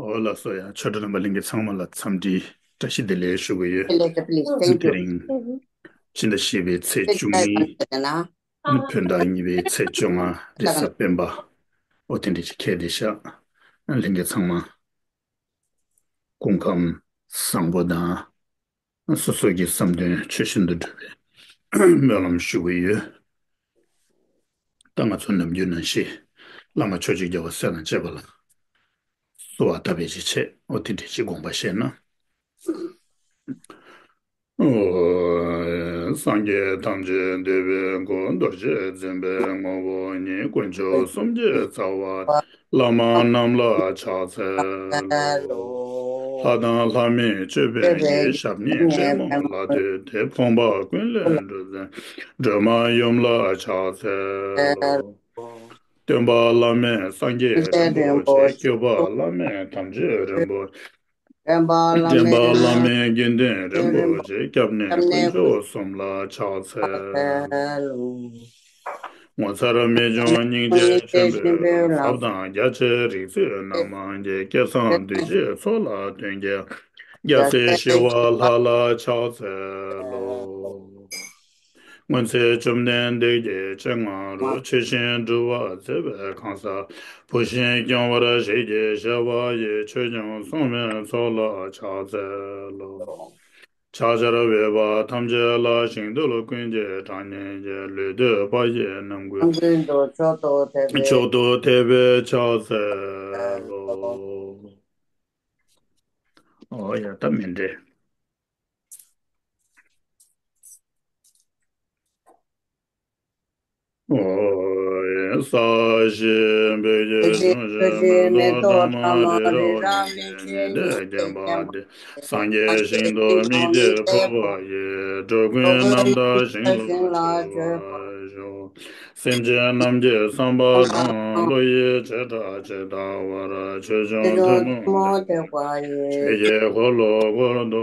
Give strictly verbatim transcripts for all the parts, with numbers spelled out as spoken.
ཨོ་ལགས་སོ། ཡ་ཆོས་གྲྭ་རྣམ་པ་ལྷན་རྒྱས་ཚང་མ་ལ་འཚམས་འདྲི་བཀྲ་ཤིས་བདེ་ལེགས་ཞུ་གི་ཡོད། དེ་རིང་ཕྱི་ཟླ་བཞི་པའི་ཚེས་བཅུ་གཉིས། བོད་ཟླ་གཉིས་པའི་ཚེས་བཅོ་ལྔ་རེས་གཟའ་སྤེན་པ། ཨོ་དེ་འདྲ་ཅིག་ཁེལ་བསྡད་ཤག་ལྷན་རྒྱས་ཚང་མ་སྐུ་ཁམས་བཟང་པོ་དང་། སོ་སོ་གི་བསམ་དོན་ཆོས་བཞིན་དུ་འགྲུབ་པའི་སྨོན་ལམ་ཞུ་གི་ཡོད། ད་ང་ཚོ་ནམ་རྒྱུན་ནང་བཞིན་བླ་མ་མཆོག་གི་རྒྱལ་བ་སྲས་དང་བཅས་པ་ལ་གསོལ་བ་བཏབ་པའི་ཆེད། ཨོ་དེ་འདྲ་ཅིག་དགོངས་པ་བཞེས་ན། ཨོ། སངས་རྒྱས་ཐམས་ཅད་འདུས་པའི་སྐུ། རྡོ་རྗེ་འཛིན་པའི་ངོ་བོ་ཉིད། དཀོན་མཆོག་གསུམ་གྱི་རྩ་བ། བླ་མ་རྣམས་ལ་ཕྱག་འཚལ་ལོ། ལྷ་དང་ལྷ་མིན་སྤྱོད་པའི་ཉེ། ཞབས་གཉིས་ཏྲེ་མོ་ལ་བཏུད་དེ། ཕོངས་པ་ཀུན་ལས་སྒྲོལ་མཛད་སྒྲོལ་མ་ཡུམ་ལ་ཕྱག་འཚལ་ལོ། སྟོན་པ་བླ་མེད་སངས་རྒྱས་རིན་པོ་ཆེ། སྐྱོབ་པ་བླ་མེད་དམ་ཆོས་རིན་པོ་ཆེ། འདྲེན་པ་བླ་མེད་དགེ་འདུན་རིན་པོ་ཆེ། སྐྱབས་གནས་དཀོན་མཆོག་གསུམ་ལ་ཕྱག་འཚལ། ངོ་མཚར་རྨད་བྱུང་སྙིང་རྗེ་ཆེན་པོའི་ལྷ། ཟབ་དང་རྒྱ་ཆེ་རིག་འཛིན་རྣམ་མང་གི། བསྐལ་བཟང་གདུལ་བྱའི་ཚོགས་ལ་སྟོན་མཁན། རྒྱལ་སྲས་ཞི་བ་ལྷ་ལ་ཕྱག་འཚལ་ལོ། སྔོན་ཚེ་བཅོམ་ལྡན་འདས་ཀྱི་སྤྱན་སྔ་རུ། ཆོས་བཞིན་སྒྲུབ་པར་མཛད་པའི་གང་ཟག་བུ་བཞིན་སྐྱོང་བར་བཞེད་ཀྱི་བྱ་བ་ཡི། ཆོས་སྐྱོང་སྲུང་མའི་ཚོགས་ལ་ཕྱག་འཚལ་ལོ། ཕྱག་བྱར་འོས་པ་ཐམས་ཅད་ལ། ཞིང་རྡུལ་ཀུན་གྱི་གྲངས་སྙེད་ཀྱི། ལུས་བཏུད་པ་ཡི་རྣམ་ཀུན། ཀུན་ཏུ་མཆོག་ཏུ་ཐེག་པའི། མཆོག་ཏུ་ཐེག་པའི་ཕྱག་འཚལ་ལོ། ཨོ་ཡ་ད་མི་འདྲེ། ཨོ་ཡ། ས་གཞི་བོད་ཀྱི་ཁྱོན་བཞིན་མེ་ཏོག་ཕྲ་མོ་རི་རབ་གླིང་བཞིན་གྱི་ཉི་ཟླས་བརྒྱན་པ་འདི། སངས་རྒྱས་ཞིང་དུ་དམིགས་ཏེ་འཕོ་བ་ཡི། འགྲོ་ཀུན་རྣམ་དག་ཞིང་ལ་སྤྱོད་པར་ཤོག་སེམས་ཅན་རྣམས་ཀྱི་བསམ་པ་དང་། བློ་ཡི་བྱེ་བྲག་ཇི་ལྟ་བར། ཆོས་འབྱུང་ཐུན་མོང་ཐེག་པ་ཡི། ཆོས་ཀྱི་འཁོར་ལོ་བསྐོར་དུ་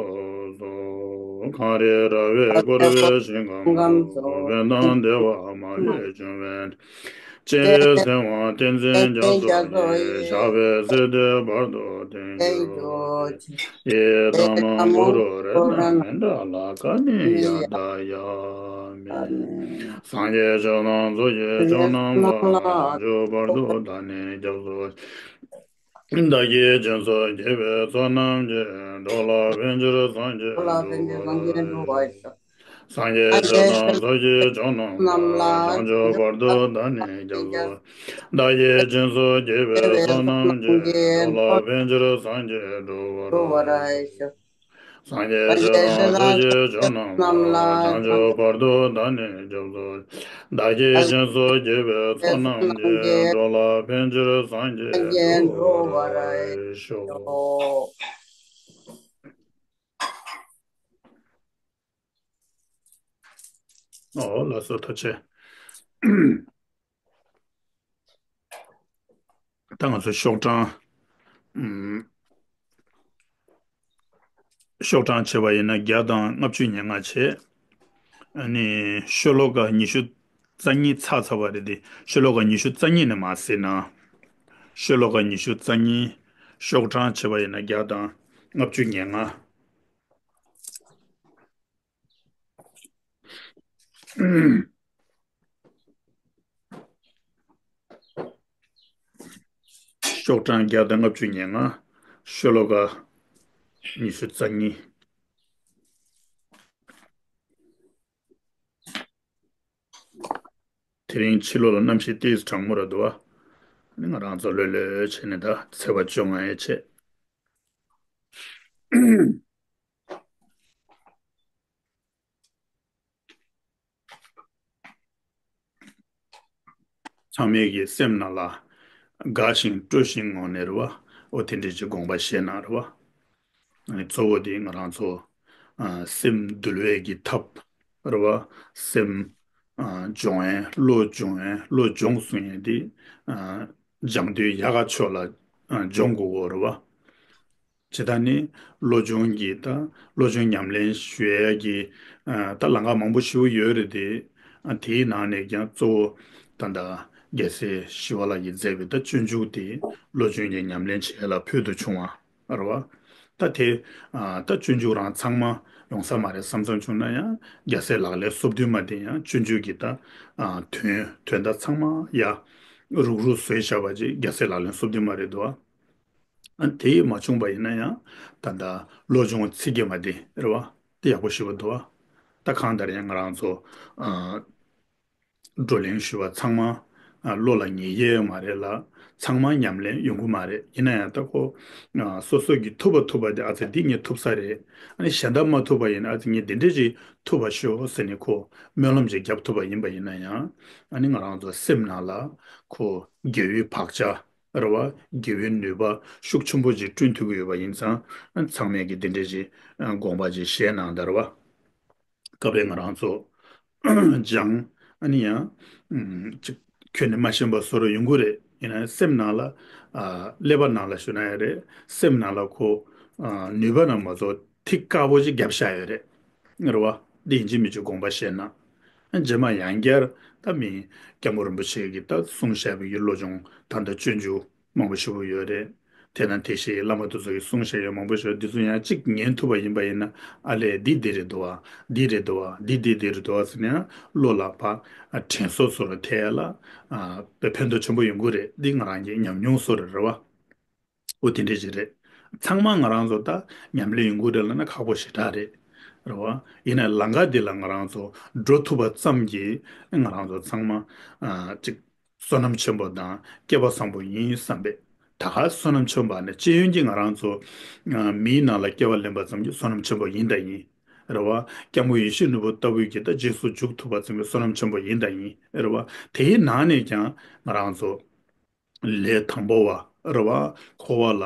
གསོལ། གངས་རི་ར་བས་བསྐོར་བའི་ཞིང་ཁམས་སུ། ཕན་དང་བདེ་བ་མ་ལུས་འབྱུང་བའི། སྤྱན་རས་གཟིགས་དབང་བསྟན་འཛིན་རྒྱ་མཚོ་ཡི། ཞབས་པད་སྲིད་མཐའི་བར་དུ་བརྟན་གྱུར་ཅིག་ཡི་དམ་གུ་རུ་རཏྣ་མཎྜལ། ག་ནི་ཡ་ད་ཡ་མི། སངས་རྒྱས་ཆོས་དང་ཚོགས་ཀྱི་མཆོག་རྣམས་ལ། བྱང་ཆུབ་བར་དུ་བདག་ནི་སྐྱབས་སུ། བདག་གིས་སྦྱིན་སོགས་བགྱིས་པའི་ཚོགས་རྣམས་ཀྱིས། འགྲོ་ལ་ཕན་ཕྱིར་སངས་རྒྱས་འགྲུབ་པར་ཤོག་སངས་རྒྱས་ཆོས་དང་ཚོགས་ཀྱི་མཆོག་རྣམས་ལ། བྱང་ཆུབ་བར་དུ་བདག་ནི་སྐྱབས་སུ། བདག་གིས་སྦྱིན་སོགས་བགྱིས་པའི་ཚོགས་རྣམས་ཀྱིས། འགྲོ་ལ་ཕན་ཕྱིར་སངས་རྒྱས་འགྲུབ་པར་ཤོག་སངས་རྒྱས་ཆོས་དང་ཚོགས་ཀྱི་མཆོག་རྣམས་ལ། བྱང་ཆུབ་བར་དུ་བདག་ནི་སྐྱབས་སུ། བདག་གིས་སྦྱིན་སོགས་བགྱིས་པའི་ཚོགས་རྣམས་ཀྱིས། འགྲོ་ལ་ཕན་ཕྱིར་སངས་རྒྱས་འགྲུབ་པར་ཤོག་ཨོ་ལགས་སོ། ཐུགས་རྗེ་ཆེ། ད་ང་ཚོ་ཤོག་གྲངས། ཨམ། ཤོག་གྲངས་བྱས་པ་ཡིན་ན་བརྒྱ་དང་ལྔ་བཅུ་ང་ལྔ་བྱས། ཨ་ནི་ཤོ་ལོ་ཀ་ཉི་ཤུ་རྩ་གཉིས་ཚར་ཚར་བ་རེད་དེ། ཤོ་ལོ་ཀ་ཉི་ཤུ་རྩ་གཉིས་ནས་མར་གཟིགས་ན། ཤོ་ལོ་ཀ་ཉི་ཤུ་རྩ་གཉིས། ཤོག་གྲངས་བྱས་པ་ཡིན་ན་བརྒྱ་དང་ལྔ་བཅུ་ང་ལྔ། ཤོག་གྲངས་བརྒྱ་དང་ལྔ་བཅུ་ང་ལྔ། ཤོ་ལོ་ཀ་ཉི་ཤུ་རྩ་གཉིས། དེ་རིང་ཕྱི་ལོགས་ལ་གནམ་གཤིས་ཏོག་ཙམ་གྲང་མོ་རེད་འདུག་བ། ང་རང་ཚོ་ལྷོད་ལྷོད་བྱས་ནས་ད་ཚེས་པ་བཅོ་ལྔ་ཡས་བྱས། ཚང་མའི་གི་སེམས་ནང་ལ་དགའ་ཞིང་སྤྲོ་ཞིང་ངང་ནས་རེད་བ། ཨོ་དེ་འདྲའི་ཅིག་དགོངས་པ་བཞེས་གནང་རེད་བ། ཨ་ནི་གཙོ་བོ་དེ་ང་རང་ཚོ་ཨ་སེམས་འདུལ་བའི་གི་ཐབས་རེད་བ། སེམས་ཨ་སྦྱོང་ཡས། བློ་སྦྱོང་ཡས། བློ་སྦྱོང་གསུང་ཡས་དེ་ཨ་སྦྱང་དུས་ཡག་ག་ཕྱོགས་ལ་ཨ་སྦྱོང་དགོས་གོ་རེད་བ། ཇི་ལྟར་ནི་བློ་སྦྱོང་གི་ད་བློ་སྦྱོང་ཉམས་ལེན་ཞུ་ཡས་ཀྱི་ཨ་ད་ལམ་ཁ་མང་པོ་ཞིག་ཡོད་རེད་དེ། ཨ་དེའི་ནང་ནས་ཀྱང་གཙོ་བོ་ད་ད་ རྒྱལ་སྲས་ཞི་བ་ལྷ་གིས་མཛད་པའི་ད་སྤྱོད་འཇུག་དེ་བློ་སྦྱོང་གི་ཉམས་ལེན་བྱེད་ཡ་ལ་ཕུལ་དུ་བྱུང་བ་རེད་བ། ད་དེ་ཨ་ད་སྤྱོད་འཇུག་རང་ཚང་མ་ཡོང་ས་མ་རེད་བསམ་བསམ་བྱུང་ན་ཡང་རྒྱལ་སྲས་ལག་ལེན་སོ་བདུན་མ་དེ་ཡང་སྤྱོད་འཇུག་གི་ད་ཨ་དོན་དོན་དག་ཚང་མ་ཡ་རུག་རུག་བཟོས་བཞག་པ་ཅིག་རྒྱལ་སྲས་ལག་ལེན་སོ་བདུན་མ་རེད་འདུག་བ། ཨ་དེ་མ་བྱུང་པ་ཡིན་ན་ཡང་ད་ལྟ་བློ་སྦྱོང་ཚིག་བརྒྱད་མ་དེ་རེད་བ། དེ་ཡག་པོ་ཞེ་པོ་འདུག་བ། ད་གང་ལྟར་ཡང་ང་རང་ཚོ་ཨ་བགྲོ་གླེང་ཞུས་པ་ཚང་མ་ཨ་བློ་ལ་ངེས་ཀྱི་ཡོད་མ་རེད་ལ། ཚང་མ་ཉམས་ལེན་ཡོང་གི་མ་རེད། ཡིན་ན་ཡང་ད་ཁོ་ཨ་སོ་སོ་གི་ཐུབ་པ་ཐུབ་པ་དེ་ཨ་ཙི་འདི་ངས་ཐུབ་ས་རེད། ཨ་ནི་གཞན་དག་མ་ཐུབ་པ་ཡིན་ན་ཨ་ཙི་ངས་འདི་འདྲས་ཅིག་ཐུབ་པ་ཤོག་ཟེར་ནས་ཁོ་སྨོན་ལམ་ཅིག་བརྒྱབ་ཐུབ་པ་ཡིན་པ་ཡིན་ན་ཡང་། ཨ་ནི་ང་རང་ཚོ་སེམས་ནང་ལ་ཁོ་དགེ་བའི་བག་ཆགས་རེད་བ། དགེ་བའི་ནུས་པ་ཤུགས་ཆེན་པོ་ཅིག་བསྐྲུན་ཐུབ་ཀྱི་ཡོད་པ་ཡིན་ཙང་། ཨ་ནི་ཚང་མས་ཀྱི་འདི་འདྲས་ཅིག་ཨ་དགོངས་པ་ཅིག་བཞེས་གནང་དང་རེད་བ། སྐབས་རེ་ང་རང་ཚོ་སྦྱང་། ཨ་ནི་ཡང་ཨམ་ཅིག་ཁྱོན་ནས་མ་ཤེས་པ་བཟོ་འདྲ་ཡོང་གི་རེད། ཡིན་ན་སེམས་ནང་ལ་ཨ་ཀླད་པ་ནང་ལ་ཞུ་ན་ཡང་རེད། སེམས་ནང་ལ་ཁོ་ཨ་ནུས་པ་ན་མ་གཏོགས་ཐིག་དཀར་པོ་ཅིག་བརྒྱབ་བཞག་ཡོད་རེད། རེད་བ། འདི་ཡིན་གཅིག་མིན་གཅིག་དགོངས་པ་བཞེས་ན། རྗེས་མ་ཡང་བསྐྱར་ད་མི་སྐྱབས་མགོན་རིན་པོ་ཆེ་གིས་ད་གསུངས་བཞག་པའི་བློ་སྦྱོང་ད་ལྟ་སྤྱོད་འཇུག་མང་པོ་ཞེ་པོ་ཡོད་རེད། དེ་དང་དེ་བཞིན་བླ་མ་དེ་ཚོ་གིས་གསུངས་བཞག་ཡོད་མང་པོ་ཞེ་པོ། འདི་ཚོ་ཡང་གཅིག་ཉན་ཐུབ་པ་ཡིན་པ་ཡིན་ན། ཨ་ལས་འདི་འདི་རེད་འདུག་བ། འདི་རེད་འདུག་བ། འདི་འདི་འདི་རེད་འདུག་བ་ཟེར་ནས་བློ་ལ་ཕར་དྲན་གསོ་བཟོ་འདྲ་ཐེབས་ཡ་ལ་ཨ་དཔེ་ཕན་ཐོགས་ཆེན་པོ་ཡོང་གི་རེད། འདི་ང་རང་གི་ཉམས་མྱོང་བཟོ་འདྲ་རེད་བ། འོ་དེ་འདྲས་ཅིག་རེད། ཚང་མ་ང་རང་ཚོ་ད་ཉམས་ལེན་ཡོང་གི་རེད་ལབ་ན་ཁག་པོ་ཞེ་དྲག་རེད། རེད་བ། ཡིན་ན་ལམ་ཁ་འདི་ལ་ང་རང་ཚོ་འགྲོ་ཐུབ་པ་ཙམ་གྱིས་ང་རང་ཚོ་ཚང་མ་ཨ་ཅིག་བསོད་ནམས་ཆེན་པོ་དང་སྐལ་བ་བཟང་པོ་ཡིན་བསམ་པས། ད་ག་བསོད་ནམས་ཆེན་པོ་ནི་སྤྱི་ཡོངས་ཀྱི་ང་རང་ཚོ་ཨ་མིའི་ནང་ལ་སྐྱེ་བ་ལེན་པ་ཙམ་གྱིས་བསོད་ནམས་ཆེན་པོ་ཡིན་དང་ཡིན། རེད་བ། སྐྱབས་མགོན་ཡིད་བཞིན་ནོར་བུ་ལྟ་བུའི་གི་ད་རྗེས་སུ་འཇུག་ཐུབ་པ་ཙམ་གྱིས་བསོད་ནམས་ཆེན་པོ་ཡིན་དང་ཡིན། རེད་བ། དེའི་ནང་ནས་ཀྱང་ང་རང་ཚོ་ལས་དང་པོ་བ་རེད་བ། འཁོར་བ་ལ་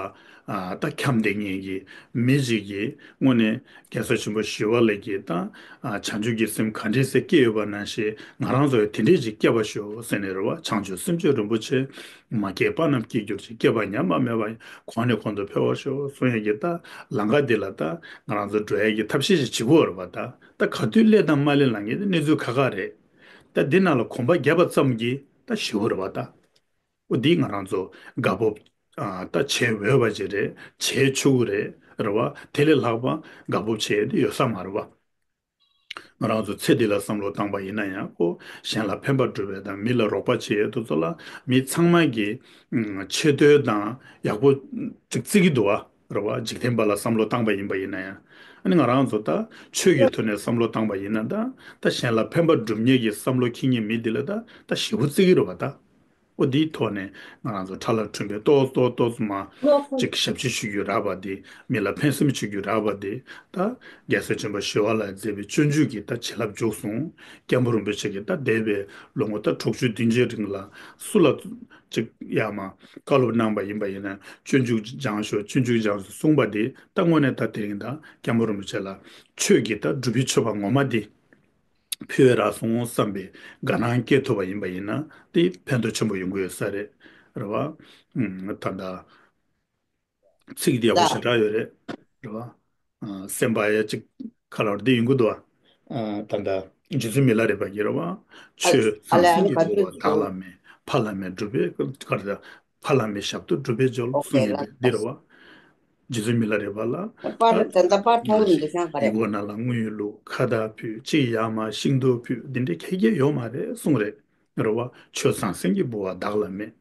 ཨ་ད་འཁྱམས་བསྡད་མཁན་གྱི་མི་ཞིག་གིས་དངོས་གནས་རྒྱལ་སྲས་ཆེན་པོ་ཞི་བ་ལྷ་གིས་ད་ཨ་བྱང་ཆུབ་ཀྱི་སེམས་ག་འདྲས་སེ་སྐྱེས་ཡོད་པ་ནང་བཞིན་ང་རང་ཚོ་ཡང་དེ་འདྲས་ཅིག་སྐྱེ་བར་ཤོག་ཟེར་ནས་རེད་བ། བྱང་ཆུབ་སེམས་མཆོག་རིན་པོ་ཆེ། མ་སྐྱེས་པ་རྣམས་སྐྱེ་གྱུར་ཅིག་སྐྱེས་པ་ཉམས་པ་མེད་པ་ཡི། གོང་ནས་གོང་དུ་འཕེལ་བར་ཤོག་གསུང་ཡས་ཀྱི་ད་ལམ་ཁ་འདི་ལ་ད་ང་རང་ཚོ་འགྲོ་ཡས་ཀྱི་ཐབས་ཤེས་ཤིག་བྱེད་དགོས་རེད་བ། ད་ད་ག་དུས་སླེབས་དང་མ་སླེབས་ལབ་མཁན་དེ་གནས་ཚུལ་ཁག་ཁག་རེད། ད་འདི་ནང་ལ་གོམ་པ་བརྒྱབ་པ་ཙམ་གྱིས་ད་ཞི་བོ་རེད་བ་ད། འོ་འདི་ང་རང་ཚོ་དགའ་སྤོབས་ཨ་ད་བྱེད་འོས་པ་ཅིག་རེད། བྱེད་ཆོག་གི་རེད། རེད་བ། དེ་ལས་ལྷག་པ་དགའ་སྤོབས་བྱེད་ཡས་དེ་ཡོད་ས་མ་རེད་བ། ང་རང་ཚོ་ཚེ་འདི་ལ་བསམ་བློ་བཏང་པ་ཡིན་ན་ཡང་ཁོ་གཞན་ལ་ཕན་པ་སྒྲུབ་པ་དང་མི་ལ་རོགས་པ་བྱེད་ཡས་དེ་ཚོ་ལ་མི་ཚང་མ་གིས་ཨ་ཆེ་བསྟོད་དང་ཡག་པོ་ཅིག་བརྩི་གི་འདུག་བ། རེད་བ། འཇིག་རྟེན་པ་ལ་བསམ་བློ་བཏང་པ་ཡིན་པ་ཡིན་ན་ཡང་། ཨ་ནི་ང་རང་ཚོ་ད་ཆོས་ཀྱི་ཐོག་ནས་བསམ་བློ་བཏང་པ་ཡིན་ན་ད་ད་གཞན་ལ་ཕན་པ་སྒྲུབ་མཁན་གྱི་བསམ་བློ་འཁྱེར་མཁན་མི་འདི་ལ་ད་ད་ཞེ་པོ་བརྩི་གི་རེད་བ་ད། འོ་འདིའི་ཐོག་ནས་ང་རང་ཚོ་ཁྲ་ལ་ཁྲུན་པའི་ཏོག་ཏོག་ཏོག་ཙམ་མ་ཅིག་ཞབས་ཕྱི་ཞུ་རྒྱུ་རག་པ་དེ། མི་ལ་ཕན་སེམས་ཞུ་རྒྱུ་རག་པ་དེ། ད་རྒྱལ་སྲས་ཆེན་པོ་ཞི་བ་ལྷས་མཛད་པའི་སྤྱོད་འཇུག་གི་ད་བྱིན་རླབས་འཇུག་སོང་། སྐྱབས་མགོན་རིན་པོ་ཆེ་གིས་ད་འདས་པའི་ལོ་ངོ་ད་དྲུག་ཅུ་བདུན་ཅུའི་རིང་ལ་སུ་ལ་ཅིག་ཡར་མར་བཀའ་སློབ་གནང་པ་ཡིན་པ་ཡིན་ན་སྤྱོད་འཇུག་སྦྱང་ཤོག་སྤྱོད་འཇུག་སྦྱང་ཤོག་གསུངས་པ་དེ། ད་དངོས་གནས་ད་དེ་རིང་ད་སྐྱབས་མགོན་རིན་པོ་ཆེ་ལ་ཆོས་ཀྱི་ད་སྒྲུབ་པའི་མཆོད་པ་ངོ་མ་དེ་ཕུལ་རག་སོང་བསམ་པའི་དགའ་སྣང་སྐྱེ་ཐུབ་པ་ཡིན་པ་ཡིན་ན་དེ་ཕན་ཐོགས་ཆེན་པོ་ཡོང་གི་ཡོད་ས་རེད། རེད་བ། ཨུམ། ད་ལྟ་ཚིག་འདི་ཡག་པོ་ཞེ་དྲག་ཡོད་རེད། རེད་བ། ཨ། སེམས་པ་ཡ་གཅིག་ཁ་ལོར་འདི་ཡོང་གི་འདུག་བ། ཨ། ད་ལྟ་རྗེ་བཙུན་མི་ལ་རས་པ་གིས་རེད་བ། ཨ། ཆོས་ཨ་ལས་ཟང་ཟིང་གི་བུ་བ་བདག་ལ་མེད། ཕ་ལ་མེད་སྒྲུབ་པའི་གར། ཕ་ལ་མེད་ཞབས་ཏོག་སྒྲུབ་པའི་འཇོལ། ཨོ་ཀེ་གསུངས་ཡོད་ལ། པས་འདི་རེད་བ། རྗེ་བཙུན་མི་ལ་རས་པ་ལ། པར་ད་ད་ལྟ་པར་མཐོང་གི་འདུག་ཤང་ག་རེད། ཡིག་ནང་ལ་དངུལ་ལུག་ཁ་བཏགས་ཕུད། གཅིག་ཡར་མར་ཤིང་ཏོག་ཕུད། འདི་འདྲའི་ཁྱད་ཁྱད་ཡོད་མ་རེད་གསུངས་རེད། རེད་བ། ཆོས་ཟང་ཟིང་གི་བུ་བ་བདག་ལ་མེད།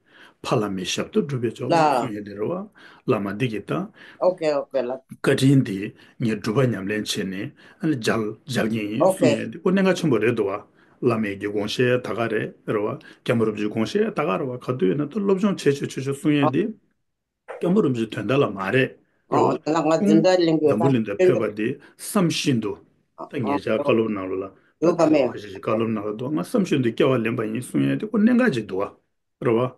ཕ་ལ་མེད་ཞབས་ཏོག་སྒྲུབ་པའི་འཇོལ། ལ། གསུངས་ཡོད་དེ་རེད་བ། བླ་མ་འདི་གིས་ད། ཨོ་ཀེ་ཨོ་ཀེ་ལ། བཀའ་དྲིན་འདི་ངས་སྒྲུབ་པ་ཉམས་ལེན་བྱས་ནས་ཨ་ནི་འཇལ་འཇལ་གྱིན་ཡིན། ཨོ་ཀེ། གསུངས་ཡོད་དེ་ཁོ་གནད་འགག་ཆེན་པོ་རེད་འདུག་བ། བླ་མའི་གི་དགོངས་བཞེད་ད་ག་རེད། རེད་བ། སྐྱབས་མགོན་རིན་པོ་ཆེའི་དགོངས་བཞེད་ད་ག་རེད་བ། ག་དུས་ཡིན་ན་ད་སློབ་སྦྱོང་བྱེད་བྱེད་བྱེད་བྱེད་གསུང་ཡས་འདི། སྐྱབས་མགོན་རིན་པོ་ཆེའི་དོན་དག་ལ་མ་རེད། རེད་བ། ཨོ་ད་ང་འཛིན་གྲྭ་གླིང་གི་འཛམ་བུ་གླིང་དུ་ཕེབས་པ་འདི་བསམ་བཞིན་དུ། ད་ངེད་ཅག་བཀའ་སློབ་ནང་ལོགས་ལ། ཡོད་པ་མེད། ད་བཀའ་སློབ་ནང་ལ་འདུག་ང་བསམ་བཞིན་དུ་སྐྱེ་བ་ལེན་པ་ཡིན་གསུང་ཡས་འདི་ཁོ་གནད་འགག་ཅིག་འདུག་བ། རེད་བ།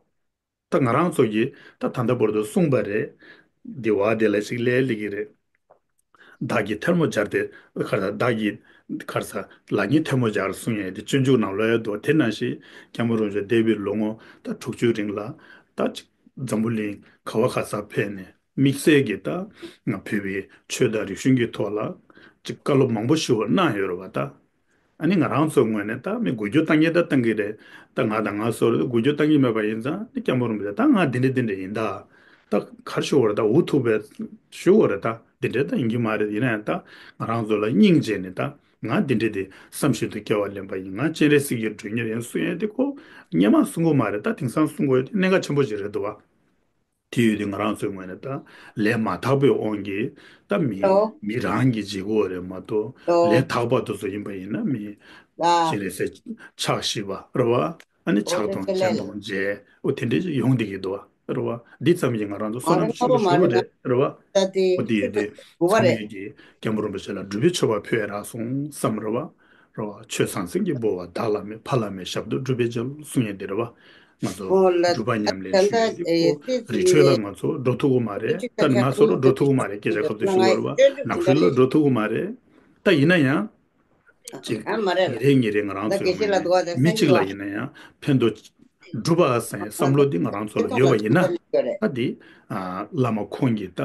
ད་ང་རང་ཚོ་གིས་ད་ད་ལྟ་བར་དུ་གསུངས་པ་རེད། འདི་བ་དེ་ལ་ཞིག་ལས་ལི་གི་རེད། བདག་གིས་ཐལ་མོ་སྦྱར་ཏེ་ཁར་ས་བདག་གིས་ཁར་ས་ལག་གཉིས་ཐལ་མོ་སྦྱར་གསུང་ཡས་དེ་སྤྱོད་འཇུག་ནང་ལོགས་ཡོད་དོ། དེ་ནང་བཞིན་སྐྱབས་མགོན་རིན་པོ་ཆེ་འདས་པའི་ལོ་ངོ་ད་དྲུག་ཅུའི་རིང་ལ་ད་ཅིག་འཛམ་བུ་གླིང་ག་བ་ག་ས་ཕེབས་ནས་དམིགས་བསལ་གྱི་ད་ང་བོད་པའི་ཆོས་དང་རིག་གཞུང་གི་ཐོག་ལ་ཅིག་བཀའ་སློབ་མང་པོ་ཞིག་གནང་ཡོད་རེད་བ་ད། ཨ་ནི་ང་རང་ཚོའི་ངོས་ནས་ད་མི་འགུལ་སྐྱོད་བཏང་གི་ད་བཏང་གི་རེད། ད་ང་དང་ང་སོ་རེད། འགུལ་སྐྱོད་བཏང་གི་མེད་པ་ཡིན་ཙང་ནི་སྐྱབས་མགོན་རིན་པོ་ཆེ་ད་ང་འདི་འདྲ་འདི་འདྲ་ཡིན་ད། ད་ག་རེ་ཞུ་དགོས་རེད། ད་འུ་ཐུག་པའི་ཞུ་དགོས་རེད། ད་འདི་འདྲ་ད་ཡིན་གྱི་མ་རེད། ཡིན་ན་ཡང་ད་ང་རང་ཚོ་ལ་སྙིང་རྗེ་ནས་ད་ང་འདི་འདྲ་དེ་བསམ་བཞིན་དུ་སྐྱེ་བ་ལེན་པ་ཡིན། ང་སྤྱན་རས་གཟིགས་ཀྱི་མགྲོན་གཉེར་ཡིན་གསུང་ཡས་དེ་ཁོ་སྔོན་མ་གསུང་གི་མ་རེད། ད་དེང་སང་གསུང་དགོས་ཡས་དེ་གནད་འགག་ཆེན་པོ་ཞིག་རེད་འདུག་བ། དེ་ཡོད་དུས་ང་རང་ཚོའི་ངོས་ནས་ད་ལས་མ་དག་པའི་དབང་གིས་ད་མི་ལོ། མི་རང་གིས་བྱེད་དགོས་རེད་མ་གཏོགས། ལོ། ལས་དག་པ་དེ་ཚོ་ཡིན་པ་ཡིན་ན་མི་ལ། སྤྱན་རས་གཟིགས་ཕྱག་བཞི་པ་རེད་བ། ཨ་ནི་ཕྱག་སྟོང་སྤྱན་སྟོང་མཇལ། འོ་དེ་འདྲས་ཡོང་བསྡད་ཀྱི་འདུག་བ་རེད་བ། འདི་ཙམ་གྱིས་ང་རང་ཚོ་བསོད་ནམས་ཆེན་པོ་ཞེ་པོ་རེད་རེད་བ། ད་དེ་འོ་དེ་ཡོད་དུས་དགུ་པ་ཚང་རེད། མས་ཀྱིས་སྐྱབས་མགོན་རིན་པོ་ཆེ་ལ་སྒྲུབ་པའི་མཆོད་པ་ཕུལ་ཡས་རག་སོང་བསམ་རེད་བ། རེད་བ། ཆོས་ཟང་ཟིང་གི་འབུལ་བ་བདག་ལ་མེད། ཕ་ལ་མེད་ཞབས་ཏོག་སྒྲུབ་པའི་རྒྱལ་གསུང་ཡས་འདི་རེད་བ། ང་ཚོ་འོ་ལ་སྒྲུབ་པ་ཉམས་ལེན་ད་ཞུ་ཡས་ཀྱི་ཨེ་ཁོ་སི་རི་ཁྲོད་ལ་ང་ཚོ་འགྲོ་ཐུབ་ཀྱི་མ་རེད། ད་ང་སོ་རུ་འགྲོ་ཐུབ་ཀྱི་མ་རེད། སྐད་ཆ་ཁ་ཐུག་ཞུ་བ་རེད་བ། ནག་ཆུ་ལ་འགྲོ་ཐུབ་ཀྱི་མ་རེད། ད་ཡིན་ན་ཡང་ཅིག་ཨ་མ་རེད། ཉིན་རེ་ཉིན་རེ་ང་རང་ཚོའི་ངོས་ནས་མི་གཅིག་ལ་ཡིན་ན་ཡང་ཕན་ཐོགས་སྒྲུབ་པ་ཟེར་བསམ་བློ་འདི་ང་རང་ཚོ་ལ་ཡོད་པ་ཡིན་ན། ད་འདི་བླ་མ་ཁོང་གིས་ད་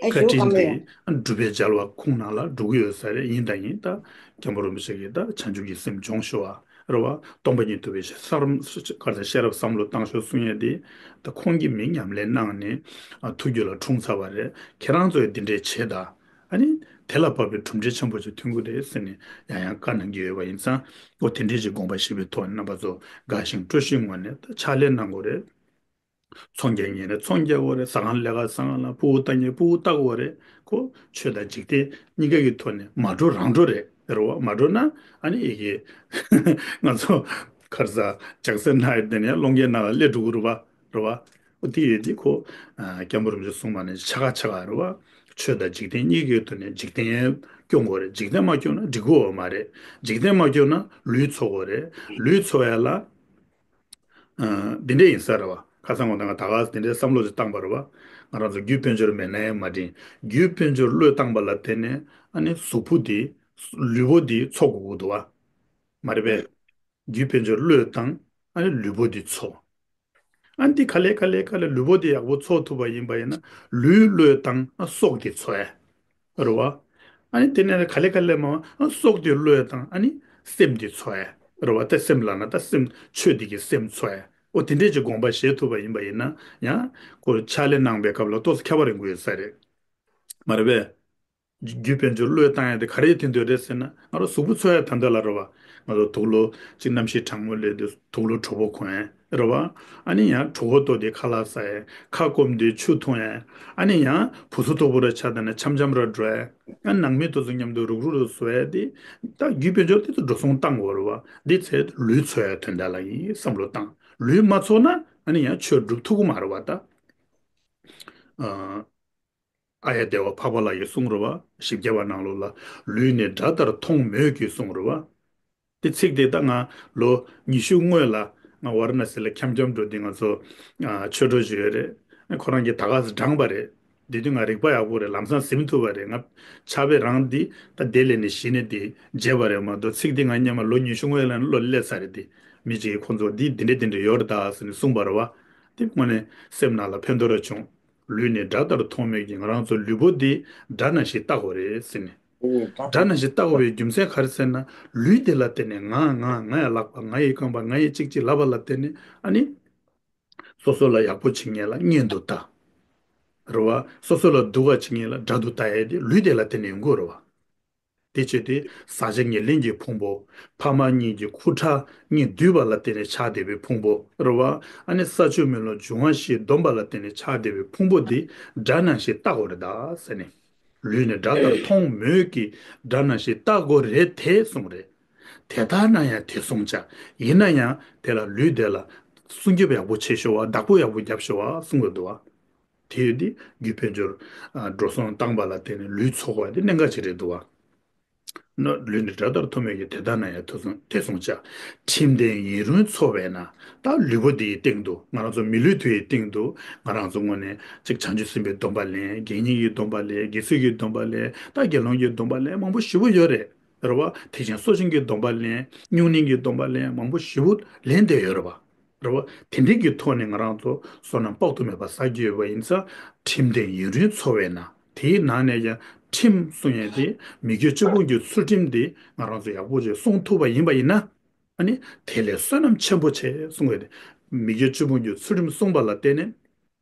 བཀའ་དྲིན་འདི་སྒྲུབ་པའི་རྒྱལ་བ་ཁོང་ནང་ལ་འགྲོ་གི་ཡོད་ས་རེད། ཡིན་དང་ཡིན། ད་སྐྱབས་མགོན་རིན་པོ་ཆེ་གིས་ད་བྱང་ཆུབ་ཀྱི་སེམས་སྦྱོངས་ཤོག་ཨ། རེད་བ། སྟོང་པ་ཉིད་རྟོགས་པའི་ཤེས་རབ་ག་རེ་ཟེར། ཤེས་རབ་བསམ་བློ་བཏང་ཤོག་གསུང་ཡས་དེ། ད་ཁོང་གིས་མི་ཉམས་ལེན་གནང་ནས་ཨ་ཐུགས་རྒྱུད་ལ་འཁྲུངས་ཚར་བ་རེད། ཁྱེད་རང་ཚོས་འདི་འདྲས་བྱེད་ད། ཨ་ནི་དེ་ལ་བབ་པའི་གྲུབ་འབྲས་ཆེན་པོ་ཅིག་ཐོན་གྱི་རེད་ཟེར་ནས་ཡང་ཡང་བཀའ་གནང་གི་ཡོད་པ་ཡིན་ཙང་། ཨོ་དེ་འདྲས་ཅིག་དགོངས་པ་བཞེས་པའི་ཐོག་ནས་རྣམ་པ་ཚོ་དགའ་ཞིང་སྤྲོ་ཞིང་ངོས་ནས་ད་ཕྱག་ལས་གནང་དགོས་རེད། ཚོང་རྒྱག་མཁན་ལ་ཚོང་རྒྱག་དགོས་རེད། ཟ་ཁང་ལས་ཀ་ཟ་ཁང་ལ་ཕྲུ་གུ་ལྟ་མཁན་ཕྲུ་གུ་ལྟ་དགོས་རེད། ཁོ་ཆོས་དང་འཇིག་རྟེན་གཉིས་ཀ་གི་ཐོག་ནས་མ་འགྲོ་རང་འགྲོ་རེད། རེད་བ། མ་འགྲོ་ན་ཨ་ནི་ཡི་གེ་ང་ཚོ་ག་རེ་ཟ་ལྕགས་སེར་ནང་ཡོད་དེ་ནས་སློང་རྒྱག་ནང་ལ་སླེབས་འགྲོ་གི་རེད་བ། རེད་བ། འོ་དེ་ཡོད་དེ་ཁོ་ཨ་སྐྱབས་མགོན་རིན་པོ་ཆེ་གསུངས་པ་ནས་ཆ་ག་ཆ་ག་རེད་བ། ཆོས་དང་འཇིག་རྟེན་གཉིས་ཀའི་ཐོག་ནས་འཇིག་རྟེན་སྐྱོང་དགོས་རེད། འཇིག་རྟེན་མ་སྐྱོང་ན་འགྲིག་གི་ཡོད་མ་རེད། འཇིག་རྟེན་མ་སྐྱོང་ན་ལུས་འཚོ་དགོས་རེད། ལུས་འཚོ་ཡ་ལ། ཨ། འདི་འདྲ་ཡིན་ས་རེད་བ། ཁ་སང་ངོ་ད་ང་ད་ག་འདི་འདྲའི་བསམ་བློ་ཞིག་བཏང་པ་རེད་བ། ང་རང་ཚོ་རྒྱུ་དཔལ་འབྱོར་མེད་ན་ཡང་མ་འགྲིག་རྒྱུ་དཔལ་འབྱོར་བློས་བཏང་པ་ལ་བརྟེན་ནས་ཨ་ནི་གཟུགས་པོ་འདི། ལུས་པོ་འདི་འཚོ་དགོས་ཀྱི་འདུག་བ། མ་རེད་པས། རྒྱུ་དཔལ་འབྱོར་བློས་བཏང་། ཨ་ནི་ལུས་པོ་འདི་འཚོ། ཨ་ནི་འདི་ག་ལེ་ག་ལེ་ག་ལེ་ལུས་པོ་འདི་ཡག་པོ་འཚོ་ཐུབ་པ་ཡིན་པ་ཡིན་ན་ལུས་བློས་བཏང་། ཨ་སྲོག་འདི་འཚོ་ཡ། རེད་བ། ཨ་ནི་དེ་ནས་ག་ལེ་ག་ལེ་མ་ཨ་སྲོག་དེ་བློས་བཏང་། ཨ་ནི་སེམས་དེ་འཚོ་ཡ། རེད་བ། ད་སེམས་ལབ་ན་ད་སེམས་ཆོས་དེ་གི་སེམས་འཚོ་ཡ། འོ་དེ་འདྲས་ཀྱི་དགོངས་པ་བཞེས་ཐུབ་པ་ཡིན་པ་ཡིན་ན་ཡང་ཁོ་ཕྱག་ལས་གནང་པའི་སྐབས་ལ་ཏོག་ཙམ་ཁྱད་པར་ཡོང་གི་ཡོད་ས་རེད། མ་རེད་པས། རྒྱུ་དཔལ་འབྱོར་བློས་བཏང་ཡ་དེ་ག་རེ་དོན་དུ་རེད་ཟེར་ན་ང་རང་གཟུགས་པོ་འཚོ་ཡ་ད་འདོད་ལ་རེད་བ། ང་ཚོ་དུག་ལོག་ཅིག་གནམ་གཤིས་གྲང་མོ་སླེབས་དུས་དུག་ལོག་དྲོ་པོ་གོན་ཡ། རེད་བ། ཨ་ནི་ཡང་གྲོད་ཁོག་ལྟོགས་དུས་ཁ་ལག་ཟ་ཡ། ཁ་སྐོམ་དུས་ཆུ་འཐུང་ཡ། ཨ་ནི་ཡང་བུ་ཚ་དོག་པོ་ར་ཆགས་ད་ན་འཆམ་འཆམ་ར་འགྲོ་ཡ། ཨ་ནང་མི་དེ་ཚོ་མཉམ་དུ་རུག་རུག་ར་བཟོ་ཡ་དེ། ད་རྒྱུ་དཔལ་འབྱོར་དེ་ཚོ་འགྲོ་སོང་བཏང་དགོས་རེད་བ། འདི་ཚེ་ལུས་འཚོ་ཡ་དོན་དག་ལ་ཡིན་བསམ་བློ་བཏང་། ལུས་མ་འཚོ་ན་ཨ་ནི་ཡང་ཆོས་སྒྲུབ་ཐུབ་ཀྱི་མ་རེད་བ་ད། ཨ། ཨཱརྱ་དེ་བ་འཕགས་པ་ལགས་ཀྱིས་གསུངས་རེད་བ། བཞི་བརྒྱ་པ་ནང་ལོགས་ལ་ལུས་ནི་དགྲ་ལྟར་མཐོང་མོད་ཀྱི་གསུངས་རེད་བ། དེ་ཚིག་དེ་ད་ང་ལོ་ཉི་ཤུ་སྔོན་ལ་ང་ཝཱ་ར་ཎ་སི་ལ་འཁྱམ་འཁྱམ་འགྲོ་དུས་ང་ཚོ་ཨ་ཆོས་གྲོགས་ཞིག་ཡོད་རེད། ཁོ་རང་གིས་ད་ག་སེ་དྲངས་པ་རེད། དེ་དུས་ང་རིག་པ་ཡག་པོ་རེད། ལམ་སང་ཟིན་ཐུབ་པ་རེད། ང་ཕྱག་དཔེ་རང་འདི་ད་དེ་ལས་ནས་གཞི་ནས་དེ་བརྗེད་པ་རེད་མ་གཏོགས་ཚིག་འདི་ང་སྔོན་མ་ལོ་ཉི་ཤུ་སྔོན་ལ་བློ་སླེབས་ཚར་རེད་དེ། མི་གཅིག་གིས་ཁོང་ཚོ་འདི་འདི་འདྲ་འདི་འདྲ་ཡོད་རེད་ད་ཟེར་ནས་གསུངས་པ་རེད་བ། དེ་དངོས་གནས་སེམས་ནང་ལ་ཕན་ཐོགས་ར་བྱུང་། ལུས་ནི་དགྲ་ལྟར་མཐོང་མོད་ཀྱི། ང་རང་ཚོ་ལུས་པོ་འདི་དགྲ་ནང་བཞིན་ལྟ་དགོས་རེད་ཟེར་ནས། ཨེ་ད་དགྲ་ནང་བཞིན་ལྟ་དགོས་པའི་རྒྱུ་མཚན་ག་རེ་ཟེར་ན། ལུས་དེ་ལ་བརྟེན་ནས་ང་ང་ང་ཡི་ལག་པ་ང་ཡི་རྐང་པ་ང་ཡི་གཅིག་གཅིག་ལབ་པ་ལ་བརྟེན་ནས་ཨ་ནི། སོ་སོ་ལ་ཡག་པོ་བྱེད་མཁན་ལ་གཉེན་དུ་ལྟ། རེད་བ། སོ་སོ་ལ་སྡུག་པ་བྱེད་མཁན་ལ་དགྲ་དུ་ལྟ་ཡས་དེ་ལུས་དེ་ལ་བརྟེན་ནས་ཡོང་གི་ཡོད་རེད་བ། དེ་བྱས་ཏེ་ཟག་བཅས་ཉེར་ལེན་གྱི་ཕུང་པོ། ཕ་མ་གཉིས་ཀྱི་ཁུ་ཁྲག་གཉིས་འདུས་པ་ལ་བརྟེན་ནས་ཆགས་བསྡད་པའི་ཕུང་པོ་རེད་བ། ཨ་ནི་ས་ཆུ་མེ་རླུང་འབྱུང་བ་བཞིས་བསྡོམས་པ་ལ་བརྟེན་ནས་ཆགས་བསྡད་པའི་ཕུང་པོ་འདི་དགྲ་ནང་བཞིན་ལྟ་དགོས་རེད་ད་ཟེར་ནས། ལུས་ནི་དགྲ་ལྟར་མཐོང་མོད་ཀྱི། དགྲ་ནང་བཞིན་ལྟ་དགོས་རེད་དེ་གསུངས་རེད། དེ་ལྟར་ན་ཡང་དེ་བསྲུང་བྱ། ཡིན་ན་ཡང་དེ་ལ་ལུས་དེ་ལ་སྲུང་སྐྱོབ་ཡག་པོ་བྱེད་ཤོག་བ། བདག་པོ་ཡག་པོ་རྒྱབ་ཤོག་བ་གསུངས་ཡོད་འདུག་བ། དེ་ཡོད་དེ་རྒྱུ་དཔལ་འབྱོར་ཨ་འགྲོ་སོང་བཏང་པ་ལ་བརྟེན་ནས་ལུས་འཚོ་དགོས་ཡ་དེ་གནད་འགག་ཅིག་རེད་འདུག་བ། ན་ལུས་ནི་དགྲ་ལྟར་མཐོང་མོད་ཀྱི། དེ་ལྟར་ན་ཡང་དེ་བསྲུང་དེ་བསྲུང་བྱ། ཁྲིམས་ལྡན་ཡིན་རུང་འཚོ་བས་ན། ད་ལུས་པོ་འདིའི་སྟེང་དུ་ང་རང་ཚོ་མི་ལུས་དེའི་སྟེང་དུ་ང་རང་ཚོ་དངོས་གནས་ཅིག་བྱང་ཆུབ་སེམས་དཔའི་སྡོམ་པ་ལེན། དགེ་བསྙེན་གྱི་སྡོམ་པ་ལེན། དགེ་ཚུལ་གྱི་སྡོམ་པ་ལེན། ད་དགེ་སློང་གི་སྡོམ་པ་ལེན། མང་པོ་ཞེ་པོ་ཡོད་རེད། རེད་བ། ཐེག་ཆེན་སོ་བྱིན་གྱི་སྡོམ་པ་ལེན། སྨྱུང་གནས་ཀྱི་སྡོམ་པ་ལེན། མང་པོ་ཞེ་པོ་ལེན་བསྡད་ཡོད་རེད་བ། རེད་བ། དེ་འདྲའི་གི་ཐོག་ནས་ང་རང་ཚོ་བསོད་ནམས་དཔག་ཏུ་མེད་པ་བསགས་ཀྱི་ཡོད་པ་ཡིན་ཙང་། ཁྲིམས་ལྡན་ཡིན་རུང་འཚོ་བས་ན། དེའི་ནང་ནས་ཀྱང་ ཁྲིམས་གསུང་ཡས་དེ་མི་བསྐྱོད་བཅུ་སྤོང་གི་ཚུལ་ཁྲིམས་དེ་ང་རང་ཚོ་ཡག་པོ་ཅིག་སྲུང་ཐུབ་པ་ཡིན་པ་ཡིན་ན། ཨ་ནི་དེ་ལས་བསོད་ནམས་ཆེན་པོ་ཆེ་གསུང་གི་རེད། མི་བསྐྱོད་བཅུ་སྤོང་གི་ཚུལ་ཁྲིམས་སྲུང་བ་ལ་བརྟེན་ནས།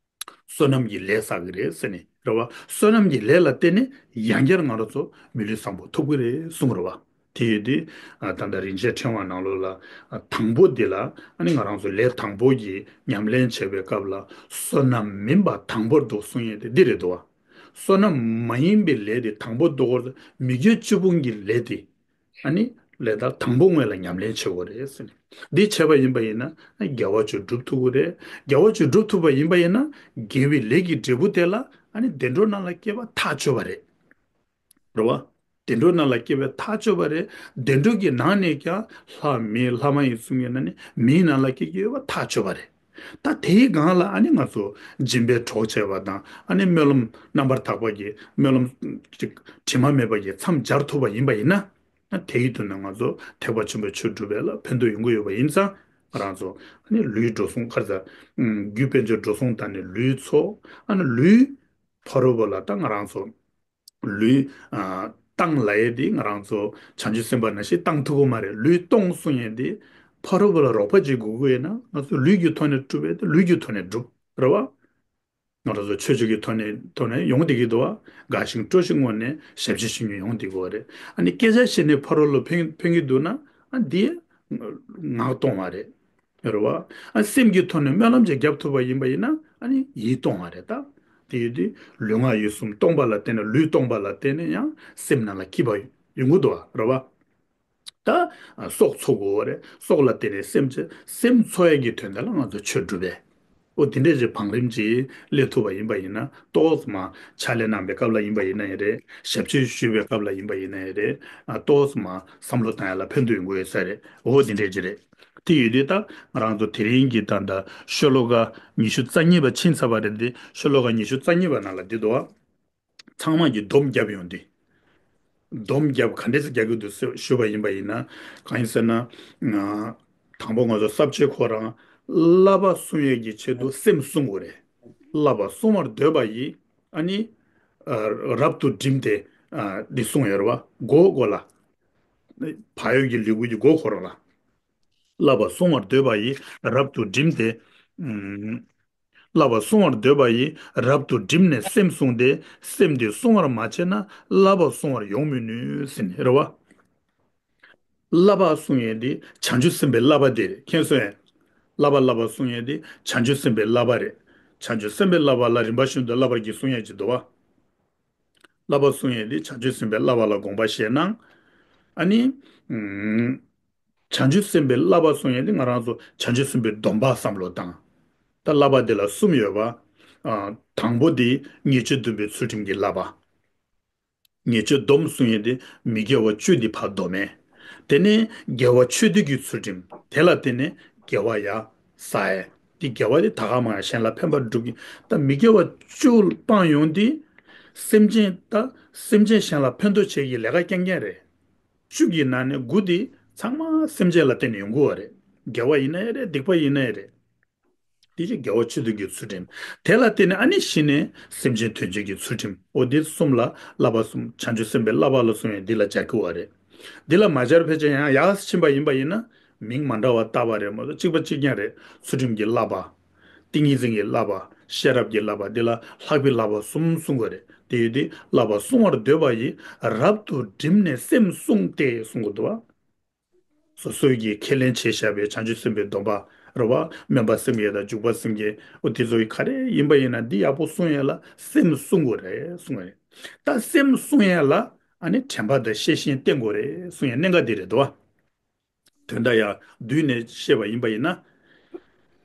བསོད་ནམས་ཀྱི་ལས་བསགས་ཀྱི་རེད་ཟེར་ནས་རེད་བ། བསོད་ནམས་ཀྱི་ལས་ལ་བརྟེན་ནས་ཡང་བསྐྱར་ང་རང་ཚོ་མི་ལུས་བཟང་པོ་ཐོབ་ཀྱི་རེད་གསུངས་རེད་བ། དེ་ཡོད་དུས་ཨ། ད་ལྟ་རིན་ཆེན་ཕྲེང་བ་ནང་ལོགས་ལ་ཨ། དང་པོ་འདི་ལ་ཨ་ནི་ང་རང་ཚོ་ལས་དང་པོ་གི་ཉམས་ལེན་བྱེད་པའི་སྐབས་ལ་བསོད་ནམས་མིན་པ་དང་པོར་འདུག་གསུང་ཡས་དེ་འདི་རེད་འདུག་བ། བསོད་ནམས་མ་ཡིན་པའི་ལས་དེ་དང་པོ་འདུག་གོ། མི་བསྐྱོད་བཅུ་སྤོང་གི་ལས་དེ། ཨ་ནི་ལས་ལྟར་དང་པོ་སྔོན་ལ་ཉམས་ལེན་བྱེད་དགོས་རེད་ཟེར་ནས། འདི་བྱས་པ་ཡིན་པ་ཡིན་ན་དགེ་བ་ཅིག་སྒྲུབ་ཐུབ་ཀྱི་རེད། དགེ་བ་ཅིག་སྒྲུབ་ཐུབ་པ་ཡིན་པ་ཡིན་ན་དགེ་བའི་ལས་ཀྱི་འབྲས་བུ་དེ་ལ་ཨ་ནི་བདེ་འགྲོ་རྣམས་ལ་སྐྱེ་བ་ཐག་ཆོད་པ་རེད། རེད་བ། བདེ་འགྲོ་རྣམས་ལ་སྐྱེ་བ་ཐག་ཆོད་པ་རེད། བདེ་འགྲོ་གི་ནང་ནས་ཀྱང་ལྷ་མི་ལྷ་མ་ཡིན་གསུང་ཡས་ན་ནི་མིའི་ནང་ལ་སྐྱེ་གི་ཡོད་པ་ཐག་ཆོད་པ་རེད། ད་དེའི་སྒང་ལ་ཨ་ནི་ང་ཚོ་སྦྱིན་པའི་གྲོགས་བྱས་པ་དང་ཨ་ནི་སྨོན་ལམ་རྣམ་པར་དག་པ་གི་སྨོན་ལམ་ཅིག་དྲི་མ་མེད་པ་གི་མཚམས་སྦྱར་ཐུབ་པ་ཡིན་པ་ཡིན་ན། དེའི་དོན་ནི་ང་ཚོ་ཐེག་པ་ཆེན་པོའི་ཆོས་སྒྲུབ་པ་ལ་ཕན་ཐོགས་ཡོང་གི་ཡོད་པ་ཡིན་ཙང་། ང་རང་ཚོ་ནི་ལུས་འགྲོ་སོང་ཁར་ཚ། རྒྱུ་དཔལ་འབྱོར་འགྲོ་སོང་དང་ནི་ལུས་འཚོ། ཨ་ནི་ལུས་ཕ་རོལ་པོ་ལ་ད་ང་རང་ཚོ་ལུས་ཨ། བཏང་ལ་ཡས་དེ་ང་རང་ཚོ་བྱང་ཆུབ་སེམས་དཔའ་ནང་བཞིན་བཏང་ཐུབ་ཀྱི་མ་རེད། ལུས་གཏོང་གསུང་ཡས་དེ་ཕ་རོལ་པོ་ལ་རོགས་པ་ཅིག་དགོས་ཀྱི་ཡོད་ན་ང་ཚོ་ལུས་ཀྱི་ཐོག་ནས་སྒྲུབ་པས་དེ་ལུས་ཀྱི་ཐོག་ནས་སྒྲུབ་རེད་བ། ང་རང་ཚོ་ཆོས་ཕྱོགས་ཀྱི་ཐོག་ནས་ཐོག་ནས་ཡོང་བསྡད་ཀྱི་འདུག་བ། དགའ་ཞིང་སྤྲོ་ཞིང་ངུས་ནས་ཞབས་ཕྱི་ཞུ་མཁན་ཡོང་བསྡད་ཀྱི་ཡོད་རེད། ཨ་ནི་སྐད་ཆ་བཤད་ནས་ཕ་རོལ་ལ་ཕན་ཕན་གྱི་འདུག་ན་ཨ་འདི་ངག་གཏོང་བ་རེད། རེད་བ། ཨ་སེམས་ཀྱི་ཐོག་ནས་སྨོན་ལམ་ཅིག་བརྒྱབ་ཐུབ་པ་ཡིན་པ་ཡིན་ན་ཨ་ནི་ཡིད་གཏོང་བ་རེད་ད། དེ་ཡོད་དུས་ལུས་ངག་ཡིད་གསུམ་གཏོང་བ་ལ་བརྟེན་ནས་ལུས་གཏོང་བ་ལ་བརྟེན་ནས་ཡང་སེམས་ནང་ལ་སྐྱིད་པ་ཡོང་གི་འདུག་བ། རེད་བ། ད་སྲོག་འཚོ་དགོས་རེད། སྲོག་ལ་བརྟེན་ནས་སེམས་ཅན་སེམས་འཚོ་ཡས་ཀྱི་དོན་དག་ལ་ང་ཚོ་ཆོས་སྒྲུབ་པས། འོ་དེ་འདྲས་ཀྱི་བང་རིམ་གྱིས་སླེབས་ཐུབ་པ་ཡིན་པ་ཡིན་ན་ཏོག་ཙམ་མ་ཕྱག་ལས་གནང་པའི་སྐབས་ལ་ཡིན་པ་ཡིན་ན་ཡང་རེད། ཞབས་ཕྱི་ཞུས་པའི་སྐབས་ལ་ཡིན་པ་ཡིན་ན་ཡང་རེད། ཨ་ཏོག་ཙམ་མ་བསམ་བློ་བཏང་ཡ་ལ་ཕན་ཐོགས་ཡོང་གི་ཡོད་ས་རེད། འོ་དེ་འདྲས་ཀྱི་རེད། དེ་ཡོད་དུས་ད་ང་རང་ཚོ་དེ་རིང་གི་ད་ལྟ་ཤོ་ལོ་ཀ་ཉི་ཤུ་རྩ་གཉིས་པ་ཕྱིན་ཚར་བ་རེད་དེ། ཤོ་ལོ་ཀ་ཉི་ཤུ་རྩ་གཉིས་པ་ནང་ལ་འདི་འདུག་བ། ཚང་མ་གིས་སྡོམ་བརྒྱབ་ཡོང་དུས། སྡོམ་བརྒྱབ་ག་འདྲས་སེ་རྒྱག་གི་འདུག་ཟེར་ཞུས་པ་ཡིན་པ་ཡིན་ན། གང་ཡིན་ཟེར་ན། ང་དང་པོ་ང་ཚོ་ས་བཅད་ཁོ་རང་བསླབ་པ་སྲུང་ཡས་ཀྱི་ཆེད་དུ་སེམས་བསྲུང་དགོས་རེད། བསླབ་པ་སྲུང་བར་འདོད་པ་ཡིས་ཨ་ནི་ཨ་རབ་ཏུ་བསྒྲིམས་ཏེ་ཨ་འདི་གསུངས་ཡོད་རེད་བ། མགོ་མགོ་ལ། བག་ཡོད་ཀྱི་ལུས་པོ་གི་མགོ་ཁོ་རང་ལ། བསླབ་པ་སྲུང་བར་འདོད་པ་ཡིས་རབ་ཏུ་བསྒྲིམས་ཏེ། ཨུམ། བསླབ་པ་སྲུང་བར་འདོད་པ་ཡིས་རབ་ཏུ་བསྒྲིམས་ནས་སེམས་བསྲུངས་ཏེ། སེམས་དེ་བསྲུང་བར་མ་བྱས་ན་བསླབ་པ་སྲུང་བར་ཡོང་མི་ནུས་ཟེར་ནས་རེད་བ། བསླབ་པ་སྲུང་ཡས་དེ་བྱང་ཆུབ་སེམས་དཔའི་བསླབ་པ་དེ་རེད། མཁྱེན་སོང་ངས། བསླབ་པ་བསླབ་པ་སྲུང་ཡས་དེ་བྱང་ཆུབ་སེམས་དཔའི་བསླབ་པ་རེད། བྱང་ཆུབ་སེམས་དཔའི་བསླབ་པ་ལ་རིམ་པ་བཞིན་དུ་བསླབ་པར་གྱིས་སྲུང་ཡས་ཀྱི་འདུག་བ། བསླབ་པ་སྲུང་ཡས་དེ་བྱང་ཆུབ་སེམས་དཔའི་བསླབ་པ་ལ་དགོངས་པ་བཞེས་ན། ཨ་ནི། ཨུམ། བྱང་ཆུབ་སེམས་དཔའི་བསླབ་པ་སྲུང་ཡས་དེ་ང་རང་ཚོ་བྱང་ཆུབ་སེམས་དཔའི་སྡོམ་པ་བསམ་བློ་བཏང་། ད་བསླབ་པ་དེ་ལ་གསུམ་ཡོད་པ། ཨ། དང་པོ་དེ་ཉེས་སྤྱོད་སྡོམ་པའི་ཚུལ་ཁྲིམས་ཀྱི་བསླབ་པ། ཉེས་སྤྱོད་སྡོམ་གསུང་ཡས་དེ་མི་དགེ་བ་བཅུ་དེ་ཕར་སྡོམ་མེད། དེ་ནས་དགེ་བ་ཆོས་སྡུད་ཀྱི་ཚུལ་ཁྲིམས་དེ་ལ་བརྟེན་ནས་དགེ་བ་ཡར་བསགས་ཡས། དེ་དགེ་བ་དེ་ད་ག་མང་ཡང་གཞན་ལ་ཕན་པ་སྒྲུབ་ཀྱི། ད་མི་དགེ་བ་བཅུ་སྤང་ཡོང་དུས། སེམས་ཅན་ད་སེམས་ཅན་གཞན་ལ་ཕན་ཐོགས་བྱེད་ཀྱི་ལས་ཀ་རྐྱང་རྐྱང་རེད། བཅུ་གི་ནང་ནས་དགུ་དེ་ཚང་མ་སེམས་ཅན་ལ་བརྟེན་ནས་ཡོང་གི་ཡོད་རེད། དགེ་བ་ཡིན་ན་ཡང་རེད། སྡིག་པ་ཡིན་ན་ཡང་རེད། དེ་ཅིག་དགེ་བ་ཆོས་སྡུད་ཀྱི་ཚུལ་ཁྲིམས། དེ་ལ་བརྟེན་ནས་ཨ་ནི་གཞི་ནས་སེམས་ཅན་དོན་བྱེད་ཀྱི་ཚུལ་ཁྲིམས། འོ་འདི་གསུམ་ལ་བསླབ་པ་གསུམ། བྱང་ཆུབ་སེམས་དཔའི་བསླབ་པ་ལ་གསུང་ཡས་འདི་ལ་སྦྱར་གྱི་ཡོད་རེད། འདི་ལ་མ་སྦྱར་ཕལ་ཆེར་ཡང་ཡག་ཕྱིན་པ་ཡིན་པ་ཡིན་ན། མིང་མ་འདྲ་བ་བཏགས་པ་རེད་མ་གཏོགས་གཅིག་པ་གཅིག་རྐྱང་རེད། ཚུལ་ཁྲིམས་ཀྱི་བསླབ་པ། ཏིང་ངེ་འཛིན་གྱི་བསླབ་པ། ཤེས་རབ་ཀྱི་བསླབ་པ། འདི་ལ་ལྷག་པའི་བསླབ་པ་གསུམ་གསུང་གི་ཡོད་རེད། དེ་ཡོད་དུས་བསླབ་པ་སྲུང་བར་འདོད་པ་ཡིས་རབ་ཏུ་བསྒྲིམས་ནས་སེམས་བསྲུངས་ཏེ་གསུང་གི་འདུག་བ། སོ་སོའི་གི་ཁས་ལེན་བྱས་བཞག་པའི་བྱང་ཆུབ་སེམས་དཔའི་སྡོམ་པ་རེད་བ། སྨོན་པ་སེམས་བསྐྱེད་དང་འཇུག་པ་སེམས་བསྐྱེད། འོ་དེ་ཚོ་ག་རེ་ཡིན་པ་ཡིན་ན་འདི་ཡག་པོ་སྲུང་ཡས་ལ་སེམས་བསྲུང་དགོས་རེད་གསུང་ཡས་རེད། ད་སེམས་བསྲུང་ཡས་ལ་ཨ་ནི་དྲན་པ་དང་ཤེས་བཞིན་བསྟེན་དགོས་རེད་གསུང་ཡས་གནད་འགག་འདི་རེད་འདུག་བ། དོན་དག་ཡང་བསྡུས་ནས་བཤད་པ་ཡིན་པ་ཡིན་ན།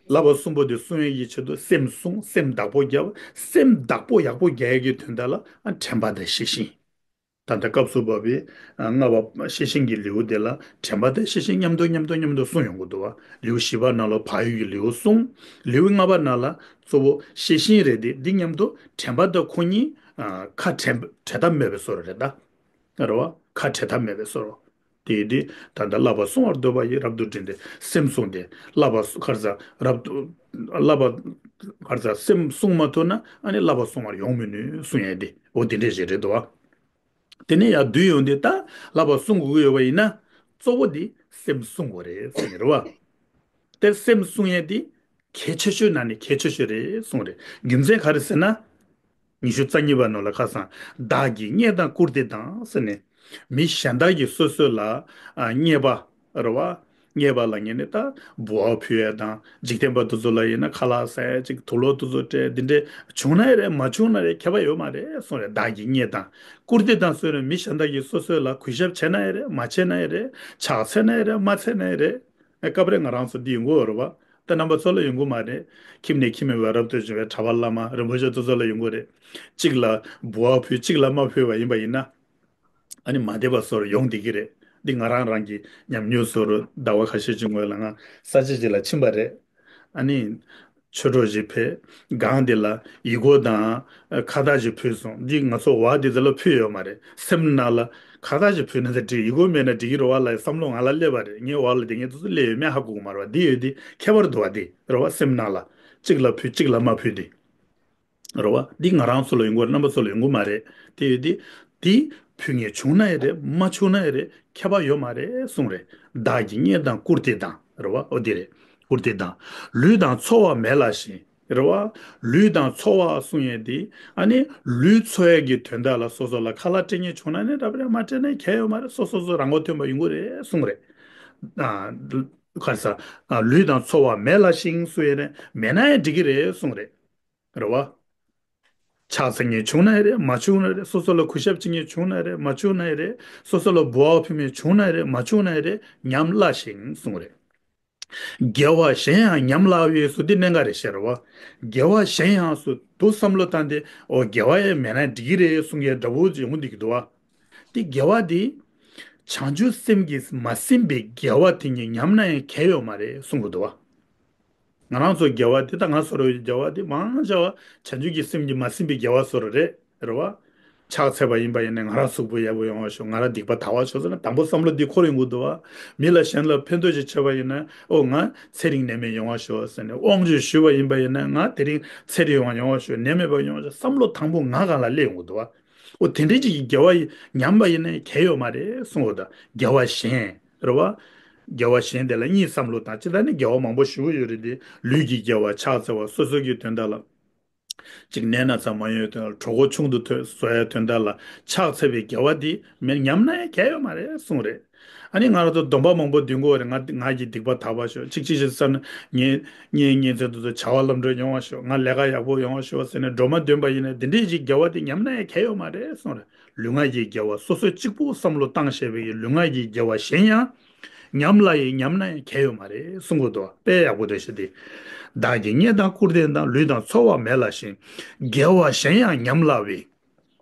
བསླབ་པ་གསུམ་པོ་དེ་བསྲུང་ཡས་ཀྱི་ཆེད་དུ་སེམས་བསྲུང་། སེམས་བདག་པོ་རྒྱབ། སེམས་བདག་པོ་ཡག་པོ་རྒྱག་ཡས་ཀྱི་དོན་དག་ལ་ཨ་དྲན་པ་དང་ཤེས་བཞིན། ད་ལྟ་སྐབས་སུ་བབ་པའི་ལྔ་པ་ཤེས་བཞིན་གྱི་ལེའུ་དེ་ལ་དྲན་པ་དང་ཤེས་བཞིན་མཉམ་དུ་མཉམ་དུ་མཉམ་དུ་གསུངས་ཡོང་གི་འདུག་བ། ལེའུ་བཞི་པ་ནང་ལ་བག་ཡོད་ཀྱི་ལེའུ་གསུངས། ལེའུ་ལྔ་པ་ནང་ལ་གཙོ་བོ་ཤེས་བཞིན་རེད་དེ། འདི་མཉམ་དུ་དྲན་པ་དང་ཁོ་གཉིས་ཁ་བྲལ་བྲལ་ཐབས་མེད་པའི་བཟོ་འདྲ་རེད་ད། རེད་བ། ཁ་བྲལ་ཐབས་མེད་པའི་བཟོ་འདྲ། དེ་ཡིན་དུས་ད་ལྟ་བསླབ་པ་སྲུང་བར་འདོད་པ་ཡིས་རབ་ཏུ་བསྒྲིམས་ཏེ་སེམས་བསྲུངས་ཏེ། བསླབ་པ་ག་རེ་ཟ། རབ་ཏུ་བསླབ་པ་ག་རེ་ཟ། སེམས་བསྲུང་མ་ཐུབ་ན་ཨ་ནི་བསླབ་པ་སྲུང་བར་ཡོང་མི་ནུས་གསུང་ཡས་དེ་འོ་དེ་འདྲས་ཞིག་རེད་འདུག་བ། དེ་ནས་ཡར་བསྡུས་ཡོང་དུས་ད་བསླབ་པ་སྲུང་དགོས་ཀྱི་ཡོད་པ་ཡིན་ན། གཙོ་བོ་དེ་སེམས་སྲུང་དགོས་རེད་ཟེར་ནས་རེད་བ། དེ་སེམས་སྲུང་ཡས་དེ་གལ་ཆེ་ཤོས་ནང་ནས་གལ་ཆེ་ཤོས་རེད་གསུངས་རེད། རྒྱུ་མཚན་ག་རེ་ཟེར་ན། ཉི་ཤུ་རྩ་གཉིས་པ་ནང་ལ་ཁ་སང་བདག་གིས་བརྙས་དང་བཀུར་སྟི་དང་ཟེར་ནས། མི་གཞན་དག་གིས་སོ་སོ་ལ་ཨ་བརྙས་པ་རེད་བ། བརྙས་པ་ལབ་མཁན་ནི་ད་འབུལ་བ་ཕུལ་ཡས་དང་འཇིག་རྟེན་པ་དེ་ཚོ་ལ་ཡིན་ན་ཁ་ལག་ཟ་ཡས་ཅིག་དུག་ལོག་དེ་ཚོ་སྤྲད་འདི་འདྲས་བྱུང་ན་ཡང་རེད་མ་བྱུང་ན་རེད་ཁྱད་པར་ཡོད་མ་རེད་གསུངས་རེད། བདག་གིས་བརྙས་དང་བཀུར་སྟི་དང་ཟེར་ནས་མི་གཞན་དག་གིས་སོ་སོ་ལ་གུས་ཞབས་བྱས་ན་ཡང་རེད་མ་བྱས་ན་ཡང་རེད་ཕྱག་འཚལ་ན་ཡང་རེད་མ་འཚལ་ན་ཡང་རེད། ཨེ་སྐབས་རེ་ང་རང་ཚོ་འདི་ཡོང་གི་ཡོད་རེད་བ། ད་རྣམ་པ་ཚོ་ལ་ཡོང་གི་མ་རེད། ཁྱིམ་ནས་ཁྱིམ་མེད་པའི་རབ་ཏུ་བྱུང་བའི་གྲྭ་པ་བླ་མ་རིན་པོ་ཆེ་དེ་ཚོ་ལ་ཡོང་གི་རེད། གཅིག་ལ་འབུལ་བ་ཕུལ་གཅིག་ལ་མ་ཕུལ་བ་ཡིན་པ་ཡིན་ན། ཨ་ནི་མ་བདེ་བ་བཟོ་འདྲ་ཡོང་བསྡད་ཀྱི་རེད། འདི་ང་རང་རང་གི་ཉམས་མྱོང་བཟོ་འདྲ་ཟླ་བ་ཁ་ཤས་ཅིག་སྔོན་ལ་ང་ས་ཆ་ཅིག་ལ་ཕྱིན་པ་རེད། ཨ་ནི། ཆོས་གྲོགས་ཅིག་ཕེབས། སྒང་དེ་ལ་ཡིག་སྐོགས་དང་ཁ་བཏགས་ཅིག་ཕུལ་སོང་། འདི་ང་ཚོ་བ་འདི་ཚོ་ལ་ཕུལ་ཡོད་མ་རེད། སེམས་ནང་ལ་ཁ་བཏགས་ཅིག་ཕུལ་ན་ད་འགྲིག་ཡིག་སྐོགས་མེད་ན་འགྲིག་གི་རེད་བ་ལབ་བསམ་བློ་ང་ལ་སླེབས་པ་རེད། ངའི་བ་ལ་དེ་ངས་དེ་ཚོ་སླེབས་ཡོད་མེད་ཧ་གོ་གི་མ་རེད་བ། འདི་ཡོད་འདི་ཁྱད་པར་འདུག་བ། འདི་རེད་བ་སེམས་ནང་ལ་གཅིག་ལ་ཕུལ་གཅིག་ལ་མ་ཕུལ་འདི། རེད་བ། འདི་ང་རང་ཚོ་ལ་ཡོང་གི་རེད་རྣམ་པ་ཚོ་ལ་ཡོང་གི་མ་རེད། དེ་ཡོད་དེ། འདི་ཕུལ་མཁན་བྱུང་ན་ཡང་རེད་མ་བྱུང་ན་ཡང་རེད་ཁྱད་པར་ཡོད་མ་རེད་གསུངས་རེད། བདག་གིས་བརྙས་དང་བཀུར་སྟི་དང་རེད་བ་ཨོ་དེ་རེད། བཀུར་སྟི་དང་། ལུས་དང་འཚོ་བ་མེད་ལ་ཞིང་རེད་བ། ལུས་དང་འཚོ་བ་གསུང་ཡས་འདི་ཨ་ནི་ལུས་འཚོ་ཡས་ཀྱི་དོན་དག་ལ་སོ་སོ་ལ་ཁ་ལག་སྤྲད་མཁན་བྱུང་ན་ནི་རབ་རེད་མ་སྤྲད་ན་གལ་ཡོད་མ་རེད། སོ་སོ་སོ་རང་མགོ་ཐོན་པ་ཡོང་གི་རེད་གསུངས་རེད། ཨ། ག་རེ་ཟ། ཨ། ལུས་དང་འཚོ་བ་མེད་ལ་ཞིང་གསུང་ཡས་ནི་མེད་ན་ཡང་འགྲིག་གི་རེད་གསུངས་རེད། རེད་བ། ཕྱག་འཚལ་མཁན་བྱུང་ན་ཡང་རེད་མ་བྱུང་ན་རེད། སོ་སོ་ལ་གུས་ཞབས་བྱེད་མཁན་བྱུང་ན་རེད་མ་བྱུང་ན་ཡང་རེད། སོ་སོ་ལ་འབུལ་བ་ཕུལ་མཁན་བྱུང་ན་ཡང་རེད་མ་བྱུང་ན་ཡང་རེད་ཉམས་བླ་ཞིང་གསུངས་རེད། དགེ་བ་གཞན་ཡང་ཉམས་བླ་བས་སུ་འདི་གནད་འགག་རེད་ཤག་རེད་བ། དགེ་བ་གཞན་ཡང་སུ་འདུག་བསམ་བློ་བཏང་སྟེ་ཨོ་དགེ་བ་ཡང་མེད་ན་འགྲིག་གི་རེད་གསུང་མཁན་འདྲ་བོ་ཅིག་ཡོང་འདུག་གི་འདུག་བ། འདི་དགེ་བ་འདི། བྱང་ཆུབ་སེམས་ཀྱིས་མ་ཟིན་པའི་དགེ་བ་དེ་ཉིད་ཉམས་ན་ཡང་གལ་ཡོད་མ་རེད་གསུང་གི་འདུག་བ། ང་རང་ཚོ་དགེ་བ་འདི་ད་ང་ཚོར་དགེ་བ་འདི་མང་ཆེ་བ་བྱང་ཆུབ་ཀྱི་སེམས་ཀྱིས་མ་ཟིན་པའི་དགེ་བ་བཟོ་འདྲ་རེད། རེད་བ། ཕྱག་འཚལ་བ་ཡིན་པ་ཡིན་ན་ང་རང་གཟུགས་པོ་ཡག་པོ་ཡོང་བ་ཤོག་ང་རང་སྡིག་པ་དག་པ་ཤོག་ཟེར་ན་དང་པོ་བསམ་བློ་འདི་འཁོར་ཡོང་གི་འདུག་བ། མི་ལ་གཞན་ལ་ཕན་ཐོགས་ཤིག་བྱས་པ་ཡིན་ན་ཨོ་ང་ཚེ་རིང་ནད་མེད་ཡོང་བ་ཤོག་ཟེར་ནས་དབང་ཆོག་ཞུས་པ་ཡིན་པ་ཡིན་ན་ང་དེ་རིང་ཚེ་རིང་ཡོང་བ་ཡོང་བ་ཤོག་ནད་མེད་པ་ཡོང་བ་ཤོག་བསམ་བློ་དང་པོ་ང་སྒང་ལ་སླེབས་ཡོང་གི་འདུག་བ། ཨོ་དེ་འདྲའི་ཅིག་གི་དགེ་བ་ཉམས་པ་ཡིན་ན་གལ་ཡོད་མ་རེད་གསུངས་འོ་ད་དགེ་བ་གཞན་རེད་བ། དགེ་བ་གཞན་དེ་ལ་གཉིས་བསམ་བློ་བཏང་ཅི་ལྟར་ནི་དགེ་བ་མང་པོ་ཞུ་གི་ཡོད་རེད་དེ་ལུས་ཀྱི་དགེ་བ་ཕྱག་འཚལ་བ་སོ་སོ་གི་དོན་དག་ལ། ཅིག་ནད་ན་ཚ་མ་ཡོང་དོན་ལ་གྲོད་ཁོག་ཆུང་དུ་ཐོན་བཟོ་ཡའི་དོན་དག་ལ་ཕྱག་འཚལ་བའི་དགེ་བ་འདི་མེད་ཉམས་ན་ཡང་གལ་ཡོད་མ་རེད་གསུངས་རེད། ཨ་ནི་ང་རང་ཚོ་སྡོམ་པ་མང་པོ་འདོན་གྱི་ཡོད་རེད། ང་ང་གི་སྡིག་པ་དག་པ་ཤོག་ཅིག་ཅིག་ཅིག་བསམ་ན་ངའི་ངའི་ཉིན་མཚན་དུ་བྱ་བ་ལམ་འགྲོ་ཡོང་བ་ཤོག་ང་ལས་ཀ་ཡག་པོ་ཡོང་བ་ཤོག་ཟེར་ནས་སྒྲོལ་མ་འདོན་པ་ཡིན་ན་འདི་འདྲའི་ཅིག་དགེ་བ་འདི་ཉམས་ན་ཡང་གལ་ཡོད་མ་རེད་གསུངས་རེད། ལུས་ངག་གི་དགེ་བ་སོ་སོ་གཅིག་པུ་བསམ་བློ་བཏང་བྱས་པའི་ལུས་ངག་གི་དགེ་བ་གཞན་ཡང་ཉམས་ལ་ཡི་ཉམས་ན་ཡང་གལ་ཡོད་མ་རེད་གསུང་གི་འདུག་དཔེ་ཡག་པོ་འདུག་ཤི་སྟེ། བདག་གིས་བརྙས་དང་བཀུར་སྟི་དང་ལུས་དང་འཚོ་བ་མེད་ལ་ཞིང་། དགེ་བ་གཞན་ཡང་ཉམས་སླ་བས།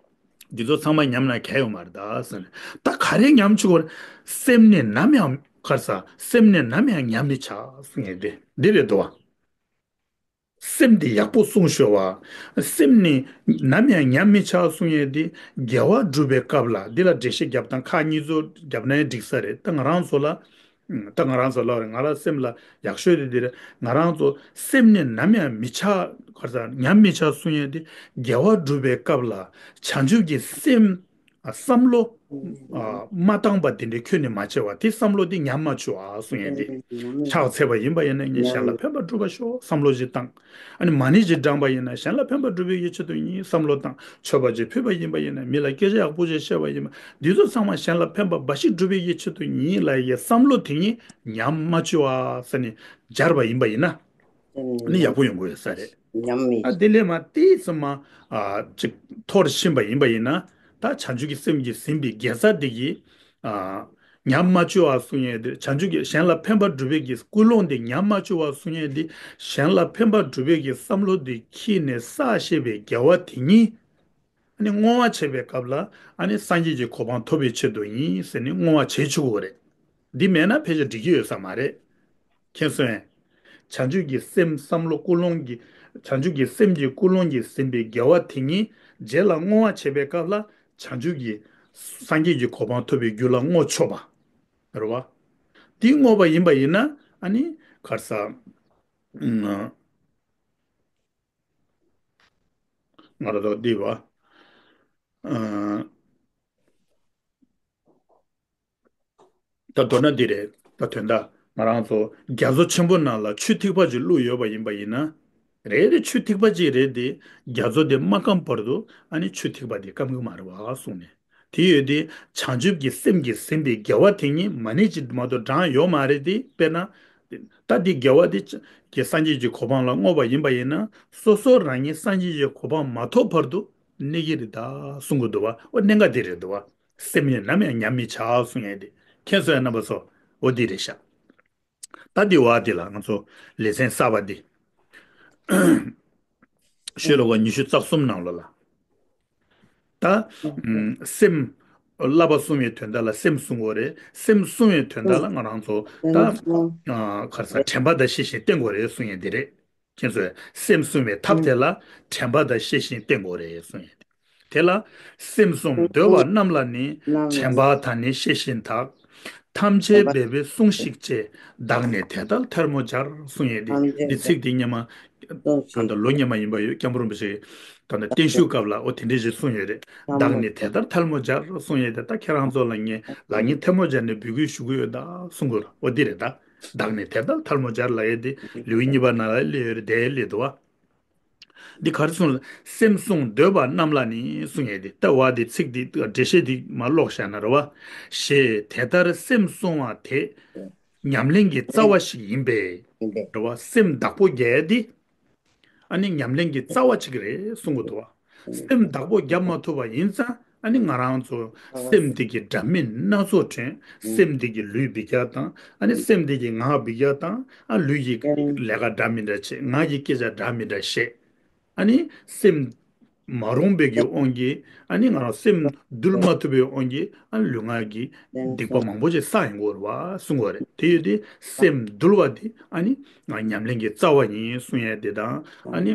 འདི་ཚོ་ཚང་མ་ཉམས་ན་གལ་ཡོད་མ་རེད་ད་ཟེར་ནས་ད་ག་རེ་ཉམས་བཅུག་པར་སེམས་ནི་ནམ་ཡང་ཁར་ས་སེམས་ནི་ནམ་ཡང་ཉམས་མི་བྱ་གསུང་ཡས་དེ་འདི་རེད་འདུག་བ། སེམས་འདི་ཡག་པོ་སྲུང་ཤོག་བ། སེམས་ནི་ནམ་ཡང་ཉམས་མི་ཆག་གསུང་ཡས་འདི་དགེ་བ་སྒྲུབ་པའི་སྐབས་ལ་འདི་ལ་འགྲེལ་བཤད་བརྒྱབ་དང་ཁག་གཉིས་ཚོ་བརྒྱབ་ན་ཡང་འགྲིག་ས་རེད་ད་ང་རང་ཚོ་ལ། ད་ང་རང་ཚོ་ལ་རེད་ང་རང་སེམས་ལ་ཡག་ཤོས་དེ་འདི་རེད་ང་རང་ཚོ་སེམས་ནི་ནམ་ཡང་མི་ཆག་ག་ས་ཉམས་མི་ཆག་གསུང་ཡས་འདི་དགེ་བ་སྒྲུབ་པའི་སྐབས་ལ་བྱང་ཆུབ་ཀྱི་སེམས། བསམ་བློ། མ་བཏང་པ་དེ་འདྲའི་ཁྱོན་ནས་མ་བྱས་པ་དེ་བསམ་བློ་དེ་ཉམས་མ་བཅུག་ཨ་གསུང་ཡས་དེ། ཕྱག་འཚལ་བ་ཡིན་པ་ཡིན་ན་ངས་གཞན་ལ་ཕན་པ་སྒྲུབ་པ་ཤོག་བསམ་བློ་ཞིག་བཏང་། ཨ་ནི་མ་ཎི་ཞིག་བགྲངས་པ་ཡིན་ན་གཞན་ལ་ཕན་པ་སྒྲུབ་པའི་ཡིད་ཆེད་དུ་ཡིན་བསམ་བློ་བཏང་མཆོད་པ་ཞིག་ཕུལ་བ་ཡིན་པ་ཡིན་ན་མི་ལ་སྐད་ཆ་ཡག་པོ་ཞིག་བཤད་པ་ཡིན་པ་འདི་ཚོ་ཚང་མ་གཞན་ལ་ཕན་པ་འབའ་ཞིག་སྒྲུབ་པའི་ཡིད་ཆེད་དུ་ཡིན་ལ་ཡི་བསམ་བློ་དེ་ཉིད་ཉམས་མ་བཅུག་ཨ་ཟེར་ནས་སྦྱར་བ་ཡིན་པ་ཡིན་ན། ཨ་ནི་ཡག་པོ་ཡོང་གི་ཡོད་ས་རེད། ཉམས་མེད། ཨ་དེ་ལས་མ་དེ་ཙམ་མ་ཨ་ཅིག་མཐོར་ཕྱིན་པ་ཡིན་པ་ཡིན་ན་ད་བྱང་ཆུབ་ཀྱི་སེམས་ཀྱིས་ཟིན་པའི་དགེ་རྩ་དེ་གིས་ཨ་ཉམས་མ་བཅུག་པ་གསུང་ཡས་དེ་བྱང་ཆུབ་ཀྱི་གཞན་ལ་ཕན་པ་སྒྲུབ་པའི་གི་ཀུན་སློང་དེ་ཉམས་མ་བཅུག་པ་གསུང་ཡས་དེ་གཞན་ལ་ཕན་པ་སྒྲུབ་པའི་གི་བསམ་བློ་དེ་ཁྱེར་ནས་བསགས་བཞེས་པའི་དགེ་བ་དེ་ཉིད། ཨ་ནི་བསྔོ་བ་བྱེད་པའི་སྐབས་ལ་ཨ་ནི་སངས་རྒྱས་ཀྱི་གོ་འཕང་ཐོབ་པའི་ཆེད་དུ་ཡིན་ཟེར་ནས་བསྔོ་བ་བྱེད་ཆོག་གི་རེད། འདི་མེད་ན་ཕལ་ཆེར་འགྲིག་གི་ཡོད་ས་མ་རེད། མཁྱེན་སོང་ངས། བྱང་ཆུབ་ཀྱི་སེམས་བསམ་བློ་ཀུན་སློང་གི། བྱང་ཆུབ་ཀྱི་སེམས་ཀྱི་ཀུན་སློང་གིས་ཟིན་པའི་དགེ་བ་དེ་ཉིད་རྗེས་ལ་བསྔོ་བ་བྱེད་པའི་སྐབས་ལ་བྱང་ཆུབ་ཀྱི་སངས་རྒྱས་ཀྱི་གོ་འཕང་ཐོབ་པའི་རྒྱུ་ལ་བསྔོ་ཆོག་པ། རེད་བ། འདི་བསྔོ་བ་ཡིན་པ་ཡིན་ན་ཨ་ནི་ག་རེ་ཟ། ང་རང་ཚོ་འདི་བ། ཨ། ད་མདོར་ན་འདི་རེད། ད་དོན་དག་ང་རང་ཚོ་རྒྱ་མཚོ་ཆེན་པོ་ནང་ལ་ཆུ་ཐིགས་པ་ཅིག་བླུགས་ཡོད་པ་ཡིན་པ་ཡིན་ན། རེད་རེད། ཆུ་ཐིགས་པ་ཅིག་རེད་དེ། རྒྱ་མཚོ་དེ་མ་སྐམ་བར་དུ་ཨ་ནི་ཆུ་ཐིགས་པ་དེ་སྐམ་གི་མ་རེད་བ་གསུངས་ནས། དེ་ཡོད་དེ། བྱང་ཆུབ་ཀྱི་སེམས་ཀྱིས་ཟིན་པའི་དགེ་བ་དེ་ཉིད་མ་ཎི་ཅིག་མ་གཏོགས་བགྲང་ཡོད་མ་རེད་དེ། དཔེར་ན། ད་འདི་དགེ་བ་དེ་ཀྱི་སངས་རྒྱས་ཀྱི་གོ་འཕང་ལ་བསྔོས་པ་ཡིན་པ་ཡིན་ན། སོ་སོ་རང་ཉིད་སངས་རྒྱས་ཀྱི་གོ་འཕང་མ་ཐོབ་བར་དུ་གནས་ཀྱི་རེད་ད་གསུང་གི་འདུག་བ། ཨོ་གནད་འགག་དེ་རེད་འདུག་བ། སེམས་ནི་ནམ་ཡང་ཉམས་མི་བྱ་གསུང་ཡས་དེ། མཁྱེན་སོང་ཡ་རྣམ་པ་ཚོ། ཨོ་འདི་རེད་ཤག་ད་འདི་བ་འདི་ལ་ང་ཚོ་ལེ་ཚན་གསར་པ་འདི། ཤོ་ལོ་ཀ་ཉི་ཤུ་རྩ་གསུམ་ནང་ལོགས་ལ། ད། ཨམ། སེམས། བསླབ་པ་བསྲུང་བའི་དོན་དག་ལ་སེམས་བསྲུང་དགོས་རེད། སེམས་བསྲུང་བའི་དོན་དག་ལ་ང་རང་ཚོ་ད། ཨ། ག་རེ་ཟ། དྲན་པ་དང་ཤེས་བཞིན་བསྟེན་དགོས་རེད་གསུང་ཡས་འདི་རེད། མཁྱེན་སོང་། སེམས་བསྲུང་བའི་ཐབས་དེ་ལ་དྲན་པ་དང་ཤེས་བཞིན་བསྟེན་དགོས་རེད་གསུང་ཡས་འདི། དེ་ལ། སེམས་བསྲུང་འདོད་པ་རྣམས་ལ་ནི། དྲན་པ་དང་ནི་ཤེས་བཞིན་དག་ཐམས་ཅད་འབད་པས་སྲུངས་ཤིག་ཅེས། བདག་ནི་དེ་ལྟར་ཐལ་མོ་སྦྱར་གསུང་ཡས་འདི། འདི་ཚིག་འདི་སྔོན་མ། ད་ལྟ་ལོ་སྔོན་མ་ཡིན་པ་ཡོད། སྐྱབས་མགོན་རིན་པོ་ཆེ་ད་ལྟ་བརྟན་བཞུགས་སྐབས་ལ་ཨོ་དེ་འདྲས་ཞིག་གསུངས་ཡོད་རེད། བདག་ནི་དེ་ལྟར་ཐལ་མོ་སྦྱར་གསུངས་ཡོད་དེ། ད་ཁྱེད་རང་ཚོ་ལ་ངས་ལག་གཉིས་ཐལ་མོ་སྦྱར་ནས་འབུལ་དགོས་ཞུ་གི་ཡོད་ད་གསུང་གི་ཡོད་རེད། ཨོ་འདི་རེད་ད། བདག་ནི་དེ་ལྟར་ཐལ་མོ་སྦྱར་ལབ་ཡས་དེ་ལེའུ་གཉིས་པ་ནང་ལ་སླེབས་ཡོད་རེད། དེ་སླེབས་འདུག་བ། འདི་ག་རེ་གསུངས་ལ། སེམས་བསྲུང་འདོད་པ་རྣམས་ལ་ནི་གསུང་ཡས་དེ། ལྟ་བ་འདི་ཚིག་འདི་འགྲེལ་བཤད་འདི་མར་ཀློག་བཞག་ན་རེད་བ། ཞེས་དེ་ལྟར་སེམས་བསྲུང་བ་དེ་ཉམས་ལེན་གྱི་རྩ་བ་ཞིག་ཡིན་པས་རེད་བ། སེམས་བདག་པོ་རྒྱག་ཡས་འདི། ཨ་ནི་ཉམས་ལེན་གྱི་རྩ་བ་གཅིག་རེད་གསུང་གི་འདུག་བ། སེམས་བདག་པོ་རྒྱབ་མ་ཐུབ་པ་ཡིན་ཙང་ཨ་ནི་ང་རང་ཚོ་སེམས་འདི་གི་འདྲ་མིན་སྣ་ཚོགས་ཐོན། སེམས་འདི་གི་ལུས་འབུད་རྒྱག་དང་ཨ་ནི་སེམས་འདི་གི་ངག་འབུད་རྒྱག་དང་ཨ་ལུས་ཀྱི་ལས་ཀ་འདྲ་མི་འདྲ་བྱེད། ངག་གི་སྐད་ཆ་འདྲ་མི་འདྲ་བཤད། ཨ་ནི་སེམས་མ་རུངས་པའི་གི་དབང་གིས་ཨ་ནི་ང་རང་སེམས་འདུལ་མ་ཐུབ་པའི་དབང་གིས་ཨ་ནི་ལུས་ངག་གི་སྡིག་པ་མང་པོ་ཅིག་བསགས་ཡོང་གི་ཡོད་རེད་བ་གསུང་གི་ཡོད་རེད། དེ་ཡོད་དེ་སེམས་འདུལ་བ་དེ་ཨ་ནི་ང་ཉམས་ལེན་གྱི་རྩ་བ་ཡིན་གསུང་ཡས་དེ་དང་ཨ་ནི།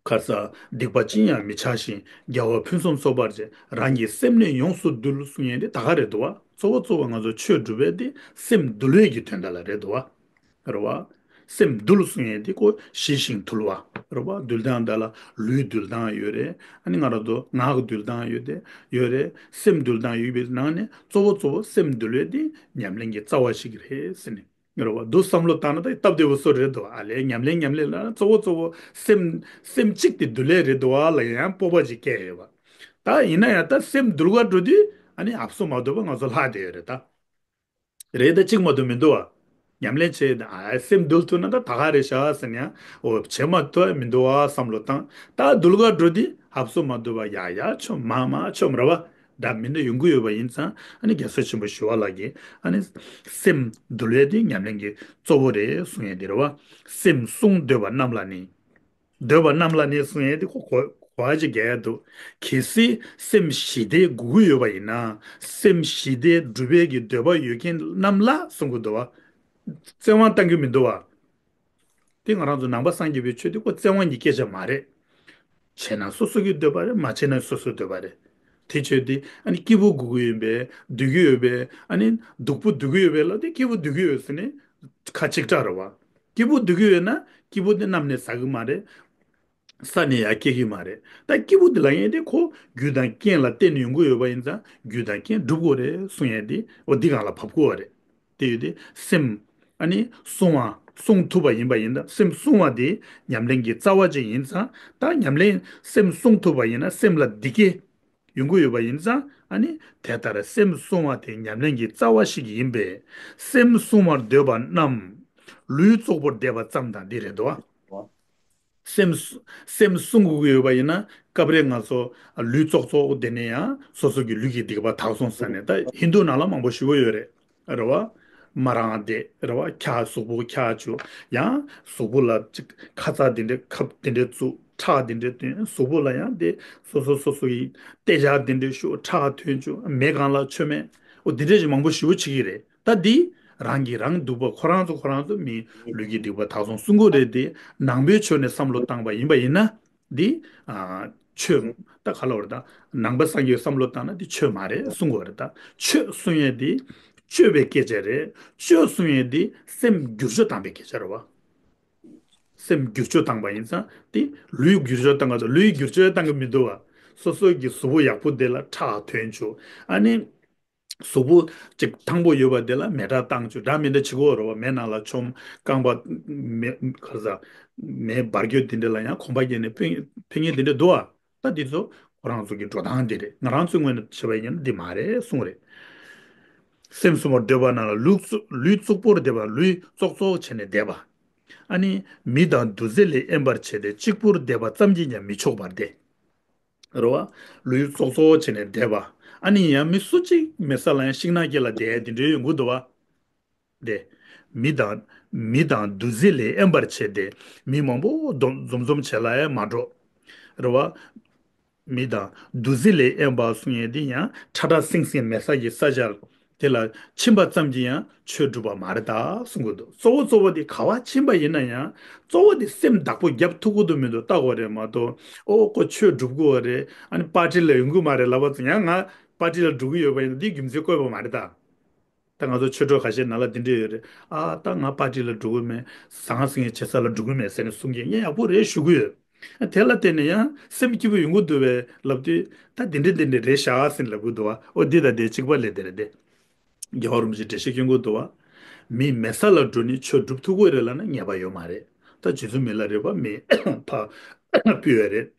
ག་རེ་ཟ། སྡིག་པ་ཅི་ཡང་མི་བྱ་ཞིང་། དགེ་བ་ཕུན་སུམ་ཚོགས་པར་བྱེད། རང་གི་སེམས་ནི་ཡོངས་སུ་འདུལ་གསུང་ཡས་དེ་ད་ག་རེད་འདུག་བ། གཙོ་བོ་གཙོ་བོ་ང་ཚོ་ཆོས་སྒྲུབ་པའི་དེ་སེམས་འདུལ་བའི་གི་དོན་དག་ལ་རེད་འདུག་བ། རེད་བ། སེམས་འདུལ་གསུང་ཡས་དེ་ཁོ་ཞི་ཞིང་དུལ་བ། རེད་བ། འདུལ་སྟངས་དེ་ལ་ལུས་འདུལ་སྟངས་ཡོད་རེད། ཨ་ནི་ང་རང་ཚོ་ངག་འདུལ་སྟངས་ཡོད་དེ་ཡོད་རེད། སེམས་འདུལ་སྟངས་ཡོད་པའི་ནང་ནས་གཙོ་བོ་གཙོ་བོ་སེམས་འདུལ་བའི་དེ་ཉམས་ལེན་གྱི་རྩ་བ་ཞིག་རེད་ཟེར་ནས། རེད་བ། འདུག་བསམ་བློ་བཏང་ན་ད་སྟབས་བདེ་པོ་བཟོ་རེད་འདུག་ཨ་ལས་ཉམས་ལེན་ཉམས་ལེན་ལ་གཙོ་བོ་གཙོ་བོ་སེམས་སེམས་གཅིག་དེ་འདུལ་ལས་རེད་འདུག་ཨ་ལ་ཡང་སྤོབས་པ་ཅིག་སྐྱེ་ཡོད་པ། ད་ཡིན་ན་ཡང་ད་སེམས་འདུལ་ག་འགྲོ་དུས་ཨ་ནི་ཨབ་སོ་མ་འདུག་པ་ང་ཚོ་ལྷག་བསྡད་ཡོད་རེད་ད། རེད་ད་གཅིག་མ་གཏོགས་མི་འདུག་བ། ཉམས་ལེན་བྱས་ད་ཨ་སེམས་འདུལ་ཐུབ་ན་ད་ད་ག་རེད་ཤག་ཟེར་ན་ཡང་འོ་བྱེད་མ་ཐུབ་མི་འདུག་ཨ་བསམ་བློ་བཏང་། ད་འདུལ་ག་འགྲོ་དུས་ཨབ་སོ་མ་འདུག་པ་ཡ་ཡ་ཆོམ་མ་མ་ཆོམ་ར་བ། འདྲ་མི་འདྲ་ཡོང་གི་ཡོད་པ་ཡིན་ཙང་ཨ་ནི་རྒྱལ་སྲས་ཆེན་པོ་ཞི་བ་ལྷ་གིས་ཨ་ནི་སེམས་འདུལ་བའི་དེ་ཉམས་ལེན་གྱི་གཙོ་བོ་རེད་གསུང་ཡས་དེ་རེད་བ། སེམས་བསྲུང་འདོད་པ་རྣམས་ལ་ནི། འདོད་པ་རྣམས་ལ་ནི་གསུང་ཡས་དེ་ཁོ་གོ་གོ་བ་ཅིག་རྒྱག་ཡ་འདུག་གལ་སྲིད་སེམས་ཞི་བདེ་དགོས་ཀྱི་ཡོད་པ་ཡིན་ན་སེམས་ཞི་བདེ་སྒྲུབ་པའི་གི་འདོད་པ་ཡོད་མཁན་རྣམས་ལ་གསུང་གི་འདུག་བ། བཙན་དབང་བཏང་གི་མི་འདུག་བ། དེ་ང་རང་ཚོ་ནང་པ་སངས་རྒྱས་པའི་ཆོས་དེ་ཁོ་བཙན་དབང་གི་སྐད་ཆ་མ་རེད། བྱས་ན་སོ་སོ་གི་འདོད་པ་རེད། མ་བྱས་ན་སོ་སོའི་འདོད་པ་རེད། དེ་ཆོས་དེ་ཨ་ནི་སྐྱིད་པོ་དགོས་ཀྱི་ཡོད་པས་སྡུག་གི་ཡོད་པས་ཨ་ནི་སྡུག་པོ་སྡུག་གི་ཡོད་པས་ལ་དེ་སྐྱིད་པོ་སྡུག་གི་ཡོད་ཟེར་ནས་ཁ་གཅིག་གྲགས་རེད་བ། སྐྱིད་པོ་སྡུག་གི་ཡོད་ན་སྐྱིད་པོ་དེ་གནམ་ནས་ཟག་གི་མ་རེད། ས་ནས་ཡར་སྐྱེ་གི་མ་རེད། ད་སྐྱིད་པོ་དེ་ལ་ཡིན་དེ་ཁོ་རྒྱུ་དང་རྐྱེན་ལ་བརྟེན་ནས་ཡོང་གི་ཡོད་པ་ཡིན་ཙང་རྒྱུ་དང་རྐྱེན་སྒྲུབ་དགོས་རེད་གསུང་ཡས་དེ་འོ་འདི་སྒང་ལ་བབས་དགོས་པ་རེད། དེ་ཡོད་དེ་སེམས་ཨ་ནི་བསྲུང་བ་བསྲུང་ཐུབ་པ་ཡིན་པ་ཡིན་ད་སེམས་བསྲུང་བ་དེ་ཉམས་ལེན་གྱི་རྩ་བ་ཅིག་ཡིན་ཙང་ད་ཉམས་ལེན་སེམས་བསྲུང་ཐུབ་པ་ཡིན་ན་སེམས་ལ་བདེ་སྐྱིད་ཡོང་གི་ཡོད་པ་ཡིན་ཙང་ཨ་ནི་དེ་ལྟར་སེམས་བསྲུང་བ་དེ་ཉམས་ལེན་གྱི་རྩ་བ་ཞིག་ཡིན་པས་སེམས་བསྲུང་བར་འདོད་པ་རྣམས་ལུས་བཙོག་པོར་བསྡད་པ་ཙམ་དང་འདི་རེད་དོ། སེམས་སེམས་བསྲུང་དགོས་ཀྱི་ཡོད་པ་ཡིན་ན་སྐབས་རེ་ང་ཚོ་ལུས་བཙོག་བཙོག་དེ་ནས་ཡང་སོ་སོ་གི་ལུས་ཀྱི་སྡིག་པ་དག་སོང་ཟེར་ནས་ད་ཧིན་དུ་ནང་ལ་མང་པོ་ཞེ་པོ་ཡོད་རེད། རེད་བ། མ་རང་བསྡད་རེད་བ་འཁྱག་གཟུགས་པོ་འཁྱག་བཅུག་ཡང་གཟུགས་པོ་ལ་ཅིག་ཁ་ཚ་དེ་འདྲས་ཁབ་དེ་འདྲས་བཙུགས་ཁྲག་དེ་འདྲས་ཐོན་གཟུགས་པོ་ལ་ཡང་དེ་སོ་སོ་སོ་སོ་ཡི་ཏེ་ཇ་དེ་འདྲས་ཤོག་ཁྲག་ཐོན་བཅུག་མེ་གང་ལ་མཆོད་མེ་འོ་དེ་འདྲས་ཞིག་མང་པོ་ཞེ་པོ་བྱེད་ཀྱི་རེད། ད་འདི་རང་གིས་རང་སྡུག་པ་ཁོ་རང་ཚོ་ཁོ་རང་ཚོ་མི་ལུས་ཀྱི་སྡིག་པ་དག་སོང་གསུང་གི་རེད་དེ་ནང་པའི་ཆོས་ནས་བསམ་བློ་བཏང་པ་ཡིན་པ་ཡིན་ན་འདི་ཨ་ཆོས་ད་ག་ལ་བར་ད་ནང་པ་སངས་རྒྱས་བསམ་བློ་བཏང་ན་འདི་ཆོས་མ་རེད་གསུང་གི་རེད། ད་ཆོས་གསུང་ཡས་འདི་སྤྱོད་པའི་སྐད་ཆ་རེད། སྤྱོད་གསུང་ཡས་འདི་སེམས་བསྒྱུར་བཅོས་བཏང་པའི་སྐད་ཆ་རེད་བ། སེམས་བསྒྱུར་བཅོས་བཏང་པ་ཡིན་ཙང་འདི་ལུས་བསྒྱུར་བཅོས་བཏང་ག་ཚོད་ལུས་བསྒྱུར་བཅོས་བཏང་གི་མི་འདུག་བ། སོ་སོ་གི་གཟུགས་པོ་ཡག་པོ་དེ་ལ་ཁྲག་ཐོན་བཅུག་ཨ་ནི། གཟུགས་པོ་ཅིག་ཐང་པོ་ཡོད་པ་དེ་ལ་མེ་སྲེག་བཏང་བཅུག་འདྲ་མི་འདྲ་བྱེད་ཀྱི་ཡོད་རེད་བ། མེ་ནང་ལ་མཆོངས། རྐང་པ་མེ་ག་རེ་ཟ། མེ་འབར་རྒྱུ་དེ་འདྲ་ལ་ཡང་གོམ་པ་བརྒྱབ་ནས་ཕུད་ཕུད་མཁན་དེ་འདྲ་འདུག་བ། ད་འདི་ཚོ་ཁོ་རང་ཚོ་གི་འགྲོ་སྟངས་དེ་རེད། ང་རང་ཚོའི་ངོས་ནས་བྱས་པ་ཡིན་ན་འདི་མ་རེད་གསུངས་རེད། སེམས་སྲུང་བར་འདོད་པ་རྣམས་ལ་ལུས་བཙུགས་ལུས་བཙུགས་པོར་འདོད་པ། ལུས་བཙོག་བཙོག་བྱས་ནས་བསྡད་པ། ཨ་ནི་མི་དང་འདུ་འཛི་ལས་དབེན་པར་བྱས་ཏེ་གཅིག་པུར་བསྡད་པ་ཙམ་གྱིས་ཀྱང་མི་ཆོག་པར་ཏེ། རེད་བ། ལུས་བཙོག་བཙོག་བྱས་ནས་བསྡད་པ། ཨ་ནི་ཡང་མི་སུ་གཅིག་མེད་ས་ལ་ཡང་ཤིང་ནགས་དཀྱིལ་ལ་བསྡད་དེ་འདྲའི་ཡོང་གི་འདུག་བ། དེ། མི་དང་། མི་དང་འདུ་འཛི་ལས་དབེན་པར་བྱས་ཏེ། མི་མང་པོ་འཛོམས་འཛོམས་བྱེད་ལ་ཡང་མ་འགྲོ། རེད་བ། མི་དང་འདུ་འཛི་ལས་དབེན་པ་གསུང་ཡས་འདི་ཡང་ཁྲ་ཁྲ་སིང་སིང་མེད་ས་ཀྱི་ས་ཆ་དེ་ལ་ཕྱིན་པ་ཙམ་གྱིས་ཡང་ཆོས་འགྲུབ་པ་མ་རེད་ད་གསུང་གི་འདུག་གཙོ་བོ་གཙོ་བོ་དེ་ག་བ་ཕྱིན་པ་ཡིན་ན་ཡང་གཙོ་བོ་དེ་སེམས་བདག་པོ་རྒྱབ་ཐུབ་ཀྱི་འདུག་མི་འདུག་ལྟ་དགོས་རེད་མ་གཏོགས། ཨོ་ཁོ་ཆོས་འགྲུབ་ཀྱི་ཡོད་རེད། ཨ་ནི་པར་ཊི་ལ་ཡོང་གི་མ་རེད་ལབ་པ་ཙམ། ཡང་ང་པར་ཊི་ལ་འགྲོ་གི་ཡོད་པ་ཡིན་ན་འདི་རྒྱུ་མཚན་བཀོད་པ་མ་རེད་ད། ད་ང་ཚོ་ཆོས་གྲོགས་ཁ་ཤས་ནང་ལ་འདི་འདྲ་ཡོད་རེད། ཨ་ད་ང་པར་ཊི་ལ་འགྲོ་གི་མེད། ཟང་ཟིང་བྱེད་ས་ལ་འགྲོ་གི་མེད་ཟེར་ནས་གསུང་མཁན་ཡང་ཡག་པོ་རེད་ཞུ་གི་ཡོད། དེ་ལ་བརྟེན་ནས་ཡང་སེམས་སྐྱིད་པོ་ཡོང་གི་འདུག་བས་ལབ་དུས། ད་འདི་འདྲ་འདི་འདྲ་རེད་ཤག་ཟེར་ནས་ལབ་གི་འདུག་བ། ཨོ་འདི་དང་འདི་གཅིག་པ་ལས་དེ་རེད་དེ། རྒྱལ་བ་རིན་པོ་ཆེ་འགྲེལ་བཤད་སྐྱོན་གི་འདུག་བ། མི་མེད་ས་ལ་འགྲོ་ནས་ཆོས་སྒྲུབ་ཐུབ་ཀྱི་རེད་ལབ་ན་ངེས་པ་ཡོད་མ་རེད། ད་རྗེ་བཙུན་མི་ལ་རས་པ་མི་ཕ་ཕུལ་བ་རེད།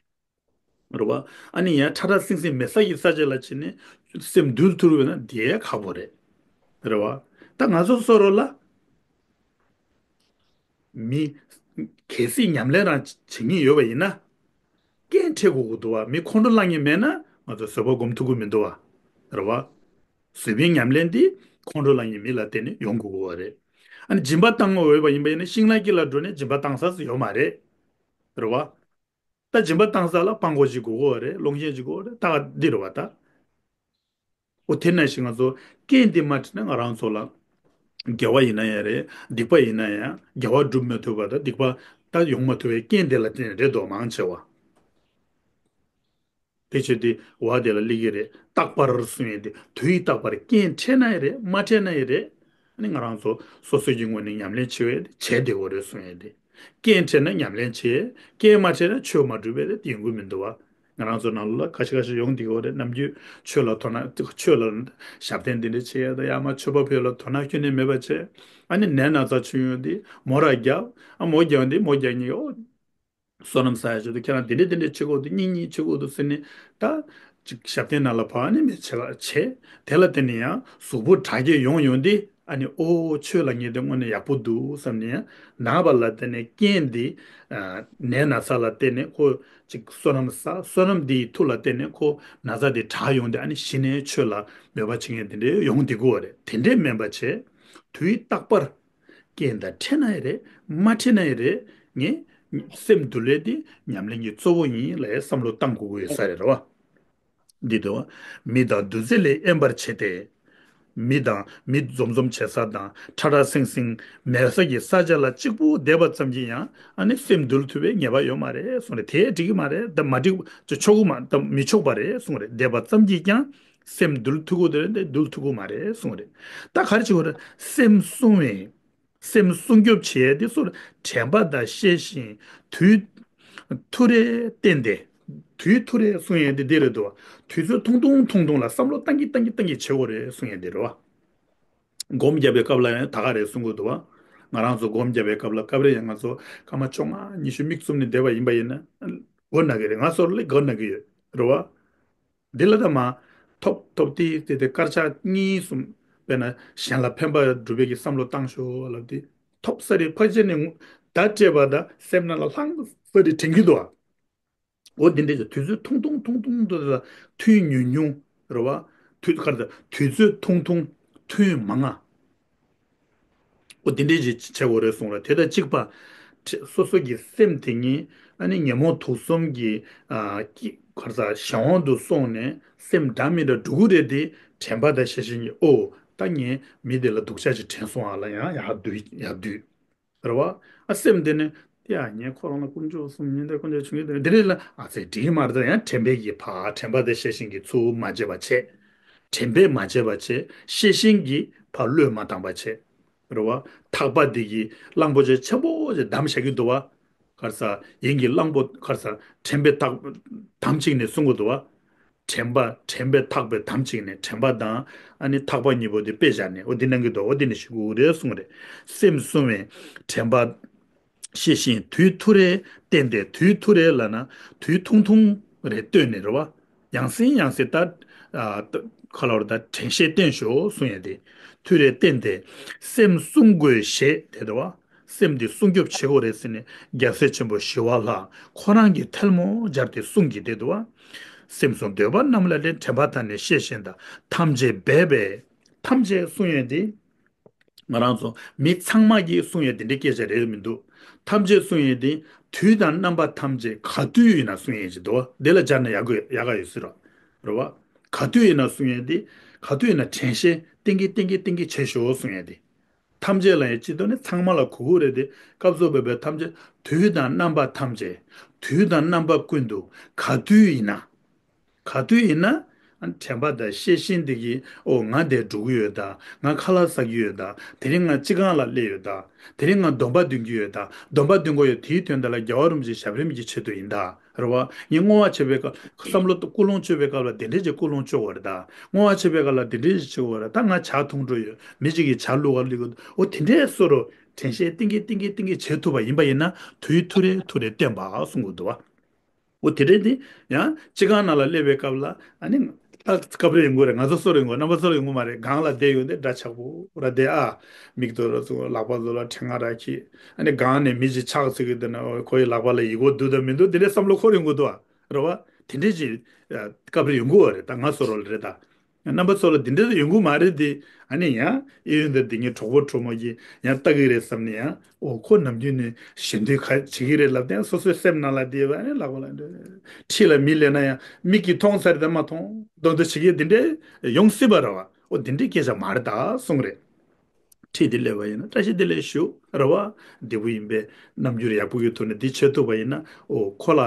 རེད་བ། ཨ་ནི་ཡང་ཁྲ་ཁྲ་སིང་སིང་མེད་ས་ཀྱི་ས་ཆ་ལ་ཕྱིན་ནས་སེམས་འདུལ་ཐུབ་རུང་ན་དེ་ཡང་ཁག་པོ་རེད། རེད་བ། ད་ང་ཚོ་བཟོ་འདྲ་ལ། མི། གལ་སྲིད་ཉམས་ལེན་རང་བྱེད་མཁན་ཡོད་པ་ཡིན་ན། རྐྱེན་འཕྲད་དགོས་ཀྱི་འདུག་བ། མི་ཁོང་ཁྲོ་ལངས་མཁན་མེད་ན་ང་ཚོ་བཟོད་པ་སྒོམ་ཐུབ་ཀྱི་མི་འདུག་བ། རེད་བ། བཟོད་པའི་ཉམས་ལེན་འདི་ཁོང་ཁྲོ་ལངས་མཁན་མི་ལ་བརྟེན་ནས་ཡོང་དགོས་ཀྱི་ཡོད་རེད། ཨ་ནི་སྦྱིན་པ་བཏང་དགོས་པ་ཡིན་པ་ཡིན་ན་ཤིང་ནགས་དཀྱིལ་ལ་འགྲོ་ནས་སྦྱིན་པ་བཏང་ས་ཡོད་མ་རེད། རེད་བ། ད་སྦྱིན་པ་བཏང་ས་ལ་སྤྲང་པོ་ཅིག་དགོས་ཀྱི་ཡོད་རེད། སློང་ཆེན་ཅིག་དགོས་ཀྱི་ཡོད་རེད། ད་འདི་རེད་བ་ད། འོ་དེ་ནང་བཞིན་ང་ཚོ་རྐྱེན་འདི་མ་འཕྲད་ན་ང་རང་ཚོ་ལ། དགེ་བ་ཡིན་ན་ཡང་རེད། སྡིག་པ་ཡིན་ན་ཡང་དགེ་བ་སྒྲུབ་མ་ཐུབ་པ་དང་སྡིག་པ་ད་ཡོང་མ་ཐུབ་པའི་རྐྱེན་དེ་ལ་བརྟེན་ནས་རེད་དོ་མང་ཆེ་བ། དེ་བྱས་ཏེ་བ་དེ་ལ་སླེབས་ཀྱི་རེད། རྟག་པར་གསུང་ཡས་དེ་དུས་རྟག་པར་རྐྱེན་འཕྲད་ན་ཡང་རེད། མ་འཕྲད་ན་ཡང་རེད། ཨ་ནི་ང་རང་ཚོ་སོ་སོ་ཡི་ངོས་ནས་ཉམས་ལེན་བྱེད་ཡས་དེ་བྱས་བསྡད་དགོས་རེད་གསུང་ཡས་དེ། རྐྱེན་འཕྲད་ན་ཉམས་ལེན་བྱེད། རྐྱེན་མ་འཕྲད་ན་ཆོས་མ་སྒྲུབ་པས་དེ་ཡོང་གི་མི་འདུག་བ། ང་རང་ཚོ་ནང་ལོགས་ལ་ཁ་ཤས་ཁ་ཤས་ཡོང་བསྡད་ཀྱི་ཡོད་རེད། ནམ་རྒྱུན་ཆོས་ལ་དོ་སྣང་ཆོས་ལ་ཞབས་བརྟན་འདི་འདྲ་བྱེད་ཡ་དང་ཡང་མ་ཆོས་པ་བོད་ལ་དོ་སྣང་ཁྱོན་ནས་མེད་པ་བྱས། ཨ་ནི་ནད་ན་ཚ་བྱུང་ཡོང་དུས་མོ་ར་རྒྱབ། ཨ་མོ་རྒྱབ་དུས་མོ་རྒྱག་མཁན་ཨོ། བསོད་ནམས་བསགས་ཡ་བྱེད་དུས་ཁྱེད་རང་འདི་འདྲ་འདི་འདྲ་བྱེད་དགོས་འདུག་གཉིས་གཉིས་བྱེད་དགོས་འདུག་ཟེར་ནས་ད། ཅིག་ཞབས་བརྟན་ནང་ལ་བབས་ནས་མི་བྱེད་པ་བྱས། དེ་ལ་བརྟེན་ནས་ཡང་གཟུགས་པོ་དྲག་སྐྱེད་ཡོང་ཡོང་དུས་ཨ་ནི་ཨོ་ཆོས་ལ་ངས་དེ་དངོས་གནས་ཡག་པོ་འདུག་བསམ་ནས་ཡང་ནང་པ་ལ་བརྟེན་ནས་རྐྱེན་འདི། ནད་ན་ཚ་ལ་བརྟེན་ནས་ཁོ་ཅིག་བསོད་ནམས་བསགས། བསོད་ནམས་འདིའི་མཐུ་ལ་བརྟེན་ནས་ཁོ་ན་ཚ་འདི་དྲག་ཡོང་དུས་ཨ་ནི་གཞི་ནས་ཆོས་ལ་མོས་པ་བྱེད་མཁན་དེ་འདྲའི་ཡོང་བསྡད་ཀྱི་ཡོད་རེད། དེ་འདྲའི་མིན་པ་བྱས། དུས་རྟག་པར། རྐྱེན་དང་འཕྲད་ན་ཡང་རེད། མ་འཕྲད་ན་ཡང་རེད། ངས་སེམས་འདུལ་ལས་དེ་ཉམས་ལེན་གྱི་གཙོ་བོ་ཡིན་ལབ་བསམ་བློ་བཏང་དགོས་ཀྱི་ཡོད་ས་རེད་རེད་བ། འདི་དུ། མི་དང་འདུ་འཛི་ལས་དབེན་པར་བྱས་ཏེ། མི་དང་མི་འཛོམས་འཛོམས་བྱེད་ས་དང་ཁྲ་ཁྲ་སིང་སིང་མེད་ས་ཀྱི་ས་ཆ་ལ་གཅིག་པུ་བསྡད་པ་ཙམ་གྱིས་ཡང་ཨ་ནི་སེམས་འདུལ་ཐུབ་པའི་ངེས་པ་ཡོད་མ་རེད་གསུངས་རེད། དེ་འགྲིག་གི་མ་རེད། ད་མ་འགྲིག་ཆོག་གི་མ་ད་མི་ཆོག་པ་རེད་གསུངས་རེད། བསྡད་པ་ཙམ་གྱིས་ཀྱང་སེམས་འདུལ་ཐུབ་ཀྱི་འདུག་རེད། འདུལ་ཐུབ་ཀྱི་མ་རེད་གསུངས་རེད། ད་ག་རེ་བྱེད་དགོས་རེད། སེམས་བསྲུང་བའི། སེམས་སྲུང་སྐྱོབ་བྱེད་ཡས་དེ་ཚོར་དྲན་པ་དང་ཤེས་བཞིན་དུས་ཐུ་རེ་བསྟེན་ཏེ། དུས་ཐུ་རེ་གསུང་ཡས་དེ་འདི་རེད་འདུག་བ། དུས་ཚོད་ཐུང་ཐུང་ཐུང་ཐུང་ལ་བསམ་བློ་བཏང་གི་བཏང་གི་བཏང་གི་བྱེད་དགོས་རེད་གསུང་ཡས་འདི་རེད་བ། སྒོམ་རྒྱབ་པའི་སྐབས་ལ་ཡང་ད་ག་རེད་གསུང་གི་འདུག་བ། ང་རང་ཚོ་སྒོམ་རྒྱབ་པའི་སྐབས་ལ་སྐབས་རེ་ཡང་ང་ཚོ་སྐར་མ་བཅོ་ལྔ་ཉི་ཤུ་མིག་བཙུམ་ནས་བསྡད་པ་ཡིན་པ་ཡིན་ན། དགོས་ན་གི་རེད། ང་ཚོར་ལས་དགོས་ན་གི་ཡོད་རེད་བ། འདི་ལ་ད་མ། ཐོབ་ཐོབ་ཏི་ཏི་ཏི་དཀར་ཆག་གཉིས་གསུམ། དཔེར་ན་གཞན་ལ་ཕན་པ་སྒྲུབ་པའི་གི་བསམ་བློ་བཏང་ཤོག་ལབ་དུས། ཐོབ་ས་རེ་ཕར་ཕྱིན་ནས་བརྡ་སྤྲད་པ་དང་སེམས་ནང་ལ་ལྷང་ས་རེ་དྲན་གྱི་འདུག་ཨ། འོ་དེ་འདྲས་ཀྱི་དུས་ཚོད་ཐུང་ཐུང་ཐུང་ཐུང་དུ་ཐུན་ཉུང་ཉུང་རེད་བ། དུས་ག་རེ་ད་དུས་ཚོད་ཐུང་ཐུང་ཐུན་མང་ང་། འོ་དེ་འདྲས་ཀྱི་བྱེད་དགོས་རེད་གསུངས་ར། དེ་དང་གཅིག་པ། སོ་སོ་གི་སེམས་དེ་ཉིད་ཨ་ནི་ཉོན་མོངས་དུག་གསུམ་གྱི་ཨ་ཀྱི་ག་རེ་ཟ་གཞན་དབང་དུ་སོང་ནས་སེམས་འདྲ་མི་འདྲ་འགྲོ་གི་རེད་དེ། དྲན་པ་དང་ཤེས་བཞིན་གྱིས་ཨོ་ད་ངས་མི་དེ་ལ་སྡུག་ཅག་ཅིག་དྲན་སོང་ཨ་ལ་ཡང་ཡར་བསྡུས་ཡར་བསྡུས། རེད་བ། ཨ་སེམས་དེ་ནི། ཡ་ངས་ཁོ་རང་ལ་དཀོན་མཆོག་གསུམ་ཉེན་བརྡ་དཀོན་མཆོག་བྱུང་གི་འདུག་འདི་རེད་ལ་ཨ་ཙི་འགྲིག་གི་མ་རེད། ད་ཡང་དྲན་པས་ཀྱི་ཕ་དྲན་པ་དེ་ཤེས་བཞིན་གྱི་ཚུར་མ་བྱེད་པ་བྱེད། དྲན་པས་མ་བྱེད་པ་བྱེད། ཤེས་བཞིན་གྱི་ཕ་བློས་མ་བཏང་པ་བྱེད། རེད་བ། ཐག་པ་འདི་གི་གླང་པོ་ཆེ་ཆེན་པོ་ཞིག་བསྡམས་བཞག་གི་འདུག་བ། ག་རེ་ཟ་ཡིན་གྱི་གླང་པོ་ག་རེ་ཟ་དྲན་པས་ཐག་བསྡམས་བཅུག་ནས་གསུང་གི་འདུག་བ། དྲན་པ་དྲན་པས་ཐག་པའི་དམ་བཅས་ནས། དྲན་པ་དང་ཨ་ནི་ཐག་པ་གཉིས་པོ་དེ་དཔེ་བཞག་ནས་འོ་འདི་གནང་གི་འདུག་འོ་འདི་ནི་ཞུ་དགོས་རེད་གསུངས་རེད། སེམས་བསྲུང་བའི་དྲན་པ་ཤེས་བཞིན་དུས་ཐུང་རེ་བསྟེན་ཏེ། དུས་ཐུང་རེ་ལབ་ན་དུས་ཐུང་ཐུང་རེ་བསྟེན་ནས་རེད་བ། ཡང་སེ་ཡང་སེ་ད་ཨ་ཁ་ལོར་ད་དྲན་ཤེས་བསྟེན་ཤོག་གསུང་ཡ་དེ། ཐུང་རེ་བསྟེན་ཏེ་སེམས་བསྲུང་དགོས་ཞེས་དེ་རེད་བ། སེམས་འདི་སྲུང་སྐྱོབ་བྱེད་དགོས་རེད་ཟེར་ནས་རྒྱལ་སྲས་ཆེན་པོ་ཞི་བ་ལྷ་ཁོ་རང་གིས་ཐལ་མོ་སྦྱར་ཏེ་གསུང་གི་བསྡད་འདུག་བ། སེམས་བསྲུང་འདོད་པ་རྣམས་ལ་ལན། དྲན་པ་དང་ནི་ཤེས་བཞིན་དུ། ཐམས་ཅད་འབད་པས། ཐམས་ཅད་གསུང་ཡས་འདི་ང་རང་ཚོ་མི་ཚང་མ་གིས་གསུང་ཡས་འདི་འདྲའི་སྐད་ཆ་རེད་མི་འདུག་ཐམས་ཅད་གསུང་ཡས་འདི་དུས་དང་རྣམ་པ་ཐམས་ཅད་ག་དུས་ཡིན་ན་གསུང་ཡས་ཅིག་འདུག་བ། འདི་ལ་སྦྱར་ན་ཡག་གི་ཡག་ག་ཡོད་སྲིད་རོ། རེད་བ། ག་དུས་ཡིན་ན་གསུང་ཡས་འདི་ག་དུས་ཡིན་ན་དྲན་ཤེས་བསྟེན་གི་བསྟེན་གི་བསྟེན་གི་བྱེད་ཤོག་གསུང་ཡས་འདི། ཐམས་ཅད་ལ་ཡང་སྤྱི་ལྡོག་ནི་ཚང་མ་ལ་གོ་གི་རེད་དེ། སྐབས་སུ་བབས་པའི་ཐམས་ཅད་དུས་དང་རྣམ་པ་ཐམས་ཅད་དུས་དང་རྣམ་པ་ཀུན་ཏུ་ག་དུས་ཡིན་ན། ག་དུས་ཡིན་ན་དྲན་པ་དང་ཤེས་བཞིན་དེ་གིས་ཨོ་ང་འདིར་འགྲོ་གི་ཡོད་ད། ང་ཁ་ལག་ཟ་གི་ཡོད་ད། དེ་རིང་ང་སྤྱི་ཁང་ལ་སླེབས་ཡོད་ད། དེ་རིང་ང་སྡོམ་པ་འདོན་གི་ཡོད་ད། སྡོམ་པ་འདོན་གི་ཡོད། དེའི་དོན་དག་ལ་རྒྱལ་བ་རིན་པོ་ཆེ་ཞབས་རིམ་གྱི་ཆེད་དུ་ཡིན་ད། རེད་བ། ངས་བསྔོ་བ་བྱེད་པའི་སྐབས་བསམ་བློ་ཀུན་སློང་བཅོས་པའི་སྐབས་ལ་དེ་འདྲས་ཀྱི་ཀུན་སློང་བཅོ་དགོས་རེད་ད། བསྔོ་བ་བྱེད་པའི་སྐབས་ལ་དེ་འདྲས་ཀྱི་བྱེད་དགོས་རེད་ད། ང་ཇ་འཐུང་འགྲོ་ཡོད། མི་གཅིག་གིས་ཇ་བླུགས་ག་བླུགས་ག་འོ་དེ་འདྲས་བཟོ་འདྲ་དྲན་ཤེས་བསྟེན་གི་བསྟེན་གི་བསྟེན་གི་བྱེད་ཐུབ་པ་ཡིན་པ་ཡིན་ན་དུས་ཐུང་རེ་ཐུང་རེ་བསྟེན་པ་གསུང་གི་འདུག་བ། འོ་དེ་འདྲས་དེ་ཡང་སྤྱི་ཁང་ནང་ལ་སླེབས་པའི་སྐབས་ལ་ཨ་ནི་ད་སྐབས་རེ་ཡོང་གི་རེད། ང་ཚོ་སོ་རེ་ཡོང་གི་རེད། རྣམ་པ་སོ་རེ་ཡོང་གི་མ་རེད། སྒང་ལ་བསྡད་ཡོང་དེ་འདྲ་ཆགས་པོ་ར་བསྡད་ཨ། མིག་ཏོ་ར་ཚོ་ལག་པ་ཚོ་ལ་ཕྲེང་བ་ར་འཁྱེར། ཨ་ནི་སྒང་ནས་མི་གཅིག་ཕྱག་འཚལ་གི་འདུག་ན་ཁོ་ཡི་ལག་པ་ལ་ཡི་གེ་འདུག་དང་མི་འདུག་དེ་འདྲའི་བསམ་བློ་འཁོར་ཡོང་གི་འདུག་ཨ། རེད་བ། དེ་འདྲའི་ཅིག་སྐབས་རེ་ཡོང་གི་ཡོད་རེད། ད་ང་སོ་རོ་ལ་རེད་ད། རྣམ་པ་ཚོ་ལ་དེ་འདྲའི་ཡོང་གི་མ་རེད་དེ། ཨ་ནི་ཡང་ཨེ་ཡོན་ད་དེ་ངའི་གྲོགས་པོ་གྲོགས་མོ་གིས་ཡང་ལྟ་གི་རེད་བསམ་ནས་ཡང་ཨོ་ཁོ་ནམ་རྒྱུན་ནས་ཞེ་འདོད་ག་བྱེད་ཀྱི་རེད་ལབ་དེ་སོ་སོའི་སེམས་ནང་ལ་བསྡད་པ་ཨ་ནི་ལག་པ་ལ་འདྲ་ཁྲིད་ལ་མི་སླེབས་ན་ཡང་མིག་གིས་མཐོང་ཚར་དེ་མ་མཐོང་མདོག་མདོག་བྱེད་ཀྱི་དེ་འདྲའི་ཡོང་སྲིད་པ་རེད་བ། ཨོ་དེ་འདྲའི་སྐད་ཆ་མ་རེད་ད་གསུངས་རེད། ཁྲིད་དེ་སླེབས་པ་ཡིན་ན་བཀྲ་ཤིས་བདེ་ལེགས་ཞུ་རེད་བ། བདེ་པོ་ཡིན་པའི་རྣམ་འགྱུར་ཡག་པོ་གི་ཐོག་ནས་འདི་བྱེད་ཐུབ་པ་ཡིན་ན་ཨོ་ཁོ་ལ་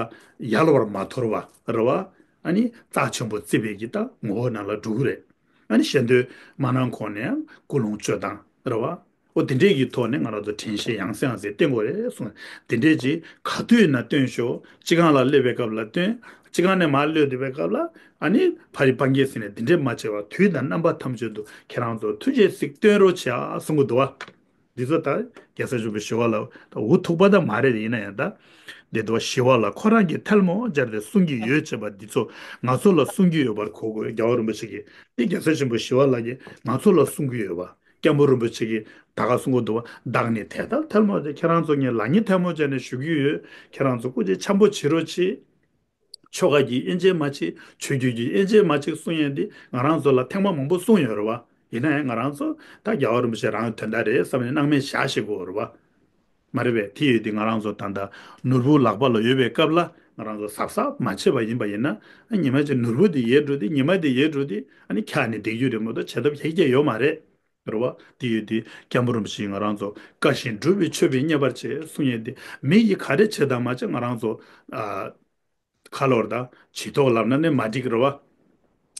ཡལ་བར་མ་དོར་བ་རེད་བ། ཨ་ནི་རྩ་ཆེན་པོ་བརྩི་བའི་གི་ད་ངོ་བོ་ནང་ལ་འགྲོ་གི་རེད། ཨ་ནི་ཞེ་འདོད་མ་གནང་གོང་ནས་ཡང་ཀུན་སློང་བཅོས་སྟངས་རེད་བ། ཨོ་དེ་འདྲས་ཀྱི་ཐོག་ནས་ང་རང་ཚོ་དྲན་ཤེས་ཡང་སེ་ཡང་སེ་བསྟེན་དགོས་རེད་གསུངས། དེ་འདྲས་ཀྱི་ག་དུས་ཡིན་ན་བསྟེན་ཤོག་སྤྱི་ཁང་ལ་སླེབས་པའི་སྐབས་ལ་བསྟེན། སྤྱི་ཁང་ནས་མར་སླེབས་བསྡད་པའི་སྐབས་ལ་ཨ་ནི་ཕ་རི་སྤང་གེ་ཟེར་ནས་དེ་འདྲས་མ་བྱས་པར་དུས་དང་རྣམ་པ་ཐམས་ཅད་དུ་ཁྱེད་རང་ཚོ་ཐུགས་རྗེས་གཟིགས་བསྟེན་རོགས་བྱེད་ཨ་གསུང་གི་འདུག་བ། འདི་ཚོ་ད་རྒྱལ་སྲས་ཆེན་པོ་ཞི་བ་ལྷ་ད་འུ་ཐུག་པ་ད་མ་རེད། ཡིན་ན་ཡང་ད་འདི་འདུག་བ། ཞི་བ་ལྷ་ཁོ་རང་གིས་ཐལ་མོ་སྦྱར་ཏེ་གསུང་གི་ཡོད་ཅེས་པ་འདི་ཚོ་ང་ཚོ་ལ་གསུང་གི་ཡོད་པར་གོ་དགོས། རྒྱལ་བ་རིན་པོ་ཆེ་གིས་འདི་རྒྱལ་སྲས་ཆེན་པོ་ཞི་བ་ལྷ་གིས་ང་ཚོ་ལ་གསུང་གི་ཡོད་པ། སྐྱབས་མགོན་རིན་པོ་ཆེ་གིས་ད་ག་གསུང་གི་འདུག་བ། བདག་ནི་དེ་ལྟར་ཐལ་མོ་སྦྱར། ཁྱེད་རང་ཚོ་ངས་ལག་གཉིས་ཐལ་མོ་སྦྱར་ནས་ཞུ་གི་ཡོད། ཁྱེད་རང་ཚོ་སྐུ་མཁྱེན་འཆམ་པོ་བྱེད་རོགས་གྱིས། ཆོ་ག་གི་དབྱེ་འབྱེད་མ་བྱེད། ཆོས་བརྒྱུད་ཀྱི་དབྱེ་འབྱེད་མ་བྱེད་གསུང་ཡས་འདི་ང་རང་ཚོ་ལ་ཐེངས་མ་མང་པོ་གསུངས་ཡོད་རེད་བ། ཡིན་ན་ཡང་ང་རང་ཚོ་ད་རྒྱལ་བ་རིན་པོ་ཆེ་རང་གི་དོན་དག་རེད་བསམ་ནས་སྣང་མེད་བཞག་ཤེས་དགོས་རེད་བ། མ་རེད་པས། དེ་ཡོད་དེ་ང་རང་ཚོ་ད་ལྟ་ནོར་བུ་ལག་པ་ལ་ཡོད་པའི་སྐབས་ལ་ང་རང་ཚོ་གཟབ་གཟབ་མ་བྱས་པ་ཡིན་པ་ཡིན་ན་ཨ་ཉི་མ་ཅིག་ནོར་བུ་དེ་ཡལ་འགྲོ་དེ་ཉི་མ་དེ་ཡལ་འགྲོ་དེ་ཨ་ནི་འཁྱག་ནས་བསྡད་རྒྱུ་རེད་མ་གཏོགས་བྱེད་ཐབས་ཡག་ཡོད་མ་རེད། རེད་བ། དེ་ཡོད་དེ་སྐྱབས་མགོན་རིན་པོ་ཆེས་ང་རང་ཚོ་བཀའ་བཞིན་སྒྲུབ་པའི་མཆོད་པས་མཉེས་པར་བྱེད་གསུང་ཡས་དེ་མི་ཡིས་ག་རེ་བྱེད་དང་མ་བྱེད་ང་རང་ཚོ་ཨ་ཁ་ལོར་དང་བྱེད་ཐོག་ལབ་ན་ནི་མ་འགྲིག་རེད་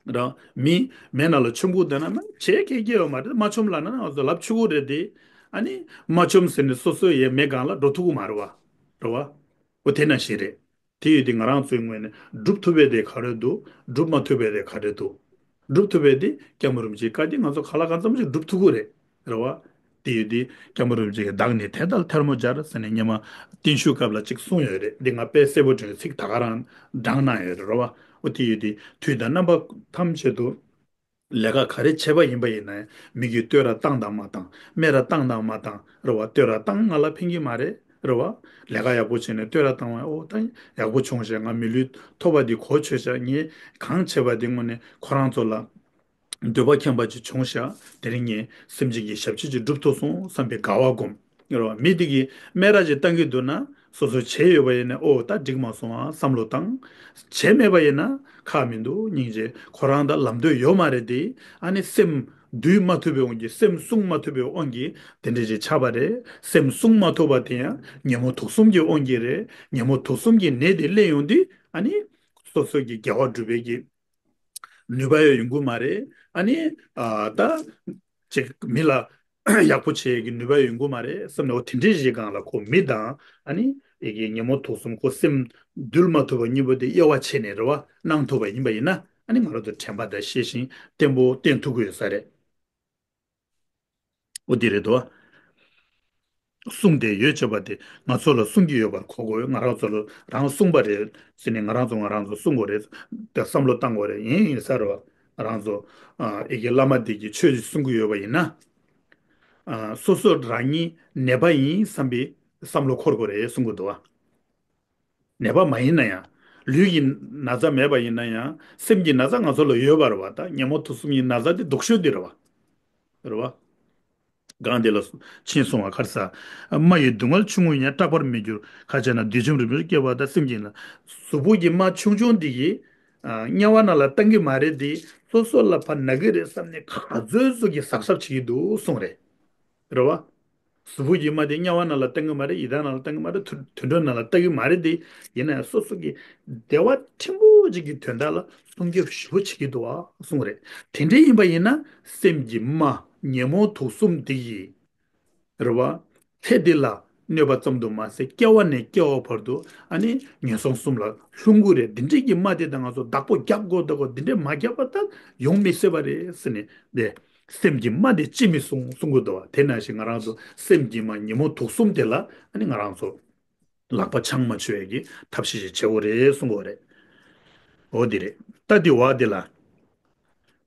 བ། རང་མི་མེ་ནང་ལ་མཆོང་གི་བསྡད་ན་མ་བྱེད་མཁན་སྐྱེ་ཡོད་མ་རེད། མ་མཆོངས་ལབ་ན་ང་ཚོ་ལབ་ཆོག་གི་རེད་དེ། ཨ་ནི་མ་མཆོངས་ཟེར་ནས་སོ་སོ་ཡས་མེ་སྒང་ལ་འགྲོ་ཐུབ་ཀྱི་མ་རེད་བ། རེད་བ། འོ་དེ་ནང་བཞིན་རེད། དེ་ཡོད་དེ་ང་རང་ཚོའི་ངོས་ནས་སྒྲུབ་ཐུབ་པའི་དེ་ག་རེ་འདུག་སྒྲུབ་མ་ཐུབ་པའི་དེ་ག་རེ་འདུག་སྒྲུབ་ཐུབ་པའི་དེ་སྐྱབས་མགོན་རིན་པོ་ཆེའི་བཀའ་དེ་ང་ཚོ་གང་ལ་གང་འཚམ་ཞིག་སྒྲུབ་ཐུབ་ཀྱི་རེད། རེད་བ། དེ་ཡོད་དེ་སྐྱབས་མགོན་རིན་པོ་ཆེ་གིས་བདག་ནི་དེ་ལྟར་ཐལ་མོ་སྦྱར་ཟེར་ནས་སྔོན་མ་བརྟན་བཞུགས་སྐབས་ལ་གཅིག་གསུངས་ཡོད་རེད། འདི་ང་དཔེ་གསལ་པོ་དྲན་ཚིག་ད་ག་རང་བགྲངས་གནང་ཡོད་རེད། རེད་བ། འོ་དེ་ཡོད་དེ་དུས་དང་རྣམ་པ་ཐམས་ཅད་དུ། ལས་ཀ་ག་རེ་བྱས་པ་ཡིན་པ་ཡིན་ན་མི་གིས་བསྟོད་ར་བཏང་དང་མ་བཏང་སྨད་ར་བཏང་དང་མ་བཏང་རེད་བ། བསྟོད་ར་བཏང་ང་ལ་ཕན་གྱི་མ་རེད། རེད་བ། ལས་ཀ་ཡག་པོ་བྱས་ནས་བསྟོད་ར་བཏང་བ་ཨོ་ད་ཡག་པོ་བྱུང་ཤག་ང་མི་ལུས་ཐོབ་པ་འདི་གོ་ཆོད་ཤག་ངས་གང་བྱས་པ་འདི་དངོས་གནས་ཁོ་རང་ཚོ་ལ་འདོད་པ་ཁེངས་པ་ཅིག་བྱུང་ཤག་དེ་རིང་ངས་སེམས་ཅན་གྱི་ཞབས་ཕྱི་ཅིག་སྒྲུབ་ཐུབ་སོང་བསམ་པའི་དགའ་བ་སྒོམ། རེད་བ། མི་དེ་གིས་སྨད་ར་ཅིག་བཏང་གི་འདུག་ན་སོ་སོ་བྱས་ཡོད་པ་ཡིན་ན་ཨོ་ད་འགྲིག་མ་སོང་ཨ་བསམ་བློ་བཏང་། བྱས་མེད་པ་ཡིན་ན་ཁག་མི་འདུག་སྙིང་རྗེ་ཁོ་རང་ད་ལམ་འདོད་ཡོད་མ་རེད་དེ། ཨ་ནི་སེམས་འདུལ་མ་ཐུབ་པའི་དབང་གིས་སེམས་བསྲུང་མ་ཐུབ་པའི་དབང་གིས་དེ་འདྲ་ཅིག་ཆགས་པ་རེད། སེམས་བསྲུང་མ་ཐུབ་པ་དེ་ཡང་ཉོན་མོངས་དུག་གསུམ་གྱི་དབང་གིས་རེད། ཉོན་མོངས་དུག་གསུམ་གྱི་ནད་དེ་སླེབས་ཡོང་དུས་ཨ་ནི་སོ་སོ་གི་དགེ་བ་སྒྲུབ་པའི་གི་ནུས་པ་ཡང་ཡོང་གི་མ་རེད། ཨ་ནི་ཨ་ད་ཅིག་མི་ལ་ཡག་པོ་བྱེད་ཀྱི་ནུས་པ་ཡོང་གི་མ་རེད་བསམ་ནས་འོ་དེ་འདྲའི་གཞི་སྒང་ལ་ཁོ་མི་དང་ཨ་ནི་ཨེ་གི་ཉོན་མོངས་དུག་གསུམ་ཁོ་སེམས་འདུལ་མ་ཐུབ་པ་གཉིས་པོ་དེ་དབྱེ་བ་ཕྱེ་ནས་རེད་བ་གནང་ཐུབ་པ་ཡིན་པ་ཡིན་ན་ ཨ་ནི་ང་རང་ཚོ་དྲན་པ་དང་ཤེས་བཞིན་བརྟན་པོ་བསྟེན་ཐུབ་ཀྱི་ཡོད་ས་རེད། འོ་འདི་རེད་དོ། གསུང་དེ་ཡོད་ཅེས་པ་དེ་ང་ཚོ་ལ་གསུང་གི་ཡོད་པར་གོ་དགོས། ང་རང་ཚོ་ལ་རང་གསུངས་པ་རེད་ཟེར་ནས་ང་རང་ཚོ་ང་རང་ཚོ་གསུང་དགོས་རེད། དེ་བསམ་བློ་བཏང་དགོས་རེད། ཡིན་ཡིན་ས་རེད་བ། ང་རང་ཚོ་ཨ་ཨི་གེ་བླ་མ་དེ་གིས་ཆོས་ཤིག་གསུང་གི་ཡོད་པ་ཡིན་ན། ཨ་སོ་སོ་རང་ཉིད་ནད་པ་ཡིན་བསམ་པའི་བསམ་བློ་འཁོར་དགོས་རེད་གསུང་གི་འདུག་བ། ནད་པ་མ་ཡིན་ན་ཡང་། ལུས་ཀྱི་ན་ཚ་མེད་པ་ཡིན་ན་ཡང་། སེམས་ཀྱི་ན་ཚ་ང་ཚོ་ལ་ཡོད་པ་རེད་བ། ད་ཉོན་མོངས་དུག་གསུམ་གྱི་ན་ཚ་དེ་སྡུག་ཤོས་དེ་རེད་བ། རེད་བ། གང་དེ་ལ་ཕྱིན་སོང་བ་ཁར་ས། སྨྲ་ཡི་སྡུག་བསྔལ་ཆུང་ངུ་ཡང་སྐྲག་པར་མི་འགྱུར། ཁ་ཆེ་ན་བདུད་བཅོམ་རིམ་པར་སྐྱེ་བ་དང་སེམས་ཀྱི་ན། གཟུགས་པོ་གི་རྨ་ཆུང་ཆུང་འདི་གིས་ཨ་དམྱལ་བ་ནང་ལ་བཏང་གི་མ་རེད་དེ། སོ་སོ་ལ་ཕར་ན་གི་རེད་བསམ་ནས་ག་ཚོད་ཚོད་ཀྱིས་ཟག་ཟག་བྱེད་ཀྱི་འདུག་གསུངས་རེད། རེད་བ། གཟུགས་པོ་ཡི་རྨ་དེ་དམྱལ་བ་ནང་ལ་བཏང་གི་མ་རེད། ཡི་དྭགས་ནང་ལ་བཏང་གི་མ་རེད། དུད་དུད་འགྲོ་ནང་ལ་བཏང་གི་མ་རེད་དེ། ཡིན་ན་ཡང་སོ་སོ་གི་བདེ་བ་ཕྲན་བུ་ཅིག་གི་དོན་དག་ལ་སྲུང་སྐྱོབ་ཞེ་པོ་བྱེད་ཀྱི་འདུག་ཨ་གསུངས་རེད། དེ་འདྲ་ཡིན་པ་ཡིན་ན་སེམས་ཀྱི་རྨ་ཉོན་མོངས་དུག་གསུམ་དེ་ཡིས། རེད་བ། ཚེ་འདི་ལ་གནོད་པ་ཙམ་དུ་མ་ཟད་སྐྱེ་བ་ནས་སྐྱེ་བ་བར་དུ་ཨ་ནི་ངན་སོང་གསུམ་ལ་ལྷུང་གི་རེད། འདི་འདྲའི་གི་རྨ་དེ་དང་ང་ཚོ་བདག་པོ་རྒྱབ་དགོས་ད་གོ་འདི་འདྲའི་མ་རྒྱབ་པ་ད་ཡོང་མི་སྲིད་པ་རེད་ཟེར་ནས་དེ། སེམས་ཀྱི་རྨ་དེ་ཅི་མི་གསུང་གསུང་གི་འདུག་བ། དེ་ནང་བཞིན་ང་རང་ཚོ་སེམས་ཀྱི་རྨ་ཉོན་མོངས་དུག་གསུམ་དེ་ལ་ཨ་ནི་ང་རང་ཚོ་ལག་པ་འཆང་མ་བཅུག་ཡས་ཀྱི་ཐབས་ཤེས་ཤིག་བྱེད་དགོས་རེད་གསུང་གི་རེད། འོ་འདི་རེད། ད་འདི་བ་འདི་ལ།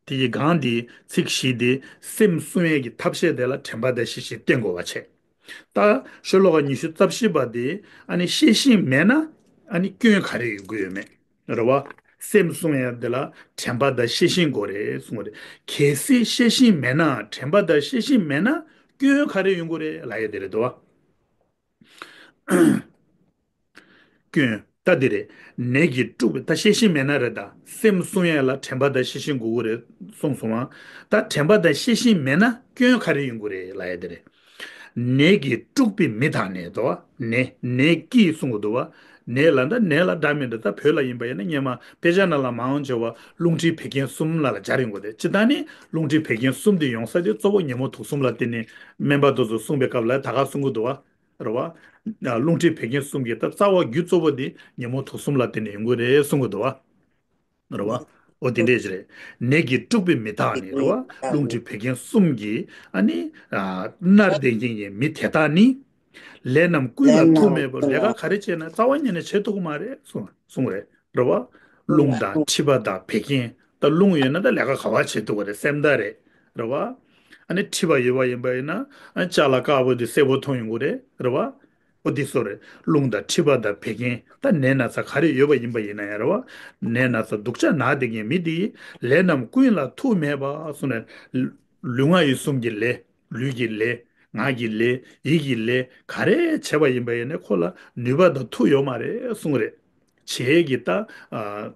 དེ་ཡི་གང་འདི་ཚིག་བཞི་འདི་སེམས་བསྲུང་ཡས་ཀྱི་ཐབས་ཤེས་དེ་ལ་དྲན་པ་དང་ཤེས་བཞིན་བསྟེན་དགོས་པ་བྱས། ད་ཤོ་ལོ་ཀ་ཉི་ཤུ་རྩ་བཞི་པ་འདི་ཨ་ནི་ཤེས་བཞིན་མེད་ན་ཨ་ནི་སྐྱོན་ག་རེ་ཡོང་གི་ཡོད་མེད། རེད་བ། སེམས་བསྲུང་ཡ་འདི་ལ་དྲན་པ་དང་ཤེས་བཞིན་དགོས་རེད་གསུངས་པ་རེད། གལ་སྲིད་ཤེས་བཞིན་མེད་ན་དྲན་པ་དང་ཤེས་བཞིན་མེད་ན་སྐྱོན་ག་རེ་ཡོང་གི་རེད་ལབ་ཡ་དེ་རེད་དོ། སྐྱོན་ད་འདི་རེད། ནད་ཀྱིས་དཀྲུགས་པའི་ད་ཤེས་བཞིན་མེད་ན་རེད། ད་སེམས་བསྲུང་ཡ་ལ་དྲན་པ་དང་ཤེས་བཞིན་དགོས་ཀྱི་རེད་གསུངས་སོང་ང་། ད་དྲན་པ་དང་ཤེས་བཞིན་མེད་ན་སྐྱོན་ག་རེ་ཡོང་གི་རེད་ལབ་ཡ་དེ་རེད། ནད་ཀྱིས་དཀྲུགས་པའི་མི་དག་ནི་དོ། ནད་ནད་ཀྱིས་གསུང་གི་འདུག་བ། ནད་ལ་ད་ནད་ལ་འདྲ་མི་འདྲ་ད་བོད་ལ་ཡིན་པ་ཡིན་ན་སྔོན་མ་དཔེ་ཆ་ནང་ལ་མང་ཆེ་བ་རླུང་མཁྲིས་བད་ཀན་གསུམ་ལ་ལ་སྦྱར་ཡོང་གི་རེད། སྤྱིར་བཏང་ནི་རླུང་མཁྲིས་བད་ཀན་གསུམ་དེ་ཡོང་ས་དེ་གཙོ་བོ་ཉོན་མོངས་དུག་གསུམ་ལ་བརྟེན་ནས་སྨན་པ་དེ་ཚོ་གསུངས་པའི་སྐབས་ལ་ད་ག་གསུང་གི་འདུག་བ། རེད་བ། རླུང་མཁྲིས་བད་ཀན་གསུམ་གྱི་ད་རྩ་བ་རྒྱུ་གཙོ་བོ་དེ་ཉོན་མོངས་དུག་གསུམ་ལ་བརྟེན་ནས་ཡོང་གི་རེད་གསུང་གི་འདུག་བ། རེད་བ། འོ་དེ་འདྲས་ཅིག་རེད། ནད་ཀྱིས་དཀྲུགས་པའི་མི་དག་ནི་རེད་བ། རླུང་མཁྲིས་བད་ཀན་གསུམ་གྱིས་ཨ་ནི་ཨ་མནར་བསྡད་མཁན་གྱི་མི་དེ་དག་ནི། ལས་རྣམས་ཀུན་ལ་ཐུག་མེད་པར་ལས་ཀ་ག་རེ་བྱས་ན་རྩ་བ་ཉིད་ནས་བྱེད་ཐུབ་ཀྱི་མ་རེད་གསུང་གསུང་རེད། རེད་བ། རླུང་དང་མཁྲིས་པ་དང་བད་ཀན། ད་རླུང་ཡོད་ན་ད་ལས་ཀ་ག་བ་བྱེད་ཐུབ་ཀྱི་རེད། སེམས་ད་རེད། རེད་བ། ཨ་ནི་མཁྲིས་པ་ཡོད་པ་ཡིན་པ་ཡིན་ན་ཨ་ནི་ལྕགས་ལ་དཀར་པོ་དེ་སེར་པོ་མཐོང་ཡོང་གི་རེད། རེད་བ། འོ་དེ་སོ་རེད། རླུང་དང་མཁྲིས་པ་དང་བད་ཀན་ད་ནད་ན་ཚ་ག་རེ་ཡོད་པ་ཡིན་པ་ཡིན་ན་ཡང་རེད་བ། ནད་ན་ཚ་སྡུག་ཅག་ན་བསྡད་མཁན་མི་དེ་ལས་རྣམས་ཀུན་ལ་ཐུག་མེད་པ་གསུངས་ནས། ལུས་ངག་ཡིད་གསུམ་གྱི་ལས། ལུས་ཀྱི་ལས། ངག་གི་ལས། ཡིད་ཀྱི་ལས་ག་རེ་བྱས་པ་ཡིན་པ་ཡིན་ན་ཁོ་ལ་ནུས་པ་དང་མཐུ་ཡོད་མ་རེད་གསུངས་རེད། བྱེད་ཀྱི་ད་ཨ།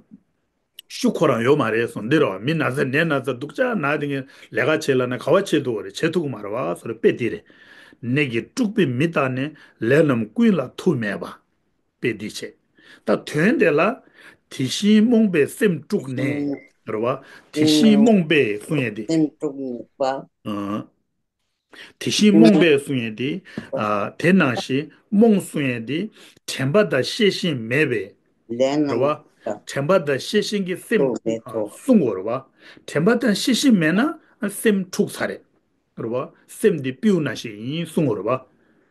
ཤུགས་ཁོ་རང་ཡོད་མ་རེད་གསུངས། འདི་རོ་མི་ན་ཚ་ནད་ན་ཚ་སྡུག་ཅག་ན་དེ་ངས་ལས་ཀ་བྱེད་ལ་ན་ག་བ་བྱེད་ཐུབ་པ་རེད། བྱེད་ཐུབ་ཀྱི་མ་རེད་བ་སོ་རེད། དཔེ་དེ་རེད། ནད་ཀྱིས་དཀྲུགས་པའི་མི་དག་ནི་ལས་རྣམས་ཀུན་ལ་ཐུག་མེད་པ། དཔེ་འདི་བྱས། ད་དོན་དེ་ལ། དེ་བཞིན་རྨོངས་པས་སེམས་དཀྲུགས་ནས། རེད་བ། དེ་བཞིན་རྨོངས་པས་གསུང་ཡས་དེ། སེམས་དཀྲུགས་ནུས་པ། ཨང་། དེ་བཞིན་རྨོངས་པས་གསུང་ཡས་དེ། ཨ་དེ་ནང་བཞིན་རྨོངས་གསུང་ཡས་དེ། དྲན་པ་དང་ཤེས་བཞིན་མེད་པས། ལས་རྣམས། རེད་བ། དྲན་པ་དང་ཤེས་བཞིན་གྱི་སེམས་དཀྲུགས་ནས་ཨ་གསུང་དགོས་རེད་བ། དྲན་པ་དང་ཤེས་བཞིན་མེད་ན་ཨ་སེམས་འཁྲུགས་ཚར་རེད། རེད་བ། སེམས་འདི་སྤྲེའུ་ནང་བཞིན་ཡིན་གསུང་བ་རེད་བ།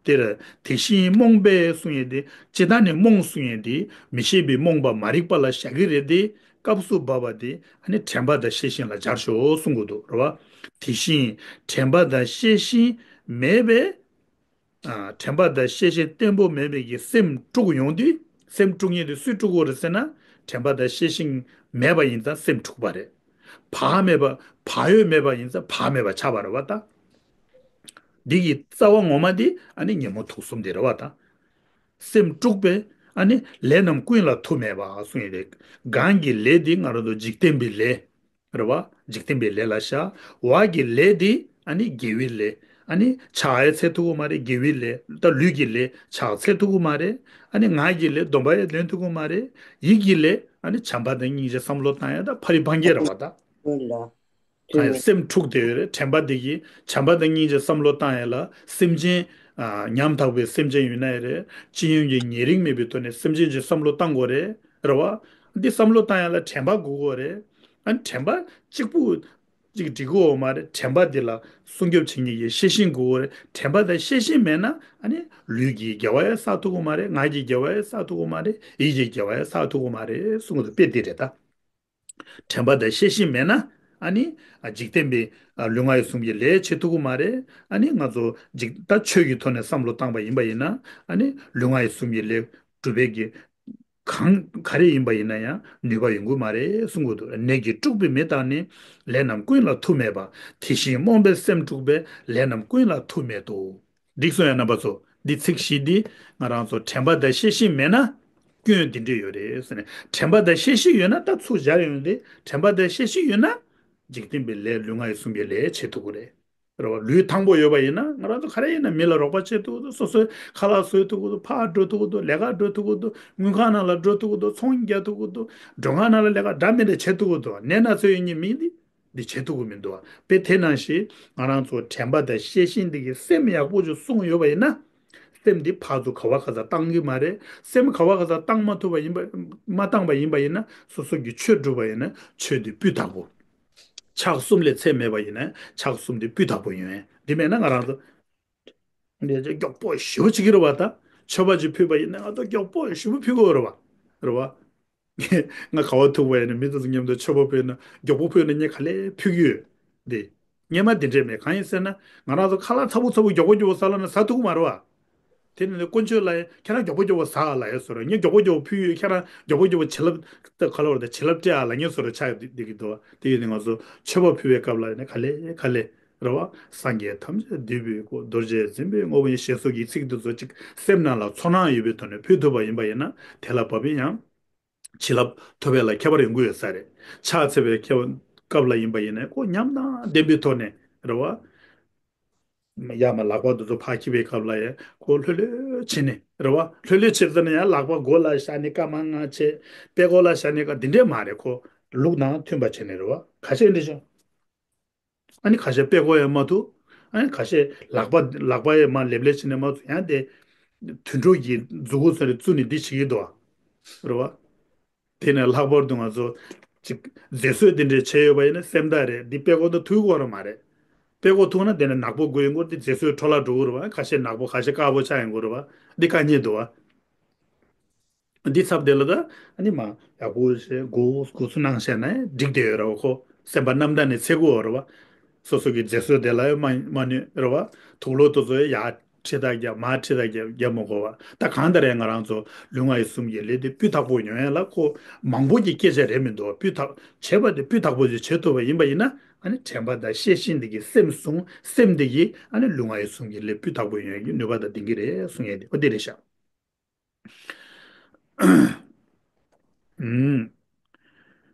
དེར་དེ་བཞིན་རྨོངས་པས་གསུང་ཡས་དེ་ཇི་ལྟར་ནི་རྨོངས་གསུང་ཡས་དེ་མི་ཤེས་པའི་རྨོངས་པ་མ་རིག་པ་ལ་བཞག་གི་རེད་དེ། སྐབས་སུ་བབ་པ་དེ་ཨ་ནི་དྲན་པ་དང་ཤེས་བཞིན་ལ་སྦྱར་ཤོག་གསུང་གི་འདུག་རེད་བ། དེ་བཞིན་དྲན་པ་དང་ཤེས་བཞིན་མེད་པས། ཨ་དྲན་པ་དང་ཤེས་བཞིན་བརྟན་པོ་མེད་པའི་གི་སེམས་དཀྲུག་ཡོང་དུས། སེམས་དཀྲུག་མཁན་དེ་སུས་དཀྲུག་གི་རེད་ཟེར་ན། དྲན་པ་དང་ཤེས་བཞིན་མེད་པ་ཡིན་ཙང་སེམས་འཁྲུགས་པ་རེད། བག་མེད་པ། བག་ཡོད་མེད་པ་ཡིན་ཙང་བག་མེད་པ་ཆགས་པ་རེད་བ་ད། འདི་གི་རྩ་བ་ངོ་མ་འདི་ཨ་ནི་ཉོན་མོངས་དུག་གསུམ་འདི་རེད་བ་ད། སེམས་དཀྲུགས་པས་ཨ་ནི་ལས་རྣམས་ཀུན་ལ་ཐུག་མེད་པ་གསུངས་ཡོད་རེད། གང་གི་ལས་འདི་ང་རང་ཚོ་འཇིག་རྟེན་པའི་ལས། རེད་བ། འཇིག་རྟེན་པའི་ལས་ལ་བཞག་འོག་གི་ལས་འདི་ཨ་ནི་དགེ་བའི་ལས། ཨ་ནི་ཕྱག་ཡང་འཚལ་ཐུབ་ཀྱི་མ་རེད། དགེ་བའི་ལས་ད་ལུས་ཀྱི་ལས་ཕྱག་འཚལ་ཐུབ་ཀྱི་མ་རེད། ཨ་ནི་ངག་གི་ལས་སྡོམ་པ་ཡང་ལེན་ཐུབ་ཀྱི་མ་རེད། ཡིད་ཀྱི་ལས་ཨ་ནི་བྱམས་པ་དང་སྙིང་རྗེ་བསམ་བློ་བཏང་ཡ་ད་ཕ་རི་ཕང་སྐྱེད་རེད་བ་ད། ཨ་ནི་སེམས་འཁྲུགས་བསྡད་ཡོད་རེད། དྲན་པ་འདི་གིས་བྱམས་པ་དང་སྙིང་རྗེ་བསམ་བློ་བཏང་ཡ་ལ་སེམས་ཅན་ཨ་ཉམ་ཐག་པའི་སེམས་ཅན་ཡོད་ན་ཡང་རེད། སྤྱི་ཡོངས་ཀྱི་ཉེ་རིང་མེད་པའི་ཐོག་ནས་སེམས་ཅན་གྱི་བསམ་བློ་བཏང་དགོས་རེད། རེད་བ། འདི་བསམ་བློ་བཏང་ཡ་ལ་དྲན་པ་དགོས་ཀྱི་རེད། ཨ་ནི་དྲན་པ་གཅིག་པུ་ཅིག་འགྲིག་གི་ཡོད་མ་རེད། དྲན་པ་འདི་ལ་སྲུང་སྐྱོབ་བྱེད་མཁན་གྱི་ཤེས་བཞིན་དགོས་རེད། དྲན་པ་དང་ཤེས་བཞིན་མེད་ན་ཨ་ནི་ལུས་ཀྱི་དགེ་བ་ཡང་བསགས་ཐུབ་ཀྱི་མ་རེད། ངག་གི་དགེ་བ་ཡང་བསགས་ཐུབ་ཀྱི་མ་རེད། ཡིད་ཀྱི་དགེ་བ་ཡང་བསགས་ཐུབ་ཀྱི་མ་རེད་གསུང་གི་འདུག་དཔེ་འདི་རེད་ད། དྲན་པ་དང་ཤེས་བཞིན་མེད་ན་ཨ་ནི་འཇིག་རྟེན་པའི་ལུས་ངག་ཡིད་གསུམ་གྱི་ལས་བྱེད་ཐུབ་ཀྱི་མ་རེད། ཨ་ནི་ང་ཚོ་འཇིག་ད་ཆོས་ཀྱི་ཐོག་ནས་བསམ་བློ་བཏང་པ་ཡིན་པ་ཡིན་ན་ཨ་ནི་ལུས་ངག་ཡིད་གསུམ་གྱི་ལས་སྒྲུབ་པའི་གི་གང་ག་རེ་ཡིན་པ་ཡིན་ན་ཡང་ནུས་པ་ཡོང་གི་མ་རེད་གསུང་གི་འདུག་ནད་ཀྱིས་དཀྲུགས་པའི་མི་དག་ནི། ལས་རྣམས་ཀུན་ལ་མཐུ་མེད་པ། དེ་བཞིན་རྨོངས་པའི་སེམས་དཀྲུགས་པས། ལས་རྣམས་ཀུན་ལ་མཐུ་མེད་དོ། འགྲིག་སོང་ཡ་རྣམ་པ་ཚོ། འདི་ཚིག་བཞི་འདི་ང་རང་ཚོ་དྲན་པ་དང་ཤེས་བཞིན་མེད་ན་སྐྱོན་འདི་འདྲ་ཡོད་རེད་ཟེར་ནས། དྲན་པ་དང་ཤེས་བཞིན་ཡོད་ན་ད་ཚུར་སྦྱར་ཡོང་དེ། དྲན་པ་དང་ཤེས་བཞིན་ཡོད་ན་འཇིག་རྟེན་པའི་ལས་ལུས་ངག་ཡིད་གསུམ་གྱི་ལས་བྱེད་ཐུབ་ཀྱི་རེད། རེད་བ། ལུས་ཐང་པོ་ཡོད་པ་ཡིན་ན་ང་རང་ཚོ་ག་རེ་ཡིན་ན་མི་ལ་རོགས་པ་བྱེད་ཐུབ་ཀྱི་འདུག་སོ་སོའི་ཁ་ལག་བཟོ་ཐུབ་ཀྱི་འདུག་ཕར་འགྲོ་ཐུབ་ཀྱི་འདུག་ལས་ཀ་འགྲོ་ཐུབ་ཀྱི་འདུག་དངུལ་ཁང་ནང་ལ་འགྲོ་ཐུབ་ཀྱི་འདུག་ཚོང་རྒྱག་ཐུབ་ཀྱི་འདུག་མགྲོན་ཁང་ནང་ལ་ལས་ཀ་འདྲ་མི་འདྲ་བྱེད་ཐུབ་ཀྱི་འདུག་ནད་ན་ཚ་ཡོད་མཁན་མི་འདི་འདི་བྱེད་ཐུབ་ཀྱི་མི་འདུག་དཔེ་དེ་ནང་བཞིན་ང་རང་ཚོ་དྲན་པ་དང་ཤེས་བཞིན་འདི་གི་སེམས་ཡག་པོ་ཅིག་བསྲུངས་ཡོད་པ་ཡིན་ན། སེམས་འདི་ཕར་ཚུར་ག་བ་ག་ས་བཏང་གི་མ་རེད། སེམས་ག་བ་ག་ས་བཏང་མ་ཐུབ་པ་ཡིན་པ། མ་བཏང་པ་ཡིན་པ་ཡིན་ན་སོ་སོ་གི་ཆོས་སྒྲུབ་པ་ཡིན་ན་ཆོས་འདི་སྤུས་དག་པོ། ཕྱག་གསུམ་ལས་ཚད་མེད་པ་ཡིན་ན་ཕྱག་གསུམ་འདི་སྤུས་དག་པོ་ཡོང་ཡ། འདི་མེད་ན་ང་རང་ཚོ་འདི་མགྱོགས་པོ་ཞེ་པོ་བྱེད་ཀྱི་རེད་བ། ད་མཆོད་པ་ཅིག་ཕུལ་བ་ཡིན་ན་ང་ཚོ་མགྱོགས་པོ་ཞེ་པོ་ཕུལ་དགོས་རེད་བ། རེད་བ། ང་ག་བ་ཐུག་པ་ཡིན་ན་མི་དེ་ཚོ་མཉམ་དུ་མཆོད་པ་ཕུལ་ན་མགྱོགས་པོ་ཕུལ་ན་ངས་ག་ལེར་ཕུལ་གྱི་ཡོད། འདི་སྔོན་མ་འདི་འདྲས་མེད། གང་ཡིན་ཟེར་ན་ང་རང་ཚོ་ཁ་ལག་ཚ་པོ་ཚ་པོ་མགྱོགས་པོ་མགྱོགས་པོ་ཟ་ལབ་ན་ཟ་ཐུབ་ཀྱི་མ་རེད་བ། དེ་ནི་དཀོན་མཆོག་ལ་ཡང་ཁྱེད་རང་མགྱོགས་པོ་མགྱོགས་པོ་ཟ་ཨ་ལབ་ཡ་བཟོ་འདྲ། ངས་མགྱོགས་པོ་མགྱོགས་པོ་ཕུལ་ཡོད། ཁྱེད་རང་མགྱོགས་པོ་མགྱོགས་པོ་བྱིན་རླབས་ག་ལབ་རེད། བྱིན་རླབས་སྤྲད་ཨ་ལབ་ངས་བཟོ་འདྲ་ཆགས་བསྡད་ཀྱི་འདུག་བ། དེ་ཡིན་ནི་ང་ཚོ་མཆོད་པ་ཕུལ་བའི་སྐབས་ལ་ཡིན་ན་ག་ལེར་ག་ལེར་རེད་བ། སངས་རྒྱས་ཐམས་ཅད་འདུས་པའི་སྐུ། རྡོ་རྗེ་འཛིན་པའི་དངོས་པོ་ཡིན་ཞེས་སོགས་ཀྱི་ཚིག་འདི་ཚོ་གཅིག་སེམས་ནང་ལ་ཚོར་སྣང་ཡོད་པའི་ཐོག་ནས་ཕུལ་ཐུབ་པ་ཡིན་པ་ཡིན་ན་དེ་ལ་བབ་པའི་ཡང་བྱིན་རླབས་ཐོབ་པ་ལ་ཁྱད་པར་ཡོང་གི་ཡོད་ས་རེད། ཕྱག་འཚལ་བའི་ཁྱད་པར་སྐབས་ལ་ཡིན་པ་ཡིན་ན་ཁོ་ཉམས་དང་ལྡན་པའི་ཐོག་ནས་རེད་བ། ཡར་མར་ལག་པ་འདི་ཚོ་ཕར་འཁྱེར་བའི་སྐབས་ལ་ཡང་ཁོ་ལྷོད་ལྷོད་བྱས་ནས་རེད་བ། ལྷོད་ལྷོད་བྱས་ཙང་ནས་ཡང་ལག་པ་མགོ་ལ་བཞག་ནས་སྐར་མ་ལྔ་བྱས། དཔྲལ་མགོ་ལ་བཞག་ནས་སྐར་འདི་འདྲས་མ་རེད། ཁོ་ལུགས་དང་མཐུན་པ་བྱས་ནས་རེད་བ། ཁ་ཤས་འདི་བྱུང་། ཨ་ནི་ཁ་ཤས་དཔྲལ་མགོ་ཡང་མ་ཐུག་ཨ་ནི་ཁ་ཤས་ལག་པ་ལག་པ་ཡང་མར་ལེབ་ལེབ་བྱས་ནས་མ་ཐུག་ཡང་དེ་དུད་འགྲོ་གི་མཛུ་གུ་ཚོ་རེ་བཙུགས་ནས་འདི་བྱེད་ཀྱི་འདུག་བ། རེད་བ། དེ་ནས་ལྷག་པར་དུ་ང་ཚོ་ཅིག་མཛེས་བཟོས་དེ་འདྲས་བྱས་ཡོད་པ་ཡིན་ན་སེམས་ཐག་རེད། འདི་དཔྲལ་མགོ་དང་ཐུག་གི་ཡོད་རེད་མ་རེད། དཔྲལ་མགོ་ཐུག་ན་དེ་ནས་ནག་པོ་དགོས་ཡོང་གི་རེད། འདི་མཛེས་བཟོས་འཕྲོ་བརླག་འགྲོ་གི་རེད་བ། ཁ་ཤས་ནག་པོ་ཁ་ཤས་དཀར་པོ་ཆགས་ཡོང་གི་རེད་བ། འདི་དཀའ་ངལ་འདུག་བ། འདི་ཚབ་དེ་ལ་ད་ཨ་ནི་མ་ཡག་པོ་བྱས་མགོ་མགོ་ཚོ་གནང་བྱས་ན་འགྲིག་བསྡད་ཡོད་རེད་བ། ཁོ་སེམས་པ་རྣམ་དག་ནས་འཚོལ་གི་ཡོད་རེད་བ། སོ་སོ་གི་མཛེས་བཟོས་དེ་ལ་ཡང་མ་མ་གནོད་རེད་བ། དུག་ལོག་དེ་ཚོ་ཡར་ཁྲིད་ཐག་རྒྱབ་མར་ཁྲིད་ཐག་རྒྱབ་རྒྱབ་མི་དགོས་བ། ད་གང་ལྟར་ཡང་ང་རང་ཚོ་ལུས་ངག་ཡིད་གསུམ་གྱི་ལས་དེ་སྤུས་དག་པོ་ཡོང་ཡ་ལ་ཁོ་མང་པོ་གི་སྐད་ཆ་རེད་མི་འདུག་སྤུས་དག་བྱས་པ་དེ་སྤུས་དག་པོ་ཞིག་བྱེད་ཐུབ་པ་ཡིན་པ་ཡིན་ན་ཨ་ནི་དྲན་པ་དང་ཤེས་བཞིན་དེ་གི་སེམས་བཟུང་སེམས་དེ་གིས་ཨ་ནི་ལུས་ངག་ཡིད་གསུམ་གྱི་ལས་སྤུས་དག་པོ་ཡོང་ཡ་གི་ནུས་པ་དང་ལྡན་གྱི་རེད་གསུང་ཡ་དེ་ཨོ་དེ་རེད་ཤག་ཨུམ།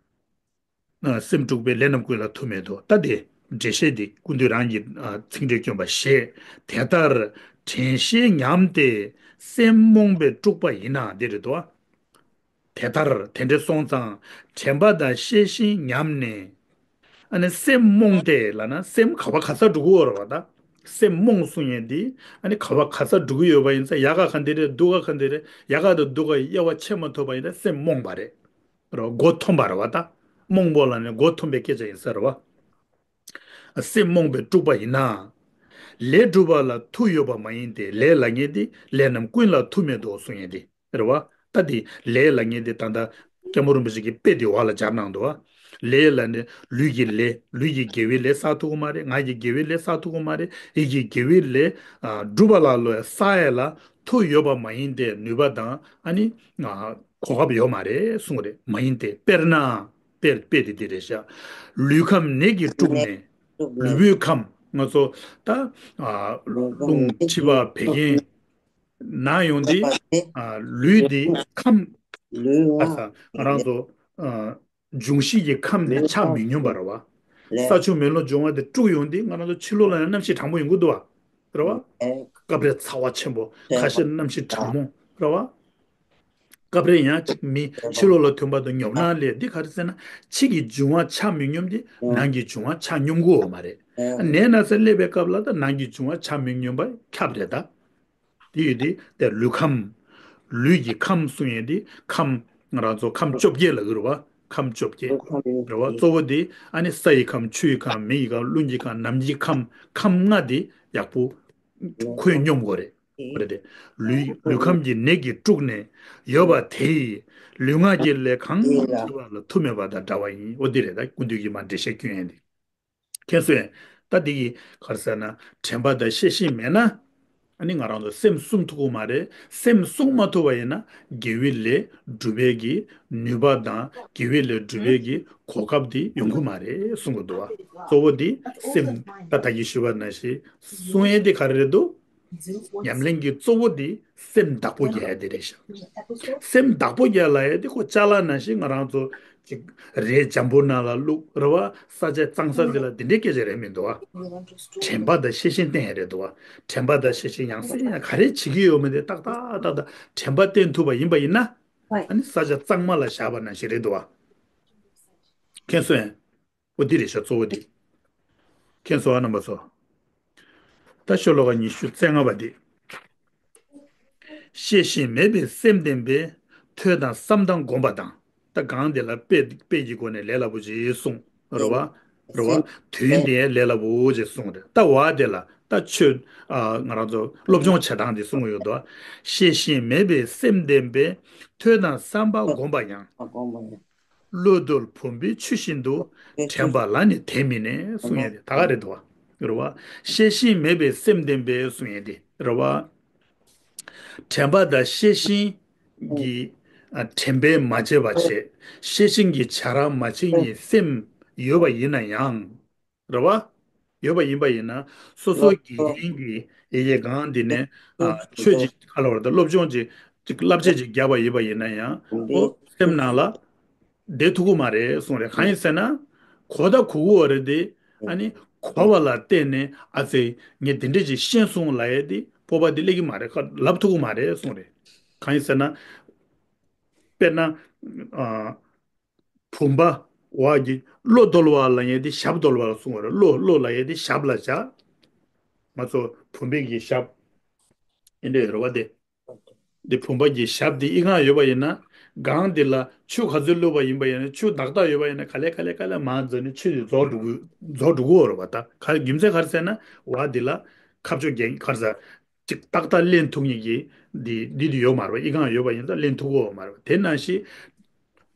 ཨ། སེམས་དཀྲུགས་པས་ལས་རྣམས་ཀུན་ལ་མཐུ་མེད་དོ། ད་དེ་འགྲེལ་བཤད་འདི་ཀུན་འདུས་རང་གིས་ཨ་ཚིག་འགྲེལ་བསྐྱོན་པ་བཞེས། དེ་ལྟར་དྲན་ཤེས་ཉམས་ཏེ་སེམས་རྨོངས་པས་དཀྲུགས་པ་ཡིན་ན་འདི་རེད་དོ། དེ་ལྟར་དེ་འདྲ་སོང་ཙང་དྲན་པ་དང་ཤེས་བཞིན་ཉམས་ནས། ཨ་ནི་སེམས་རྨོངས་ཏེ་ལབ་ན་སེམས་ག་བ་ག་ས་འགྲོ་གི་ཡོད་རེད་བ་ད། སེམས་རྨོངས་གསུང་ཡས་འདི་ཨ་ནི་ག་བ་ག་ས་འགྲོ་གི་ཡོད་པ་ཡིན་ཙང་ཡག་ག་ག་འདི་རེད་སྡུག་ག་ག་འདི་རེད། ཡག་ག་དང་སྡུག་ག་དབྱེ་བ་ཕྱེ་མ་ཐུབ་པ་ཡིན་ན་སེམས་རྨོངས་པ་རེད། རེད་བ། མགོ་འཐོམས་པ་རེད་བ་ད། རྨོངས་པོ་ལབ་ནས་མགོ་འཐོམས་པའི་སྐད་ཆ་ཡིན་ས་རེད་བ། སེམས་རྨོངས་པས་དཀྲུགས་པ་ཡིན་ན། ལས་སྒྲུབ་པ་ལ་མཐུ་ཡོད་པ་མ་ཡིན་ཏེ། ལས་ལ་ངེས་ཏེ་ལས་རྣམས་ཀུན་ལ་མཐུ་མེད་དོ་གསུང་ཡས་འདི། རེད་བ། ད་འདི་ལས་ལ་ངེས་ཏེ་ད་ལྟ་སྐྱབས་མགོན་རིན་པོ་ཆེ་གིས་དཔེ་འདི་འོག་ལ་སྦྱར་གནང་འདུག་བ། ལས་ལ་ནི་ལུས་ཀྱི་ལས་ལུས་ཀྱི་དགེ་བའི་ལས་བསགས་ཐུབ་ཀྱི་མ་རེད། ངག་གི་དགེ་བའི་ལས་བསགས་ཐུབ་ཀྱི་མ་རེད། ཡིད་ཀྱི་དགེ་བའི་ལས་ཨ་སྒྲུབ་པ་ལ་ལོ་བསགས་ཡས་ལ་མཐུ་ཡོད་པ་མ་ཡིན་ཏེ་ནུས་པ་དང་ཨ་ནི་ཨ་གོ་སྐབས་ཡོད་མ་རེད་གསུང་གི་རེད། མ་ཡིན་ཏེ་དཔེར་ན་དཔེ་དཔེ་དེ་འདི་རེད་ཤག་ལུས་ཁམས་ནད་ཀྱིས་དཀྲུགས་ནས་ལུས་པོའི་ཁམས་ང་ཚོ་ད་ཨ་རླུང་མཁྲིས་པ་བད་ཀན་ན་ཡོང་དུས་ཨ་ལུས་འདི་ཁམས་ཨ་ས་ང་རང་ཚོ་ཨ་འབྱུང་བཞི་གི་ཁམས་འདི་ཆ་མི་སྙོམས་པ་རེད་བ། ས་ཆུ་མེ་རླུང་འབྱུང་བ་འདི་དཀྲུགས་ཡོང་དུས་ང་རང་ཚོ་ཕྱི་ལོགས་ལ་ཡང་གནམ་གཤིས་གྲང་མོ་ཡོང་གི་འདུག་བ། རེད་བ། སྐབས་རེ་ཚ་བ་ཆེན་པོ་ཁ་ཤས་གནམ་གཤིས་གྲང་མོ་རེད་བ། སྐབས་རེ་ཡང་ཅིག་མི་ཕྱི་ལོགས་ལ་ཐོན་པ་དང་ཉོབ་སྣང་སླེབས། འདི་ག་རེ་ཟེར་ན་ཕྱི་གི་འབྱུང་བ་ཆ་མི་སྙོམས་ཏེ་ནང་གི་འབྱུང་བ་ཆ་སྙོམས་གི་ཡོད་མ་རེད། ནད་ན་ཚ་སླེབས་པའི་སྐབས་ལ་ད་ནང་གི་འབྱུང་བ་ཆ་མི་སྙོམས་པ་ཁྱབ་རེད་ད། དེ་ཡོད་དེ་དེ་ལུས་ཁམས། ལུས་ཀྱི་ཁམས་གསུང་ཡས་དེ་ཁམས་ང་རང་ཚོ་ཁམས་བཅོ་བརྒྱད་ལ་གི་རུ་བ། ཁམས་བཅོ་བརྒྱད། རེད་བ། གཙོ་བོ་དེ་ཨ་ནི་ས་ཡི་ཁམས། ཆུ་ཡི་ཁམས། མེ་ཡི་ཁམས། རླུང་གི་ཁམས། ནམ་མཁའི་ཁམས། ཁམས་ལྔ་དེ་ཡག་པོ་ཁོད་སྙོམས་དགོས་རེད། རེད་དེ། ལུས་ལུས་ཁམས་ཀྱི་ནད་ཀྱིས་དཀྲུགས་ནས་ཡོད་པ་དེ་ཡིས་ལུས་ངག་གི་ལས་གང་བྱེད་པ་ལ་མཐུ་མེད་པ་དང་འདྲ་བ་ཡིན། འོ་འདི་རེད། ད་སྐུ་མདུན་གྱིས་མར་འགྲེལ་བཤད་སྐྱོན་ཡན་དེ། མཁྱེན་སོང་ངས། ད་འདི་གི་ག་རེ་ཟེར་ན། དྲན་པ་དང་ཤེས་བཞིན་མེད་ན། ཨ་ནི་ང་རང་ཚོ་སེམས་བསྲུང་ཐུབ་ཀྱི་མ་རེད། སེམས་བསྲུང་མ་ཐུབ་པ་ཡིན་ན་དགེ་བའི་ལས་སྒྲུབ་པའི་གི་ནུས་པ་དང་དགེ་བའི་ལས་སྒྲུབ་པའི་གི་གོ་སྐབས་དེ་ཡོང་གི་མ་རེད་གསུང་གི་འདུག་བ། གཙོ་བོ་དེ་སེམས། ད་ད་གིན་ཞུས་པ་ནང་བཞིན་བསྲུང་ཡས་དེ་ག་རེ་རེད་འདུག་ཉམས་ལེན་གྱི་གཙོ་བོ་དེ་སེམས་བདག་པོ་རྒྱག་ཡ་དེ་རེད་ཤག་སེམས་བདག་པོ་རྒྱག་ལབ་ཡ་དེ་ཁོ་ཅ་ལག་ནང་བཞིན་ང་རང་ཚོ་ཅིག་རས་འཇམ་པོ་ནང་ལ་བླུགས། རེད་བ། ས་ཆ་གཙང་ས་དེ་ལ་དེ་འདྲའི་སྐད་ཆ་རེད་མི་འདུག་བ། དྲན་པ་དང་ཤེས་བཞིན་བསྟེན་ཡ་རེད་འདུག་བ། དྲན་པ་དང་ཤེས་བཞིན་ཡང་སེ་ཡང་ག་རེ་བྱེད་ཀྱི་ཡོད་མེད་དེ་ཏག་ཏག་ཏག་ཏག་དྲན་པ་བསྟེན་ཐུབ་པ་ཡིན་པ་ཡིན་ན། ཨ་ནི་ས་ཆ་གཙང་མ་ལ་བཞག་པ་ནང་བཞིན་རེད་འདུག་བ། མཁྱེན་སོང་ངས། འོ་འདི་རེད་ཤག་གཙོ་བོ་འདི། མཁྱེན་སོང་ཨ་རྣམ་པ་ཚོ། ད་ཤོ་ལོ་ཀ་ཉི་ཤུ་རྩ་ལྔ་པ་འདི། ཤེས་བཞིན་མེད་པའི་སེམས་ལྡན་པས། ཐོས་དང་བསམ་དང་སྒོམ་པ་དང་། ད་གང་དེ་ལ་དཔེ་དཔེ་གི་སྒོ་ནས་ལས་སླ་པོ་ཅིག་གསུངས། རེད་བ། རེད་བ། དོན་དེ་ལས་སླ་པོ་ཅིག་གསུངས་རེད། ད་བ་དེ་ལ་ད་ཆོས། ཨ། ང་རང་ཚོ་སློབ་སྦྱོང་བྱེད་སྟངས་དེ་གསུངས་ཡོད་དོ། ཤེས་བཞིན་མེད་པའི་སེམས་ལྡན་པས། ཐོས་དང་བསམ་པ་སྒོམ་པ་ཡང་། བློ་རྡོལ་བུམ་པའི་ཆུ་བཞིན་དུ། དྲན་པ་ལ་ནི་དེ་མི་གནས་གསུང་ཡས་དེ་ད་ག་རེད་དོ། རེད་བ། ཤེས་བཞིན་མེད་པའི་སེམས་ལྡན་པས་གསུང་ཡས་དེ་རེད་བ། དྲན་པ་དང་ཤེས་བཞིན་གྱི། ཨ། དྲན་པས་མ་བྱས་པ་བྱས། ཤེས་བཞིན་གྱི་བྱ་ར་མ་བྱེད་ཉིད་སེམས་ཡོད་པ་ཡིན་ན་ཡང་། རེད་བ། ཡོད་པ་ཡིན་པ་ཡིན་ན། སོ་སོ་དགེ་རྒན་གྱི་ཡི་གེ་གང་འདི་ནས། ཨ། ཆོས་ཅིག་ག་ལ་བར་དུ་སློབ་སྦྱོང་ཅིག་ཅིག་བསླབ་བྱ་ཅིག་བརྒྱབ་པ་ཡིན་པ་ཡིན་ན་ཡང་། ཨོ། སེམས་ནང་ལ་བསྡད་ཐུབ་ཀྱི་མ་རེད་གསུངས་རེད། གང་ཡིན་ཟེར་ན། གོ་ད་གོ་གི་ཡོད་རེད་དེ། ཨ་ནི་གོ་བ་ལ་བརྟེན་ནས་ཨ་ཙི་ངས་འདི་འདྲ་ཅིག་ཤེས་སོང་ལབ་ཡས་དེ་སྤོབས་པ་དེ་སླེབས་ཀྱི་མ་རེད། ཁ་ལབ་ཐུབ་ཀྱི་མ་རེད་གསུངས་རེད། གང་ཡིན་ཟེར་ན། དཔེར་ན། ཨ། བུམ་པ། བ་གི་བློ་རྡོལ་བ་ལབ་ཡས་དེ་ཞབས་རྡོལ་བ་ལ་གསུངས་པ་རེད། བློ་བློ་ལབ་ཡས་དེ་ཞབས་ལ་བཞག་ང་ཚོ་བུམ་པའི་གི་ཞབས། ཨེ་འདྲ་ཡོད་རེད་བ་དེ། དེ་བུམ་པ་གི་ཞབས་དེ་ཨི་ཁང་ཡོད་པ་ཡིན་ན། སྒང་དེ་ལ་ཆུ་ག་ཚོད་བླུགས་པ་ཡིན་པ་ཡིན་ན། ཆུ་དག་དག་ཡོད་པ་ཡིན་ན། ག་ལེ་ག་ལེ་ག་ལེ་མར་འཛུལ་ནས་ཆུ་དེ་རྫོགས་འགྲོ་གི་རྫོགས་འགྲོ་གི་ཡོད་རེད་བ། ད་ག་རྒྱུ་མཚན་ག་རེ་ཟེར་ན། བ་དེ་ལ་ཁ་ཕྱོགས་རྒྱག་ག་རེ་ཟེར། ཅིག་ཏག་ཏག་ལེན་ཐུབ་མཁན་གྱི་འདི་འདི་འདི་ཡོད་མ་རེད་པ། ཨི་ཁང་ཡོད་པ་ཡིན་ཙང་ལེན་ཐུབ་ཀྱི་ཡོད་མ་རེད་པ། དེ་ནང་བཞིན་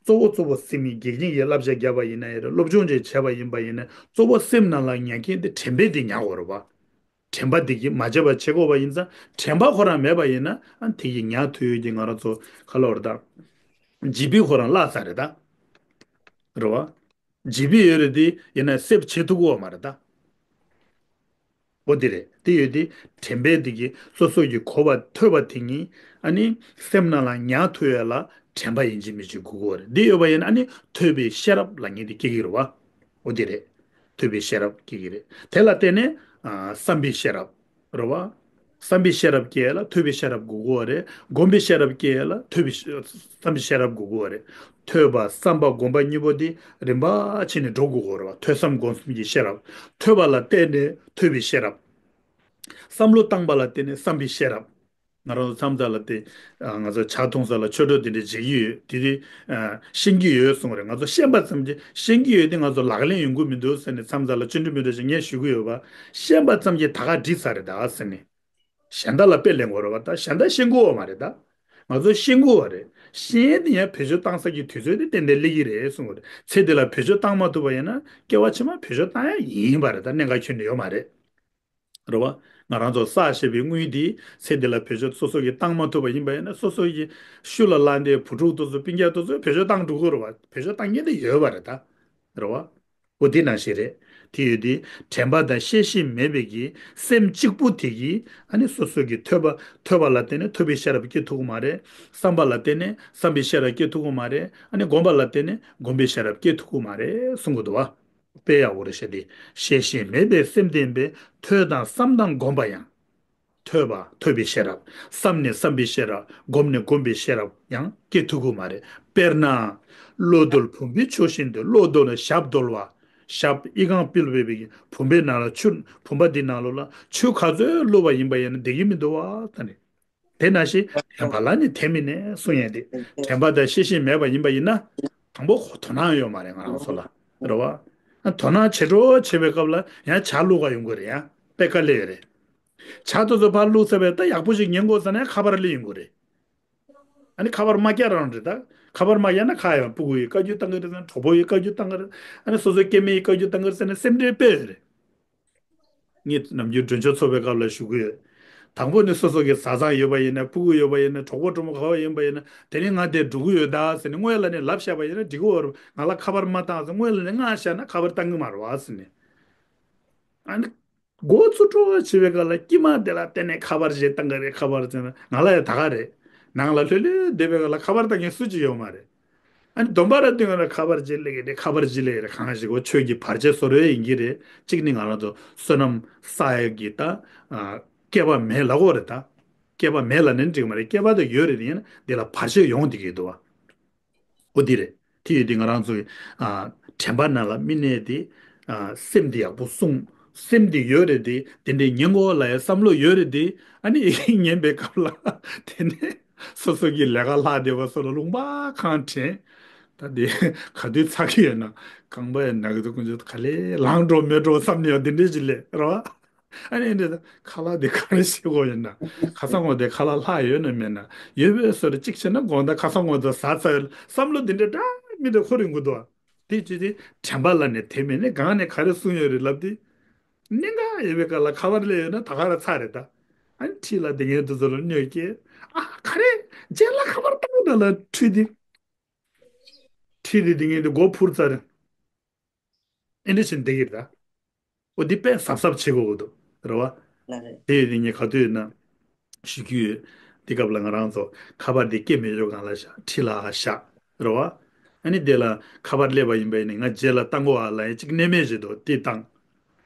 གཙོ་བོ་གཙོ་བོ་སེམས་ཡིན། དགེ་རྒན་གྱིས་བསླབ་བྱ་བརྒྱབ་པ་ཡིན་ན་ཡང་རེད། སློབ་སྦྱོང་ཅིག་བྱས་པ་ཡིན་པ་ཡིན་ན། གཙོ་བོ་སེམས་ནང་ལ་ཉར་མཁན་དེ་དྲན་པས་དེ་ཉར་དགོས་རེད་པ། དྲན་པ་དེ་གིས་མ་བརྗེད་པ་བྱེད་དགོས་པ་ཡིན་ཙང་། དྲན་པ་ཁོ་རང་མེད་པ་ཡིན་ན། ཨ། དེ་གིས་ཉར་ཐུབ་ཡོད་ཀྱི། ང་རང་ཚོ་ག་ལ་བར་དང་། ལྗིད་པོ་ཁོ་རང་བརླག་ཚར་རེད་ད། རེད་པ། ལྗིད་པོ་ཡོད་རེད་དེ། ཡིན་ན་སེབ་བྱེད་ཐུབ་ཀྱི་ཡོད་མ་རེད་ད། འོ་དེ་རེད། དེ་ཡོད་དེ། དྲན་པས་དེ་གིས་སོ་སོ་གི་གོ་བ་ཐོས་པ་དེ་ཉིད་ཨ་ནི་སེམས་ནང་ལ་ཉར་ཐུབ་ཡ་ལ་དྲན་པ་ཡིན་གཅིག་མིན་གཅིག་དགོས་ཀྱི་ཡོད་རེད། འདི་ཡོད་པ་ཡིན་ན་ཨ་ནི་ཐོས་པའི་ཤེས་རབ་ལབ་མཁན་དེ་སྐྱེ་གི་རེད་པ། འོ་དེ་རེད། ཐོས་པའི་ཤེས་རབ་སྐྱེ་གི་རེད། དེ་ལ་བརྟེན་ནས། ཨ། བསམ་པའི་ཤེས་རབ། རེད་པ། བསམ་པའི་ཤེས་རབ་སྐྱེ་ཡ་ལ་ཐོས་པའི་ཤེས་རབ་དགོས་ཀྱི་ཡོད་རེད། སྒོམ་པའི་ཤེས་རབ་སྐྱེ་ཡ་ལ་ཐོས་པའི་ཤེས། བསམ་པའི་ཤེས་རབ་དགོས་ཀྱི་ཡོད་རེད། ཐོས་པ་བསམ་པ་སྒོམ་པ་གཉིས་པོ་དེ་རིམ་པ་བྱས་ནས་འགྲོ་དགོས་ཀྱི་ཡོད་རེད་པ། ཐོས་བསམ་སྒོམ་གསུམ་གྱི་ཤེས་རབ། ཐོས་པ་ལ་བརྟེན་ནས་ཐོས་པའི་ཤེས་རབ། བསམ་བློ་བཏང་པ་ལ་བརྟེན་ནས་བསམ་པའི་ཤེས་རབ། ང་རང་ཚོ་མཚམས་མཚམས་ལ་དེ། ཨ། ང་ཚོ་ཇ་འཐུང་ས་ལ་ཆོས་གྲོགས་དེ་འདྲ་བྱེད་ཀྱི་ཡོད། དེ་དེ། ཨ། ཤེས་ཀྱི་ཡོད་གསུངས་རེད། ང་ཚོ་ཤེས་པ་ཙམ་གྱིས། ཤེས་ཀྱི་ཡོད་དེ་ང་ཚོ་ལག་ལེན་ཡོང་གི་མི་འདུག་ཟེར་ནས་མཚམས་མཚམས་ལ་བརྩོན་འགྲུས་མི་འདུག་ཅེས་ངས་ཞུ་གི་ཡོད་པ། ཤེས་པ་ཙམ་གྱིས་ད་ག་འགྲིག་ས་རེད་ད་ཟེར་ནས། གཞན་དག་ལ་དཔེ་ལེན་དགོས་རེད་པ། ད་གཞན་དག་ཤེས་ཀྱི་ཡོད་མ་རེད་ད། ང་ཚོ་ཤེས་ཀྱི་ཡོད་རེད། ཤེས་ཡས་དེ་ཡང་བེད་སྤྱོད་བཏང་ས་ཀྱི་དུས་ཚོད་དེ་ཏན་ཏན་སླེབས་ཀྱི་རེད་གསུངས་པ་རེད། ཚེ་འདི་ལ་བེད་སྤྱོད་བཏང་མ་ཐུབ་པ་ཡིན་ན། སྐྱེ་བ་ཕྱི་མ་བེད་སྤྱོད་བཏང་ཡ་ཡིན་པ་རེད། ད་གནད་འགག་ཁྱོན་ནས་ཡོད་མ་རེད། རེད་པ། ང་རང་ཚོ་བསགས་བཞག་པའི་དངུལ་འདི་ཚེ་འདི་ལ་བེད་སྤྱོད་སོ་སོ་གིས་བཏང་མ་ཐུབ་པ་ཡིན་པ་ཡིན་ན། སོ་སོ་གི་ཤུལ་ལ་ལངས་ཏེ་བུ་ཕྲུག་དེ་ཚོ་སྤུན་ཀྱག་དེ་ཚོས་བེད་སྤྱོད་བཏང་འགྲོ་གི་རེད་པ། བེད་སྤྱོད་བཏང་མཁན་དེ་ཡོད་པ་རེད་ད། རེད་པ། འོ་དེ་ནང་བཞིན་རེད། དེ་ཡོད་དེ། དྲན་པ་དང་ཤེས་བཞིན་མེད་པའི་གི་སེམས་གཅིག་པུ་དེ་གིས་ཨ་ནི་སོ་སོ་གི་ཐོས་པ། ཐོས་པ་ལ་བརྟེན་ནས་ཐོས་པའི་ཤེས་རབ་སྐྱེ་ཐུབ་ཀྱི་མ་རེད། བསམ་པ་ལ་བརྟེན་ནས་བསམ་པའི་ཤེས་རབ་སྐྱེ་ཐུབ་ཀྱི་མ་རེད། ཨ་ནི་སྒོམ་པ་ལ་བརྟེན་ནས་སྒོམ་པའི་ཤེས་རབ་སྐྱེ་ཐུབ་ཀྱི་མ་རེད་གསུང་གི་འདུག་པ། དཔེ་ཡག་པོ་རེད་ཤག་དེ། ཤེས་བཞིན་མེད་པའི་སེམས་ལྡན་པས། ཐོས་དང་བསམ་དང་སྒོམ་པ་ཡང་། ཐོས་པ་ཐོས་པའི་ཤེས་རབ། བསམ་ནས་བསམ་པའི་ཤེས་རབ། སྒོམ་ནས་སྒོམ་པའི་ཤེས་རབ་ཡང་སྐྱེ་ཐུབ་ཀྱི་མ་རེད། དཔེར་ན། བློ་རྡོལ་བུམ་པའི་ཆུ་བཞིན་དུ། བློ་རྡོལ་ན་ཞབས་རྡོལ་བ། ཞབས་ཨི་ཁང་པིལ་བེ་བེ་གི་བུམ་པའི་ནང་ལ་ཆུ། བུམ་པ་འདི་ནང་ལོགས་ལ་ཆུ་ག་ཚོད་བླུགས་པ་ཡིན་པ་ཡིན་ན་བསྡད་ཀྱི་མི་འདུག་པ། ད་ནི། དེ་ནང་བཞིན་དྲན་པ་ལ་ནི་དེ་མི་གནས་གསུང་ཡས་དེ། དྲན་པ་དང་ཤེས་བཞིན་མེད་པ་ཡིན་པ་ཡིན་ན། དང་པོ་དོ་སྣང་ཡོད་མ་རེད་ང་རང་ཚོ་ལ། རེད་བ། དོ་སྣང་བྱེད་འགྲོ་བྱེད་པའི་སྐབས་ལ་ཡང་ཇ་བླུགས་པ་ཡོང་གི་རེད། ཡང་དཔེ་དཀའ་ལས་ཡོད་རེད། ཇ་དེ་ཚོ་ཕར་བླུགས་ཚར་བས་ད་ཡག་པོ་ཞིག་ཉན་དགོས་ཟེར་ན་ཁ་པར་སླེབས་ཡོང་གི་རེད། ཨ་ནི་ཁ་པར་མ་བརྒྱབ་རང་རེད་ད། ཁ་པར་མ་བརྒྱབ་ན་ཁ་ཡང་སྤུ་གུ་ཡིས་བཀའ་བཀྱོན་བཏང་གི་རེད་ཟེར་ན་གྲོགས་པོ་ཡིས་བཀའ་བཀྱོན་བཏང་གི་རེད། ཨ་ནི་སོ་སོའི་སྐྱེ་དམན་ཡིས་བཀའ་བཀྱོན་བཏང་གི་རེད་ཟེར་ན་སེམས་ཁྲལ་དཔེ་ཡོད་རེད། ངས་ནམ་རྒྱུན་མགྲོན་ཆོས་ཚོགས་པའི་སྐབས་ལ་ཞུ་གི་ཡོད། དང་པོ་ནི་སོ་སོ་གི་བཟའ་ཚང་ཡོད་པ་ཡིན་ན་སྤུ་གུ་ཡོད་པ་ཡིན་ན་གྲོགས་པོ་གྲོགས་མོ་ག་པར་ཡིན་པ་ཡིན་ན་དེ་ནི་ང་དེ་འགྲོ་གི་ཡོད་ད་ཟེར་ནས་སྔོན་ལ་ནས་ལབ་བཞག་པ་ཡིན་ན་འགྲིག་གི་ཡོད་རེད། ང་ལ་ཁ་པར་མ་བཏང་ཟེར་སྔོན་ལ་ནས་མངགས་བཞག་ན་ཁ་པར་བཏང་གི་མ་རེད་བ་ཟེར་ནས། ཨ་ནི། མགོ་ཚུགས་སྤྲོ་བ་བྱེད་པའི་སྐབས་ལ་དཀྱིལ་མ་དེ་ལ་བརྟེན་ནས་ཁ་པར་ཞིག་བཏང་གི་རེད། ཁ་པར་ཟེར་ན་ང་ལ་ཡང་ད་ག་རེད། ནང་ལ་ལྷོད་ལྷོད་བསྡད་པའི་སྐབས་ལ་ཁ་པར་བཏང་མཁན་སུ་གཅིག་ཡོད་མ་རེད། ཨ་ནི་སྡོམ་པ་ར་བསྟུན་ན་ཁ་པར་ཅིག་སླེབས་ཀྱི་རེད། ཁ་པར་ཅིག་སླེབས་ཀྱི་རེད། གང་ཞིག་གོ་ཆོས་ཀྱི་བར་ཆད་བཟོ་རོལ་ཡིན་གྱི་རེད། གཅིག་ནི་ང་རང་ཚོ་བསོད་ནམས་བསགས་ཡག་གི་ད། ཨ། སྐལ་པ་མེད་ལབ་དགོས་རེད་ད། སྐལ་པ་མེད་ལབ་ནས་འགྲིག་མ་རེད། སྐལ་པ་དེ་ཡོད་རེད་དེ་ཡིན་ན་འདི་ལ་བར་ཆད་ཡོང་བསྡད་ཀྱི་འདུག་བ། འོ་འདི་རེད། དེ་ཡོད་དེ་ང་རང་ཚོའི་ཨ། དྲན་པ་ནང་ལ་མི་གནས་ཏེ། ཨ། སེམས་འདི་ཡག་པོ་བསྲུང་། སེམས་འདི་ཡོད་རེད་དེ་དེ་འདྲའི་ཉན་དགོས་ལ་ཡ་བསམ་བློ་ཡོད་རེད་དེ། ཨ་ནི་ཉན་པའི་སྐབས་ལ་དེ་ནས་སོ་སོ་གི་ལས་ཀ་ལྷག་བསྡད་པ་སོགས་ལ་ལུང་པ་གང་དྲན། ད་དེ་ག་དུས་ཚར་གི་ཡོད་ན། རྐང་པ་ཡང་ན་གི་འདུག་དཀོན་མཆོག་ག་ལེ་ལངས་འགྲོ་མེད་འགྲོ་བསམ་ནས་ཡང་དེ་འདྲའི་ཅིག་ལས་རེད་བ། ཨ་ནི་འདི་ཁ་ལག་དེ་ག་རེ་བྱེད་དགོས་ཡོད་ན། ཁ་སང་ངོ་དེ་ཁ་ལག་ལྷག་ཡོད་ན་མེད་ན། ཡོད་པའི་སོ་རེ་གཅིག་བྱས་ན་དགོང་དག་ཁ་སང་ངོ་དེ་ཟ་ཚར་ཡོད་བསམ་བློ་དེ་འདྲ་འདྲ་མི་འདྲ་འཁོར་ཡོང་གི་འདུག་དེ་ཅི་སྟེ་དྲན་པ་ལ་ནས་དེ་མེད་ནས་གང་ནས་ག་རེ་གསུངས་ཡོད་རེད་ལབ་དེ། གནད་འགག་ཡོད་པའི་སྐབས་ལ་ཁ་པར་སླེབས་ཡོད་ན་ད་ག་ར་ཚར་རེད་ད། ཨ་ནི་ཁྲིད་ལ་དེ་ངས་དེ་ཚོ་ལ་གནོད་སྐྱེལ། ཨ་ག་རེ། རྗེས་ལ་ཁ་པར་བཏང་ད་ལ་ཁྲིད་དེ། ཁྲིད་དེ་དེ་ངས་དེ་མགོ་འཕུར་ཚར། ཨེ་འདྲ་བྱས་ནས་བསྡད་ཀྱི་རེད་ད། འོ་འདི་དཔེ་གཟབ་གཟབ་བྱེད་དགོས་ཀྱི་འདུག་རེད་བ། ལགས་རེད། དེ་ཡོད་དེ་ངས་ག་དུས་ཡོད་ན་ཞུ་རྒྱུ་ཡོད། འདི་སྐབས་ལ་ང་རང་ཚོ་ཁ་པར་འདི་སྐད་མི་ཤོར་སྒང་ལ་བཞག་ཁྲི་ལ་བཞག་རེད་བ། ཨ་ནི་དེ་ལ་ཁ་པར་སླེབས་པ་ཡིན་པ་ཡིན་ནའི་ང་རྗེས་ལ་བཏང་གོ་ཨ་ལ་ཡིན་གཅིག་གནས་མེད་བྱེད་དོ་དེ་བཏང་།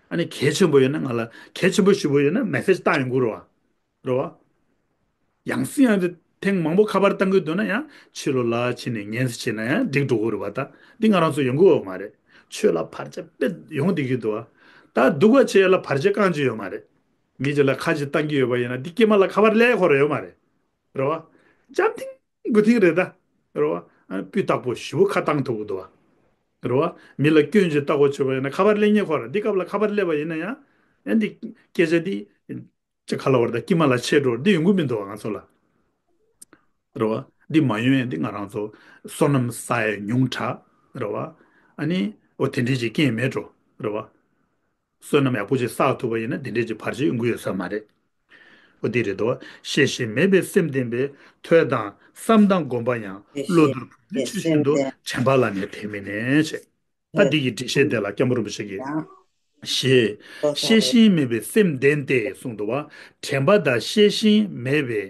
ཨ་ནི་གལ་ཆེན་པོ་ཡོད་ན་ང་ལ་གལ་ཆེན་པོ་ཞེ་པོ་ཡོད་ན་མེ་སེ་ཇི་བཏང་ཡོང་གི་རེད་བ། རེད་བ། ཡང་སྲིད་ཡང་དེ་ཐེངས་མང་པོ་ཁ་པར་བཏང་གི་འདུག་ན་ཡང་ཕྱི་ལོགས་ལ་ཕྱིན་ནས་ཉན་ཟེར་བྱས་ན་ཡང་འགྲིག་འགྲོ་གི་རེད་བ། ད་འདི་ང་རང་ཚོ་ཡོང་གི་ཡོད་མ་རེད། ཆོས་ལ་བར་ཆད་དཔེ་ཡོང་བསྡད་ཀྱི་འདུག་བ། ད་སྡུག་པ་བྱེད་ཡ་ལ་བར་ཆད་རྐང་གཅིག་ཡོད་མ་རེད། མི་གཅིག་ལ་ཁ་ཅིག་བཏང་གི་ཡོད་པ་ཡིན་ན་འདི་སྐྱེས་མ་ལ་ཁ་པར་སླེབས་ཁོ་ར་ཡོད་མ་རེད། རེད་བ། འཇམ་ཐིང་དགུ་ཐིང་རེད་ད། རེད་བ། ཨ་སྤུས་དག་པོ་ཞེ་པོ་ཁ་བཏང་ཐུབ་ཀྱི་འདུག་བ། རེད་བ། མི་ལ་སྐྱོན་ཅིག་བཏགས་དགོས་བྱུང་བ་ཡིན་ན་ཁ་པར་སླེབས་ཉེ་ཁོ་ར་འདི་སྐབས་ལ་ཁ་པར་སླེབས་པ་ཡིན་ན་ཡང་། ཨ་འདི་སྐད་ཆ་འདི། ཅི་ག་ལ་བར་དང་དཀྱིལ་མ་ལ་ཆད་འགྲོ་འདི་ཡོང་གི་མི་འདུག་བ་ང་ཚོ་ལ། རེད་བ། འདི་མ་ཡོང་ཡ་འདི་ང་རང་ཚོ་བསོད་ནམས་བསགས་ཡ་ཉུང་དྲགས་རེད་བ། ཨ་ནི་འོ་དེ་འདྲའི་ཅིག་རྐྱེན་མེད་འགྲོ་རེད་བ། བསོད་ནམས་ཡག་པོ་ཅིག་བསགས་ཐུབ་པ་ཡིན་ན་འདི་འདྲའི་ཅིག་བར་ཆད་ཡོང་གི་ཡོད་ས་མ་རེད། འོ་དེ་རེད་དོ། ཤེས་བཞིན་མེད་པའི་སེམས་ལྡན་པས། ཐོས་དང་བསམ་དང་སྒོམ་པ་ཡང་། བློ་ལྡན་བུ་ཚུལ་བཞིན་དུ། དྲན་པ་ལ་ནི་དེ་མི་གནས་ཞེས། ད་འདི་ཡི་འགྲེལ་བཤད་དེ་ལ་སྐྱབས་མགོན་རིན་པོ་ཆེ་གིས། ཞེས། ཤེས་བཞིན་མེད་པའི་སེམས་ལྡན་ཏེ་གསུངས་འདུག་བ། དྲན་པ་དང་ཤེས་བཞིན་མེད་པའི་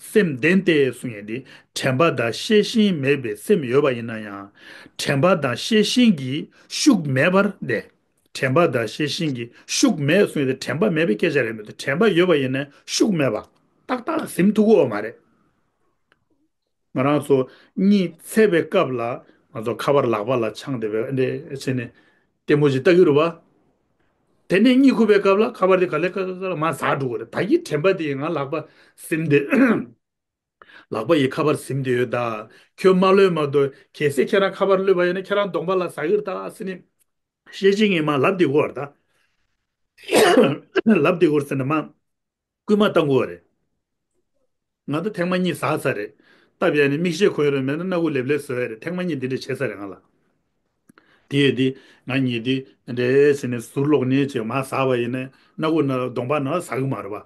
སེམས་ལྡན་ཏེ་གསུངས་ཡས་འདི་དྲན་པ་དང་ཤེས་བཞིན་མེད་པའི་སེམས་ཡོད་པ་ཡིན་ན་ཡང་དྲན་པ་དང་ཤེས་བཞིན་གྱི་ཤུགས་མེད་པར་ཏེ། དྲན་པ་དང་ཤེས་བཞིན་གྱི་ཤུགས་མེད་གསུངས་ཡས་དེ་དྲན་པ་མེད་པའི་སྐད་ཆ་རེད་མི་འདུག་དྲན་པ་ཡོད་པ་ཡིན་ན་ཤུགས་མེད་པ། ཏག་ཏག་ཟིན་ཐུབ་ཀྱི་ཡོད་མ་རེད། ང་རང་ཚོ་གཉིད་སད་པའི་སྐབས་ལ་ང་ཚོ་ཁ་པར་ལག་པ་ལ་འཆང་བསྡད་པའི་འདྲ་བྱས་ནས་ལྟད་མོ་ཞིག་ལྟ་གི་རེད་བ། དེ་ནས་གཉིད་ཁུག་པའི་སྐབས་ལ་ཁ་པར་དེ་ག་ལེ་ག་ལེ་མར་ཟག་འགྲོ་གི་རེད། ད་གི་དྲན་པ་དེ་ང་ལག་པ་ཟིན་བསྡད། ལག་པ་ཡི་ཁ་པར་ཟིན་བསྡད་ཡོད་ད། ཁྱོད་མ་གློད་མ་གཏོགས་གལ་སྲིད་ཁྱེད་རང་ཁ་པར་གློད་པ་ཡིན་ན་ཁྱེད་རང་གདོང་པ་ལ་ཟག་གི་རེད་ད་ཟེར་ནས་ཤེས་བཞིན་གྱིས་མར་ལབ་བསྡད་ཀྱི་ཡོད་རེད་ད། ལབ་བསྡད་ཀྱི་ཡོད་རེད་ཟེར་ནས་མར། སྐུལ་མ་བཏང་དགོས་པ་རེད། ང་ད་ཐེངས་མ་གཉིས་ཟག་ཚར་རེད། སྟབས་ཡག་ནས་མིག་ཤེལ་གོན་ཡོད་རེད་མེད་ན་སྣ་ཁུག་ལེབ་ལེབ་བཟོ་ཡ་རེད། ཐེངས་མ་གཉིས་འདི་འདྲ་བྱས་ཚར་རེད་ང་ལ། དེ་ཡོད་དེ་ང་གཉིས་དེ་འདྲ་བྱས་ནས་ཟུར་ལོག་ནས་བྱས་མར་ཟག་པ་ཡིན་ན་སྣ་ཁུག་ནང་གདོང་པ་ནང་ཟག་གི་མ་རེད་པ།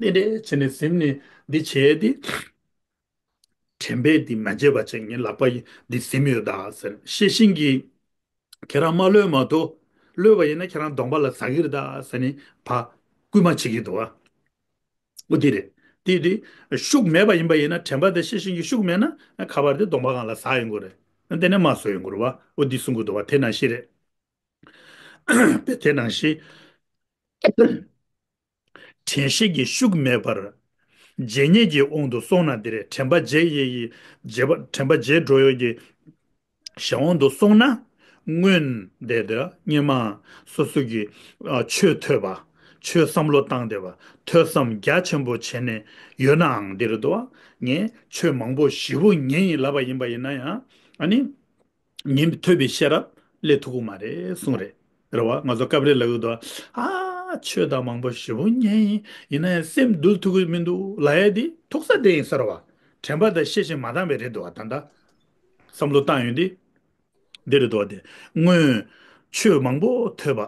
འདི་འདྲ་བྱས་ནས་ཟིན་ནས་འདི་བྱས་ཏེ། དྲན་པས་འདི་མ་བརྗེད་པ་བྱས་ངའི་ལག་པ་ཡིས་འདི་ཟིན་ཡོད་ད་ཟེར་ཤེས་བཞིན་གྱིས། ཁྱེད་རང་མ་གློད་མ་གཏོགས། གློད་པ་ཡིན་ན་ཁྱེད་རང་གདོང་པ་ལ་ཟག་གི་རེད་ད་ཟེར་ནས་ཕར་སྐུལ་མ་བྱེད་ཀྱི་འདུག་བ། འོ་དེ་རེད། དེ་དེ་ཤུགས་མེད་པ་ཡིན་པ་ཡིན་ན་དྲན་པ་དེ་ཤེས་བཞིན་གྱི་ཤུགས་མེད་ན་ཁ་པར་དེ་གདོང་པ་སྒང་ལ་ཟག་ཡོང་གི་རེད། དེ་ནས་མར་བཟོ་ཡོང་གི་རེད་བ། འོ་འདི་གསུང་གི་འདུག་བ་དེ་ནང་བཞིན་རེད། དེ་ནང་བཞིན། དྲན་ཤེས་ཀྱི་ཤུགས་མེད་པར། བརྗེད་ངེས་ཀྱི་དབང་དུ་སོང་ན་འདི་རེད། དྲན་པ་བརྗེད་ཡས་ཀྱི་བརྗེད་པ་དྲན་པ་བརྗེད་འགྲོ་ཡས་ཀྱི་གཞན་དབང་དུ་སོང་ན། སྔོན་དེ་དེ་སྔོན་མ་སོ་སོ་གི་ཨ་ཆོས་ཐོས་པ། ཆོས་བསམ་བློ་བཏང་བསྡད་པ། ཐོས་བསམ་རྒྱ་ཆེན་པོ་བྱས་ནས་ཡོད་ནའང་འདི་རེད་དོ། ངས་ཆོས་མང་པོ་ཞེ་པོ་ཉན་ཡིན་ལབ་པ་ཡིན་པ་ཡིན་ན་ཡང་། ཨ་ནི། ཉན་ཐོས་པའི་ཤེས་རབ་སླེབས་ཐུབ་ཀྱི་མ་རེད་གསུངས་རེད། རེད་བ། ང་ཚོ་སྐབས་རེ་ལབ་ཀྱི་འདུག་ཨ། ཆོས་ད་མང་པོ་ཞེ་པོ་ཉན་ཡིན། ཡིན་ན་ཡང་སེམས་འདུལ་ཐུབ་ཀྱི་མི་འདུག་ལབ་ཡ་དེ་ཐུག་ས་དེ་ཡིན་ས་རེད་བ། དྲན་པ་དང་ཤེས་བཞིན་མ་བཏང་བས་རེད་འདུག་བ། ད་ལྟ་བསམ་བློ་བཏང་ཡོང་དུས། འདི་རེད་འདུག་བ། དེ་སྔོན་ཆོས་མང་པོ་ཐོས་པ་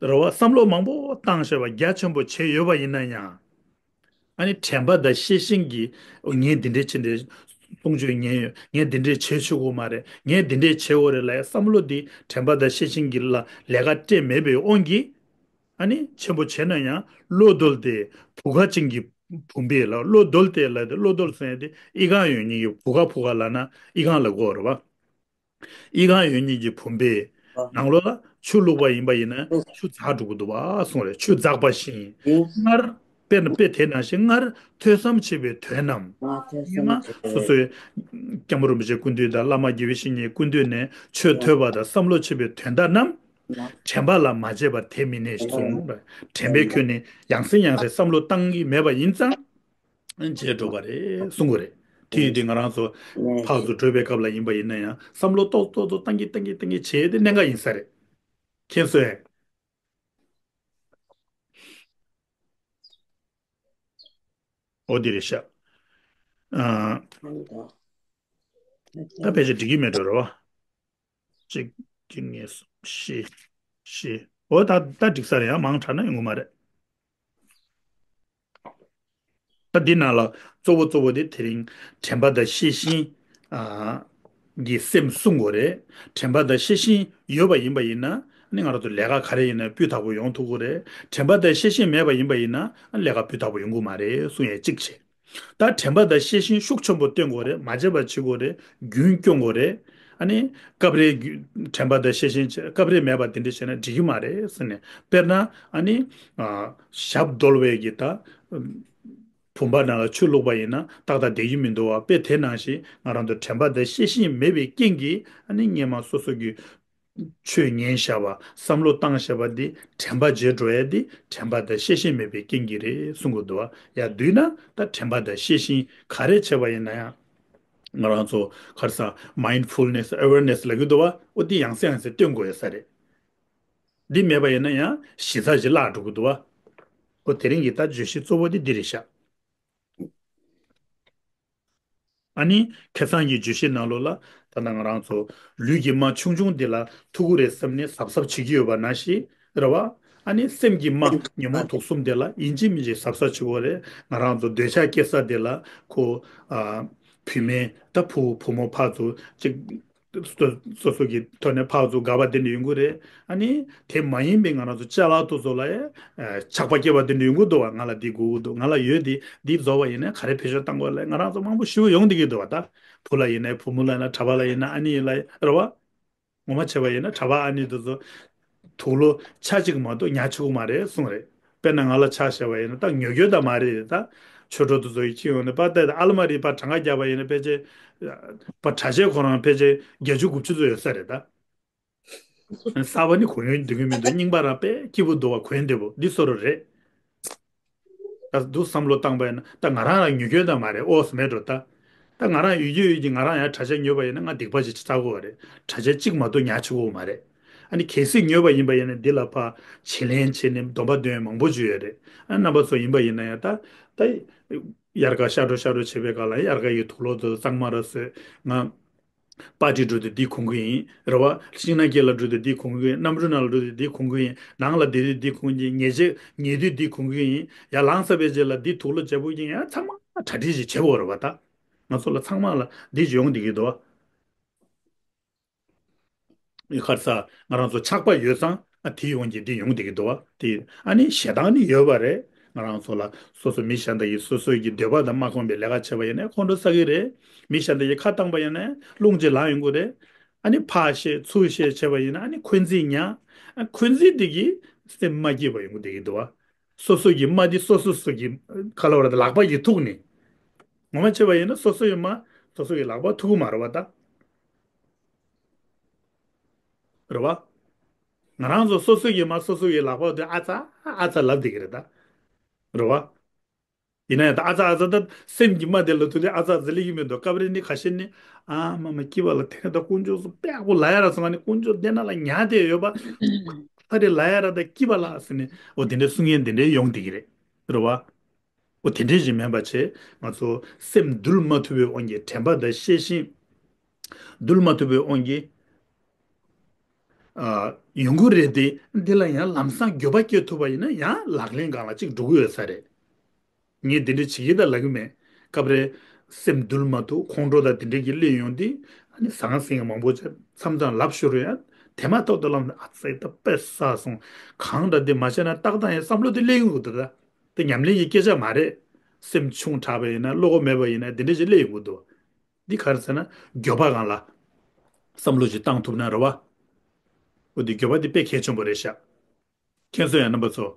རེད་བ། བསམ་བློ་མང་པོ་བཏང་བྱས་པ་རྒྱ་ཆེན་པོ་བྱས་ཡོད་པ་ཡིན་ན་ཡང་། ཨ་ནི་དྲན་པ་དང་ཤེས་བཞིན་གྱིས། ངས་འདི་འདྲའི་ཆེ་འདྲའི་གསུང་ཆོས་ཉན་ཡོད། ངས་འདི་འདྲའི་བྱེད་ཆོག་གི་མ་རེད། ངས་འདི་འདྲའི་བྱེད་དགོས་རེད་ལབ་ཡ་བསམ་བློ་འདི་དྲན་པ་དང་ཤེས་བཞིན་གྱིས་ལ་ལས་ཀ་སྤྲད་མེད་པའི་དབང་གིས། ཨ་ནི་ཆེན་པོ་བྱས་ན་ཡང་བློ་རྡོལ་དེ་བུ་ག་ཅན་གྱི་བུམ་པས་ལ། བློ་རྡོལ་དེ་ལ་དེ་བློ་རྡོལ་ཟེར་ཡ་དེ་ཨི་ཁུང་ཡོད་མཁན་གྱི་བུ་ག་བུ་ག་ལབ་ན་ཨི་ཁུང་ལབ་དགོས་རེད་བ། ཨི་ཁུང་ཡོད་མཁན་གྱི་བུམ་པའི་ནང་ལོགས་ལ་ཆུ་བླུགས་པ་ཡིན་པ་ཡིན་ན་ཆུ་འཛག་འགྲོ་གི་འདུག་བ་གསུངས་རེད། ཆུ་འཛག་པ་བཞིན། སྔར། དཔེར་ན་དཔེ་དེ་ནང་བཞིན་སྔར་ཐོས་བསམ་བྱས་པའི་དོན་རྣམས། སྔ་མ་སོ་སོའི་སྐྱབས་མགོན་རིན་པོ་ཆེའི་སྐུ་མདུན་དང་བླ་མ་དགེ་བའི་བཤེས་གཉེན་སྐུ་མདུན་ནས་ཆོས་ཐོས་པ་དང་བསམ་བློ་བྱས་པའི་དོན་དག་རྣམས། དྲན་པ་ལ་མ་བྱས་པར་དེ་མི་གནས་གསུངས། དྲན་པའི་ཁྱོན་ནས་ཡང་སེ་ཡང་སེ་བསམ་བློ་བཏང་གི་མེད་པ་ཡིན་ཙང་། བྱས་འགྲོ་བ་རེད་གསུང་གི་རེད། དེ་ཡིན་དུས་ང་རང་ཚོ་ཕར་ཚུར་བགྲོད་པའི་སྐབས་ལ་ཡིན་པ་ཡིན་ན་ཡང་བསམ་བློ་ཏོག་ཏོག་ཏོག་བཏང་གི་བཏང་གི་བཏང་གི་བྱས་ཏེ་གནད་འགག་ཡིན་ས་རེད། མཁྱེན་སོང་ངས། འོ་འདི་རེད་ཤག་ཨ། ད་ཕལ་ཆེར་འགྲིག་གི་མེད་འགྲོ་རེད་བ། གཅིག་གཅིག་གཉིས་གསུམ་བཞི། བཞི། འོ་ད་ད་འགྲིག་ས་རེད། ཡང་མང་དྲགས་ན་ཡོང་གི་མ་རེད། ད་འདི་ནང་ལ་གཙོ་བོ་གཙོ་བོ་དེ་དེ་རིང་དྲན་པ་དང་ཤེས་བཞིན་གྱི་སེམས་བསྲུང་དགོས་རེད། དྲན་པ་དང་ཤེས་བཞིན་ཡོད་པ་ཡིན་པ་ཡིན་ན་ནི་ང་རང་ཚོ་ལས་ཀ་ག་རེ་ཡིན་ན་སྤུས་དག་པོ་ཡོང་ཐུབ་ཀྱི་རེད། དྲན་པ་དང་ཤེས་བཞིན་མེད་པ་ཡིན་པ་ཡིན་ན་ལས་ཀ་སྤུས་དག་པོ་ཡོང་གི་མ་རེད་གསུང་ཡས་གཅིག་བྱས། ད་དྲན་པ་དང་ཤེས་བཞིན་ཤུགས་ཆེན་པོ་བསྟེན་དགོས་རེད། མ་བརྗེད་པ་བྱེད་དགོས་རེད། རྒྱུན་སྐྱོང་དགོས་རེད། ཨ་ནི་སྐབས་རེ་དྲན་པ་དང་ཤེས་བཞིན་བྱས། སྐབས་རེ་མེད་པ་དེ་འདྲ་བྱས་ན་འགྲིག་གི་མ་རེད་ཟེར་ནས། དཔེར་ན་ཨ་ནི་ཞབས་རྡོལ་བའི་གི་ད་བུམ་པ་ནང་ལ་ཆུ་བླུགས་པ་ཡིན་ན་ཏག་ཏག་བསྡད་ཀྱི་མི་འདུག་བ། དཔེ་དེ་ནང་བཞིན་ང་རང་ཚོ་དྲན་པ་དང་ཤེས་བཞིན་མེད་པའི་རྐྱེན་གྱིས་ཨ་ནི་སྔོན་མ་སོ་སོ་གི་ཆོས་ཉན་བཞག་པ། བསམ་བློ་བཏང་བཞག་པ་འདི་དྲན་པ་བརྗེད་འགྲོ་ཡ་འདི་དྲན་པ་དང་ཤེས་བཞིན་མེད་པའི་རྐྱེན་གྱིས་རེད་གསུང་གི་འདུག་བ། ཡ་བསྡུས་ན་ད་དྲན་པ་དང་ཤེས་བཞིན་ག་རེ་བྱས་པ་ཡིན་ན་ཡང་། ང་རང་ཚོ་ག་རེ་ཟ། mindfulness awareness ལབ་ཀྱི་འདུག་བ། འོ་འདི་ཡང་སེ་ཡང་སེ་སྟོན་དགོས་ཡོད་ས་རེད། འདི་མེད་པ་ཡིན་ན་ཡང་གཞི་རྩ་ཞིག་བརླག་འགྲོ་གི་འདུག་བ། འོ་དེ་རིང་གི་ད་བརྗོད་གཞི་གཙོ་བོ་འདི་འདི་རེད་ཤག་ཨ་ནི་ཁ་སང་གི་བརྗོད་གཞི་ནང་ལོགས་ལ་ད་ལྟ་ང་རང་ཚོ་ལུས་ཀྱི་རྨ་ཆུང་ཆུང་འདི་ལ་ཐུག་གི་རེད་བསམ་ནས་གཟབ་གཟབ་བྱེད་ཀྱི་ཡོད་པ་ནང་བཞིན་རེད་བ། ཨ་ནི་སེམས་ཀྱི་རྨ་ཉོན་མོངས་དུག་གསུམ་འདི་ལ་ཡིན་གཅིག་མིན་གཅིག་གཟབ་གཟབ་བྱེད་དགོས་རེད། ང་རང་ཚོ་འདོད་ཆགས་སྐྱེ་ས་འདི་ལ་ཁོ། ཨ། བུད་མེད་ད་བུ་བུ་མོ་ཕར་ཚུར་གཅིག་སོ་སོ་གི་ཐོག་ནས་ཕར་ཚུར་དགའ་བ་དེ་འདྲ་ཡོང་གི་རེད། ཨ་ནི་དེ་མ་ཡིན་པའི་ང་རང་ཚོ་ཅ་ལག་དེ་ཚོ་ལ་ཡང་ཆགས་པ་སྐྱེ་བ་དེ་འདྲ་ཡོང་གི་འདུག་བ། ང་ལ་འདི་དགོས་ཀྱི་འདུག་ང་ལ་ཡོད་དེ་འདི་རྫོགས་པ་ཡིན་ན་ག་རེ་བེད་སྤྱོད་བཏང་དགོས་ལབ་ང་རང་ཚོ་མང་པོ་ཞེ་པོ་ཡོང་བསྡད་ཀྱི་འདུག་བ། ད་བུ་ལ་ཡིན་ན་བུ་མོ་ལ་ཡིན་ན་གྲྭ་པ་ལ་ཡིན་ན་ཨ་ནི་ཡིན་ལ་རེད་བ། ངོ་མ་བྱས་པ་ཡིན་ན་གྲྭ་པ་ཨ་ནི་དེ་ཚོ་དུག་ལོག་ཆ་གཅིག་མ་གཏོགས་ཉར་ཆོག་གི་མ་རེད་གསུངས་རེད། དཔེར་ན་ང་ལ་ཆ་བཞག་པ་ཡིན་ན་ད་ཉོ་རྒྱུ་ད་མ་རེད། ད་ཆོས་གྲོགས་དེ་ཚོ་ཡི་ཁྱི་ཡོང་ནས་པ་ད་ཨ་ལ་མ་རི་པ་གྲངས་ཀ་རྒྱབ་པ་ཡིན་ན་ཕལ་ཆེར་པ་གྲྭ་ཆས་ཁོ་རང་ཕལ་ཆེར་བརྒྱད་ཅུ་དགུ་བཅུ་ཚོ་ཡོད་ས་རེད་ད། གསར་པ་ནི་གོན་ཡོང་འདུག་གི་མི་འདུག་རྙིང་པ་རང་དཔེ་སྐྱིད་པོ་འདུག་བ། གོན་བདེ་པོ་འདི་བཟོ་འདྲ་རེད། ད་འདུག་བསམ་བློ་བཏང་པ་ཡིན་ན་ད་ང་རང་ལ་ཉོ་རྒྱུ་ད་མ་རེད། ཨོ་ཙི་མེད་འགྲོ་ད། ད་ང་རང་ཡོད་རྒྱུ་ཡོད་ཀྱི་ང་རང་ཡང་གྲྭ་ཆས་ཉོས་པ་ཡིན་ན་ང་སྡིག་པ་ཅིག་བསགས་དགོས་པ་རེད། གྲྭ་ཆས་གཅིག་མ་གཏོགས་ཉར་ཆོག་གི་མ་རེད། ཨ་ནི་གལ་སྲིད་ཉོས་པ་ཡིན་པ་ཡིན་ན་འདི་ལ་ཕར་བྱིན་ལེན་བྱས་ནས་སྡོམ་པ་འདོན་མང་པོ་བྱོས་ཡོད་རེད། ཨ་རྣམ་པ་ཚོ་ཡིན་པ་ཡིན་ན་ཡང་ད་ད་དབྱར་ཁ་ཤར་འགྲོ་ཤར་འགྲོ་བྱེད་པའི་སྐབས་ལ་དབྱར་ཁ་ཡི་དུག་ལོག་དེ་གཙང་མ་ར་བཟོས། ང་པར་ཊི་འགྲོ་དུས་འདི་གོན་གི་ཡིན་རེད་བ། ཤིང་ནགས་དཀྱིལ་ལ་འགྲོ་དུས་འདི་གོན་གི་ཡིན། གནམ་གྲུ་ནང་ལ་འགྲོ་དུས་འདི་གོན་གི་ཡིན། ནང་ལ་བསྡད་དུས་འདི་གོན་གི་ཡིན། ཉལ་ཆས་ཉལ་དུས་འདི་གོན་གི་ཡིན། ཡར་ལངས་ཚར་བའི་རྗེས་ལ་འདི་དུག་ལོག་བརྒྱབ་པ་ཡིན། ཡང་ཚང་མ་གྲ་སྒྲིག་ཞིག་བྱེད་དགོས་རེད་བ། ད་ང་ཚོ་ལ་ཚང་མ་ལ་འདི་ཡོང་བསྡད་ཀྱི་འདུག་བ། ཁར་ས་ང་རང་ཚོ་ཆགས་པ་ཡོད་ཙང་ཨ་དེ་ཡོང་གི་འདི་ཡོང་བསྡད་ཀྱི་འདུག་བ། དེ་ཨ་ནི་ཞེ་སྡང་ནི་ཡོད་པ་རེད། ང་རང་ཚོ་ལ་སོ་སོ་མི་གཞན་དག་གིས་སོ་སོའི་གི་འདོད་པ་དང་མ་ཁོངས་པའི་ལས་ཀ་བྱས་པ་ཡིན་ན་ཁོང་ཁྲོ་ཟ་གི་རེད། མི་གཞན་དག་གིས་ཁ་བཏང་པ་ཡིན་ན་རླུང་ཅིག་ལངས་ཡོང་གི་རེད། ཨ་ནི་ཕར་བཤད་ཚུར་བཤད་བྱས་པ་ཡིན་ན་ཨ་ནི་འཁོན་འཛིན་ཉར། ཨ་འཁོན་འཛིན་དེ་གིས་སེམས་མ་སྐྱིད་པ་ཡོང་གི་བསྡད་ཀྱི་འདུག་བ། སོ་སོ་གི་རྨ་འདི་སོ་སོ་སོ་གི་ཁ་ལ་བ་ལ་ལག་པ་ཡིས་ཐུག་ནས། ངོ་མ་བྱས་པ་ཡིན་ན་སོ་སོ་ཡི་རྨ་སོ་སོ་གི་ལག་པ་ཐུག་གི་མ་རེད་བ་ད། རེད་བ། ང་རང་ཚོ་སོ་སོ་ཡི་མ་སོ་སོ་ཡི་ལག་པ་དེ་ཨ་ཙ་ཨ་ཙ་ལབ་བསྡད་ཀྱི་རེད་ད། རེད་བ། ཡིན་ན་ཡང་ད་ཨ་ཙ་ཨ་ཙ་ད་སེམས་ཀྱི་མ་དེ་ལ་ཐུག་དུས་ཨ་ཙ་ཨ་ཙ་སླེབས་ཀྱི་མི་འདུག་སྐབས་རེ་ནི་ཁ་ཤས་ནི་ཨ་མ་མ་སྐྱིད་པ་ལ་དེ་ད་དཀོན་མཆོག་གསུམ་དཔེ་ཡག་པོ་ལབ་ཡ་ར་སོང་ང་ནི་དཀོན་མཆོག་དེ་ན་ལ་ཉལ་བསྡད་ཡོད་པ། ཨ་རེ་ལབ་ཡ་ར་ད་སྐྱིད་པ་ལ་ཟེར་ནས་འོ་དེ་འདྲའི་གསུང་མཁན་དེ་འདྲའི་ཡོང་བསྡད་ཀྱི་རེད། རེད་བ། འོ་དེ་འདྲའི་ཞིག་མིན་པ་བྱས་ང་ཚོ་སེམས་འདུལ་མ་ཐུབ་པའི་དབང་གིས་དྲན་པ་དང་ཤེས་བཞིན་འདུལ་མ་ཐུབ་པའི་དབང་གིས་ཨ་ཡོང་གི་རེད་དེ། འདི་ལ་ཡང་ལམ་སང་འགྱོད་པ་སྐྱེ་ཐུབ་པ་ཡིན་ན་ཡང་ལག་ལེན་སྒང་ལ་གཅིག་འགྲོ་གི་ཡོད་ས་རེད། ངས་འདི་འདྲ་བྱེད་ཀྱི་ད་ལབ་ཀྱི་མེད། སྐབས་རེ་སེམས་འདུལ་མ་ཐུབ་ཁོང་ཁྲོ་དང་དེ་འདྲ་གྱི་སླེབས་ཡོང་དུས་ཨ་ནི་ཟང་ཟིང་མང་པོ་བྱས་མཚམས་མཚམས་ལབ་ཤོར་ཡང་དེ་མ་ཐག་ཏུ་ལམ་ཨ་ཙི་ད་དཔེ་ཟ་སོང་གང་འདྲ་འདི་མ་བྱས་ན་ཏག་ཏག་ཡང་བསམ་བློ་དེ་སླེབས་ཡོང་གི་འདུག་ད་དེ་ཉམས་ལེན་གྱི་སྐད་ཆ་མ་རེད། སེམས་ཆུང་དྲགས་པ་ཡིན་ན་བློ་ཁོག་མེད་པ་ཡིན་ན་དེ་འདྲ་ཞིག་སླེབས་ཡོང་གི་འདུག་འདི་ག་རེ་ཟེར་ན་འགྱོད་པ་སྒང་ལ་བསམ་བློ་ཞིག་བཏང་ཐུབ་ན་རེད་བ། འོ་འདི་འགྱོད་པ་འདི་དཔེ་གལ་ཆེན་པོ་རེད་ཤག་མཁྱེན་སོང་ཡ་རྣམ་པ་ཚོ།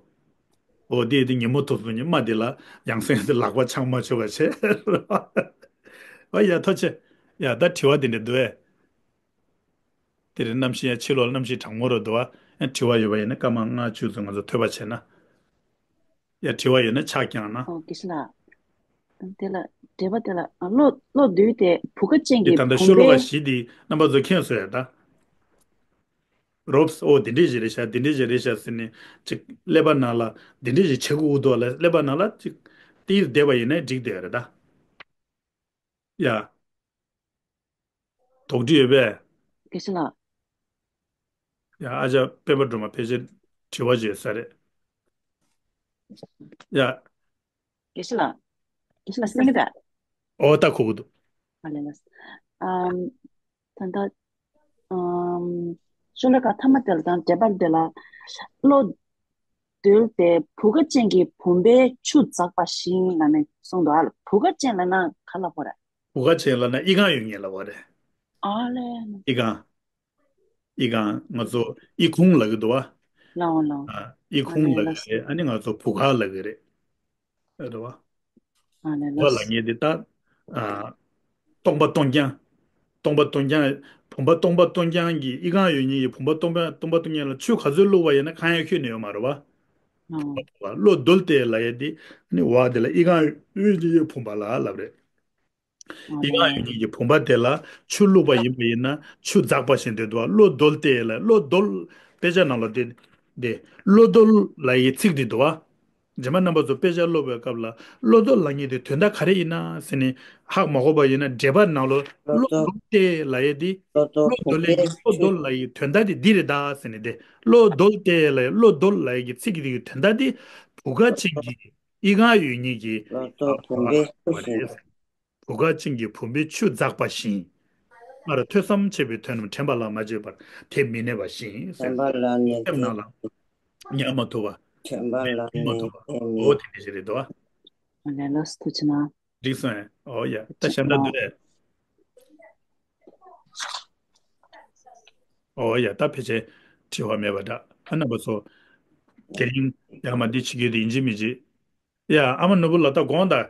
འོ་དེ་དེ་ཉིན་མོ་ཐུག་སོང་ཉི་མ་དེ་ལ་ཡང་སེམས་དེ་ལག་པ་འཆང་མ་ཆོག་པ་བྱས། ཨ་ཡ་ཐུགས་རྗེ་ཆེ། ཡ་ད་དྲི་བ་དེ་འདྲ་འདུག་ཨེ། དེ་རིང་གནམ་གཤིས་ཡ་ཕྱི་ལོགས་གནམ་གཤིས་གྲང་མོ་རུ་འདུག་ཨ། ཡ་དྲི་བ་ཡོད་པ་ཡིན་ན་སྐར་མ་ལྔ་བཅུ་ཙམ་ང་ཚོ་ཐོས་པ་བྱས་ན། ཡ་དྲི་བ་ཡོད་ན་ཕྱག་བརྐྱངས་ན། ཨོ་དགེ་བཤེས་ལགས། དེ་ལ་འགྲེལ་པ་དེ་ལ་ཨ་བློ་བློ་འདུལ་ཏེ་བུ་ག་ཅན་དེ་གྱི་ད་ལྟ་བུམ་ཤོ་ལོ་ཀ་པའི་བཞི་དེ་རྣམ་པ་ཚོ་མཁྱེན་སོང་ཡ་ད། རོབ་ཨོ་དེ་འདྲས་ཞིག་རེད་ཤག་དེ་འདྲས་ཞིག་རེད་ཤག་ཟེར་ནས་ཅིག་ཀླད་པ་ནང་ལ་དེ་འདྲས་ཞིག་བྱེད་དགོས་འདུག་ལ་ཀླད་པ་ནང་ལ་ཅིག་དེ་བསྡད་པ་ཡིན་ན་འགྲིག་བསྡད་རེད་ད། ཡ། དོགས་འདྲི་ཡོད་པས། དགེ་བཤེས་ལགས། ཡ་ཨ་ཅག་སྤེན་པ་སྒྲོལ་མ་ཕལ་ཆེར་དྲི་བ་ཅིག་ཡོད་ས་རེད། ཡ། དགེ་བཤེས་ལགས། དགེ་བཤེས་ལགས་གསན་གྱི་རེད། ཨོ་ད་གོ་གི་འདུག་ཨ་ལས་ལས། ཨམ། ད་ལྟ། ཨམ། ཤོ་ལོ་ཀ་མཐའ་མ་དེ་ལ་དང་འགྲེལ་པ་དེ་ལ། བློ་བརྟུལ་ཏེ་བུ་ག་ཅན་གྱི་བུམ་པའི་ཆུ་འཛག་པ་བཞིན་ལབ་ནས་གསུངས་འདུག་ཨ། བུ་ག་ཅན་ལབ་ན་ག་ལབ་དགོས་རེད། བུ་ག་ཅན་ལབ་ན་ཨི་ཁང་ཡོད་མཁན་ལབ་དགོས་རེད། ཨ་ལས། ཨི་ཁང་། ཨི་ཁང་ང་ཚོ་ཨི་ཁུང་ལབ་ཀྱི་འདུག་བ། ལའོ་ལའོ། ཨ་ཨི་ཁུང་ལབ་ཀྱི་རེད། ཨ་ནི་ང་ཚོ་བུ་ག་ལབ་ཀྱི་རེད། རེད་བ། ཨ་ལས་བུ་ག་ལབ་ལས། མཁན་དེ་ད། ཨ་སྟོང་པ་སྟོང་རྐྱང་། སྟོང་པ་སྟོང་རྐྱང་། བུམ་པ་སྟོང་པ་སྟོང་རྐྱང་གི་ཨི་ཁང་ཡོད་མཁན་གྱི་བུམ་པ་སྟོང་པ་སྟོང་པ་སྟོང་རྐྱང་ལ་ཆུ་ག་ཚོད་བླུགས་པ་ཡིན་ན་གང་ཡང་ཁྱོན་ནས་ཡོད་མ་རེད་བ། ཨ། བློ་བརྟུལ་ཏེ་ལབ་ཡ་དེ་ནི་བ་དེ་ལ་ཨི་ཁང་ཡོད་མཁན་གྱི་བུམ་པ་ལ་ལབ་རེད། ཨི་ཁང་ཡོད་མཁན་གྱི་བུམ་པ་དེ་ལ་ཆུ་བླུགས་པ་ཡིན་པ་ཡིན་ན་ཆུ་འཛག་པ་བཞིན་དུ་འདུག་བ། བློ་བརྟུལ་ཏེ་ལ་བློ་བརྟུལ། དཔེ་ཆ་ནང་ལ་དེ་དེ་བློ་བརྟུལ་ལབ་ཡའི་ཚིག་དེ་འདུག་བ། རྗེས་མ་རྣམ་པ་ཚོ་དཔེ་ཆ་ཀློག་པའི་སྐབས་ལ་བློ་བརྟུལ་ལབ་མཁན་དེ་དོན་དག་ག་རེ་ཡིན་ན་ཟེར་ནས་ཧ་མ་གོ་བ་ཡིན་ན་འགྲེལ་པ་ནང་ལ་བློ་བློ་བརྟུལ་བརྟུལ་ཏེ་ལབ་ཡ་དེ་བློ་བློ་བརྟུལ་བརྟུལ་ལས་ཀྱི་བློ་བརྟུལ་ལབ་ཡའི་དོན་དག་དེ་འདི་རེད་ད་ཟེར་ནས་དེ་བློ་བརྟུལ་ཏེ་ལབ་ཡ་བློ་བརྟུལ་ལབ་ཡ་གི་ཚིག་གི་དེ་གི་དོན་དག་དེ་བུ་ག་ཅན་གྱི་ཨི་ཁང་ཡོད་མཁན་གྱི་བློ་བརྟུལ་བུམ་པའི་ཆུ་ཟེར། བུ་ག་ཅན་གྱི་བུམ་པའི་ཆུ་འཛག་པ་བཞིན། སྔར་ཐོས་བསམ་བྱས་པའི་དོན་རྣམས་དྲན་པ་ལ་མ་བརྗེད་པར་དེ་མི་གནས་པ་བཞིན་ཟེར། དྲན་པ་ལ་ནི་སེམས་ནང་ལ་ཉམས་མ་ཐུབ་པ། དྲན་པ་ལ་ཉམས་མ་ནི་ཐུབ་པ། དེ་འོ་ནི་དེ་འདྲ་ཞིག་རེད་དོ། ཨ་ལས་ལགས་སོ་ཐུགས་རྗེ་གནང་། འགྲིག་སོང་ཨེ། འོ་ཡ་ད་ཞབས་འདྲ་འདུག་ཨེ། འོ་ཡ་ད་ཕལ་ཆེར་དྲི་བ་མེད་པ་འདྲ། ཨ་རྣམ་པ་ཚོ། དེ་རིང་ཡར་མར་འདི་བྱེད་རྒྱུ་དེ་ཡིན་གཅིག་མིན་གཅིག་ཡ་ཨ་མ་ནོར་བུ་ལགས་ད་དགོངས་དག་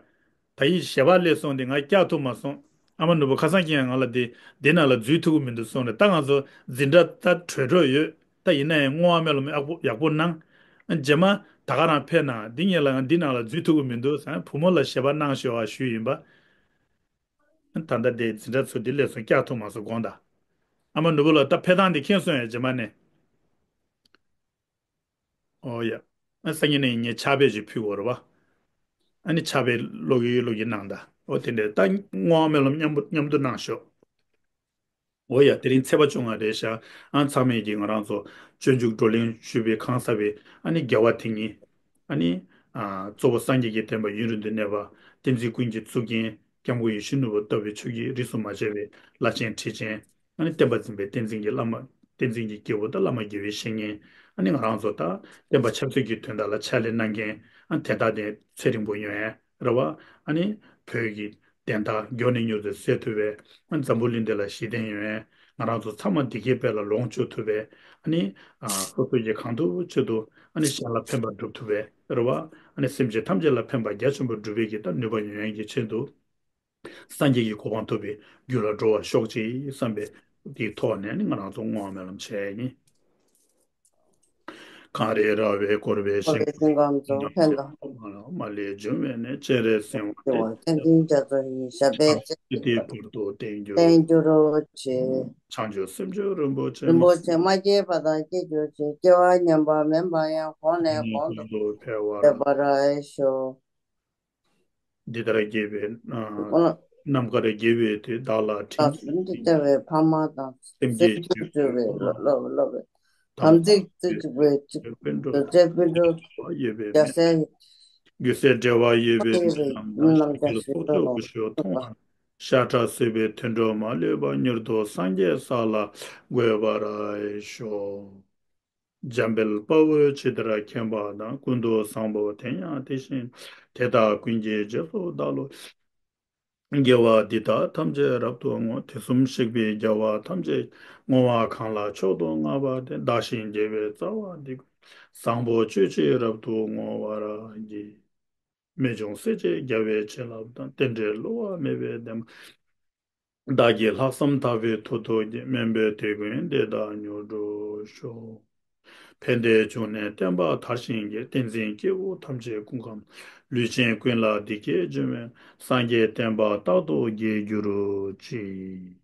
ད་ཡིན་ཞལ་པར་སླེབས་སོང་དེ་ང་བཀྱག་ཐུབ་མ་སོང་། ཨ་མ་ནོར་བུ་ཁ་སང་ཁྱེད་ང་ལ་དེ་འདི་ནང་ལ་འཛུལ་ཐུབ་ཀྱི་མི་འདུག་གསུངས་རེད། ད་ང་ཚོ་འཛིན་གྲྭ་ད་གྲོལ་འགྲོ་ཡོད། ད་ཡིན་ན་ཡང་བསྔོ་བ་སྨོན་ལམ་ཡག་པོ་ཡག་པོ་གནང་། རྗེས་མ་ད་ག་རང་ཕེབས་ན་འདི་ངེད་ལ་ང་འདི་ནང་ལ་འཛུལ་ཐུབ་ཀྱི་མི་འདུག་ཟེར་བུ་མོ་ལ་ཞལ་པར་གནང་ཤོག་ཨ་ཞུས་ཡིན་པ། ད་ལྟ་དེ་འཛིན་གྲྭ་ཚོ་འདི་སླེབས་སོང་བཀྱག་ཐུབ་མ་སོང་དགོངས་དག་ཨ་མ་ནོར་བུ་ལགས་ད་ཕེབས་སྟངས་འདི་མཁྱེན་སོང་ཡ་རྗེས་མ་ནས། ཨོ་ཡ། ཨ་སང་ཉིན་ནས་ངས་ཕྱག་དཔེ་ཅིག་ཕུལ་དགོས་རེད་བ། ཨ་ནི་ཕྱག་དཔེ་ཀློག་གི་ཀློག་གི་གནང་ད། ཨོ་དེ་འདྲས་ད་བསྔོ་བ་སྨོན་ལམ་མཉམ་པོ་མཉམ་དུ་གནང་ཤོག་ཨོ་ཡ་དེ་རིང་ཚེས་པ་བཅོ་ལྔ་རེད་ཤག་ཨ་ཚང་མས་ཀྱིས་ང་རང་ཚོ་སྤྱོད་འཇུག་བགྲོ་གླེང་ཞུས་པའི་གང་ཟག་པའི་ཨ་ནི་རྒྱལ་བ་དེ་ཉིད། ཨ་ནི། ཨ་གཙོ་བོ་སངས་རྒྱས་ཀྱི་བསྟན་པ་ཡུན་རིང་དུ་གནས་པ། བསྟན་འཛིན་ཀུན་གྱི་གཙུག་རྒྱན་སྐྱབས་མགོན་ཡིད་བཞིན་ནོར་བུ་ལྟ་བུའི་ཆོས་ཀྱི་རིས་སུ་མ་ཆད་པའི་བླ་ཆེན་ཁྲི་ཆེན། ཨ་ནི་བསྟན་པ་འཛིན་པའི་བསྟན་འཛིན་གྱི་བླ་མ། བསྟན་འཛིན་གྱི་སྐྱེས་བུ་དང་བླ་མ་དགེ་བའི་བཤེས་གཉེན། ཨ་ནི་ང་རང་ཚོ་ད་བསྟན་པ་ཆབ་སྲིད་ཀྱི་དོན་དག་ལ་ཕྱག་ལས་གནང་མཁན། ཨ་དེ་དག་དེ་ཚེ་རིང་པོ་ཡོང་ཡ་རེད་བ། ཨ་ནི་བོད་ཀྱི་བདེན་མཐའ་མགྱོགས་ནས་མྱུར་དུ་སེལ་ཐུབ་པའི། ཨ་འཛམ་བུ་གླིང་འདི་ལ་ཞི་བདེ་ཡོང་ཡ། ང་རང་ཚོ་ཚང་མ་བདེ་སྐྱིད་དཔལ་ལ་ལོངས་སྤྱོད་ཐུབ་པའི། ཨ་ནི། ཨ་སོ་སོ་ཡི་གང་ཐུབ་ཅི་ཐུབ་ཨ་ནི་གཞན་ལ་ཕན་པ་སྒྲུབ་ཐུབ་པའི་རེད་བ། ཨ་ནི་སེམས་ཅན་ཐམས་ཅད་ལ་ཕན་པ་རྒྱ་ཆེན་པོ་སྒྲུབ་པའི་གི་ད་ནུས་པ་ཡོང་ཡ་གི་ཆེད་དུ། སངས་རྒྱས་ཀྱི་གོ་འཕང་ཐོབ་པའི་རྒྱུ་ལ་འགྲོ་བར་ཤོག་ཅིག་བསམ་པའི་དེའི་ཐོག་ནས་ནི་ང་རང་ཚོ་བསྔོ་བ་སྨོན་ལམ་བྱས་ཡིན། གངས་རི་ར་བས་བསྐོར་བའི་ཞིང་ཁམས་སུ། ཕན་དང་མ་ལུས་འབྱུང་བའི་གནས། སྤྱན་རས་གཟིགས་དབང་ལྡན་ཞིང་ཁམས་སུ། སྲིད་མཐའི་བར་དུ་བརྟན་གྱུར། བརྟན་གྱུར་ཅིག། བྱང་ཆུབ་སེམས་མཆོག་རིན་པོ་ཆེ། རིན་པོ་ཆེ་མ་སྐྱེས་པ་དང་སྐྱེ་གྱུར་ཅིག། སྐྱེ་བ་ཉམས་པ་མིན་པ་ཡང་། གོང་ནས་གོང་དུ་འཕེལ་བར་ཤོག། འདི་ལྟར་དགེ་བའི་ནམ་མཁར་དགེ་བའི་དུས། བདག་ལ་དྲིན་ཅན་སྐྱེ་བའི་ཕ་མ་དང་། སེམས་བསྐྱེད་བཅུ་སྤྱོད་པའི་སློབ་སློབ་དམ་ཚིག་བརྩེ་གཅིག་པའི་གཅིག་ཏུ་སྤུན་གྲོགས་ཡོད་པའི་རྒྱལ་སྲས། རྒྱུ་ཟད་འབྲེལ་བ་ཡོད་པའི་མི་རྣམས་ཀྱང་ཞིག་ཏུ་ལོངས་སུ་ཐོང་བ། ཤ་ཁྲག་གསོད་པའི་དུད་འགྲོ་མ་ལུས་པ། མྱུར་དུ་སངས་རྒྱས་ས་ལ་འགོད་པར་ཤོག། འཇམ་དཔལ་དཔའ་བོས་ཇི་ལྟར་མཁྱེན་པ་དང་། ཀུན་ཏུ་བཟང་པོ་དེ་ཡང་དེ་བཞིན་ཏེ། དེ་དག་ཀུན་གྱི་རྗེས་སུ་བདག་སློབ་ཅིང་། དགེ་བ་འདི་དག་ཐམས་ཅད་རབ་ཏུ་བསྔོ། དུས་གསུམ་གཤེགས་པའི་རྒྱལ་བ་ཐམས་ཅད་ཀྱིས། བསྔོ་བ་གང་ལ་མཆོག་ཏུ་བསྔགས་པ་དེས། བདག་གཞན་དགེ་བའི་རྩ་བ་འདི་ཀུན། བཟང་པོ་སྤྱོད་ཕྱིར་རབ་ཏུ་བསྔོ་བར་བགྱི། རྨད་བྱུང་སྲས་བཅས་རྒྱལ་བའི་བྱིན་རླབས་དང་། རྟེན་འབྲེལ་བསླུ་བ་མེད་པའི་བདེན་པ། བདག་གི་ལྷག་བསམ་དག་པའི་མཐུ་སྟོབས་ཀྱིས། དམན་པའི་དད་ཀུན་དེ་དག་མྱུར་འགྲུབ་ཤོག། ཕན་བདེའི་འབྱུང་གནས་བསྟན་པ་དར་ཞིང་རྒྱས། བསྟན་འཛིན་སྐྱེ་བོ་ཐམས་ཅད་སྐུ་ཁམས། ལུས་ཅན་ཀུན་ལ་བདེ་སྐྱིད་འབྱུང་བའི། སངས་རྒྱས་བསྟན་པ་རྟག་ཏུ་རྒྱས་གྱུར་ཅིག།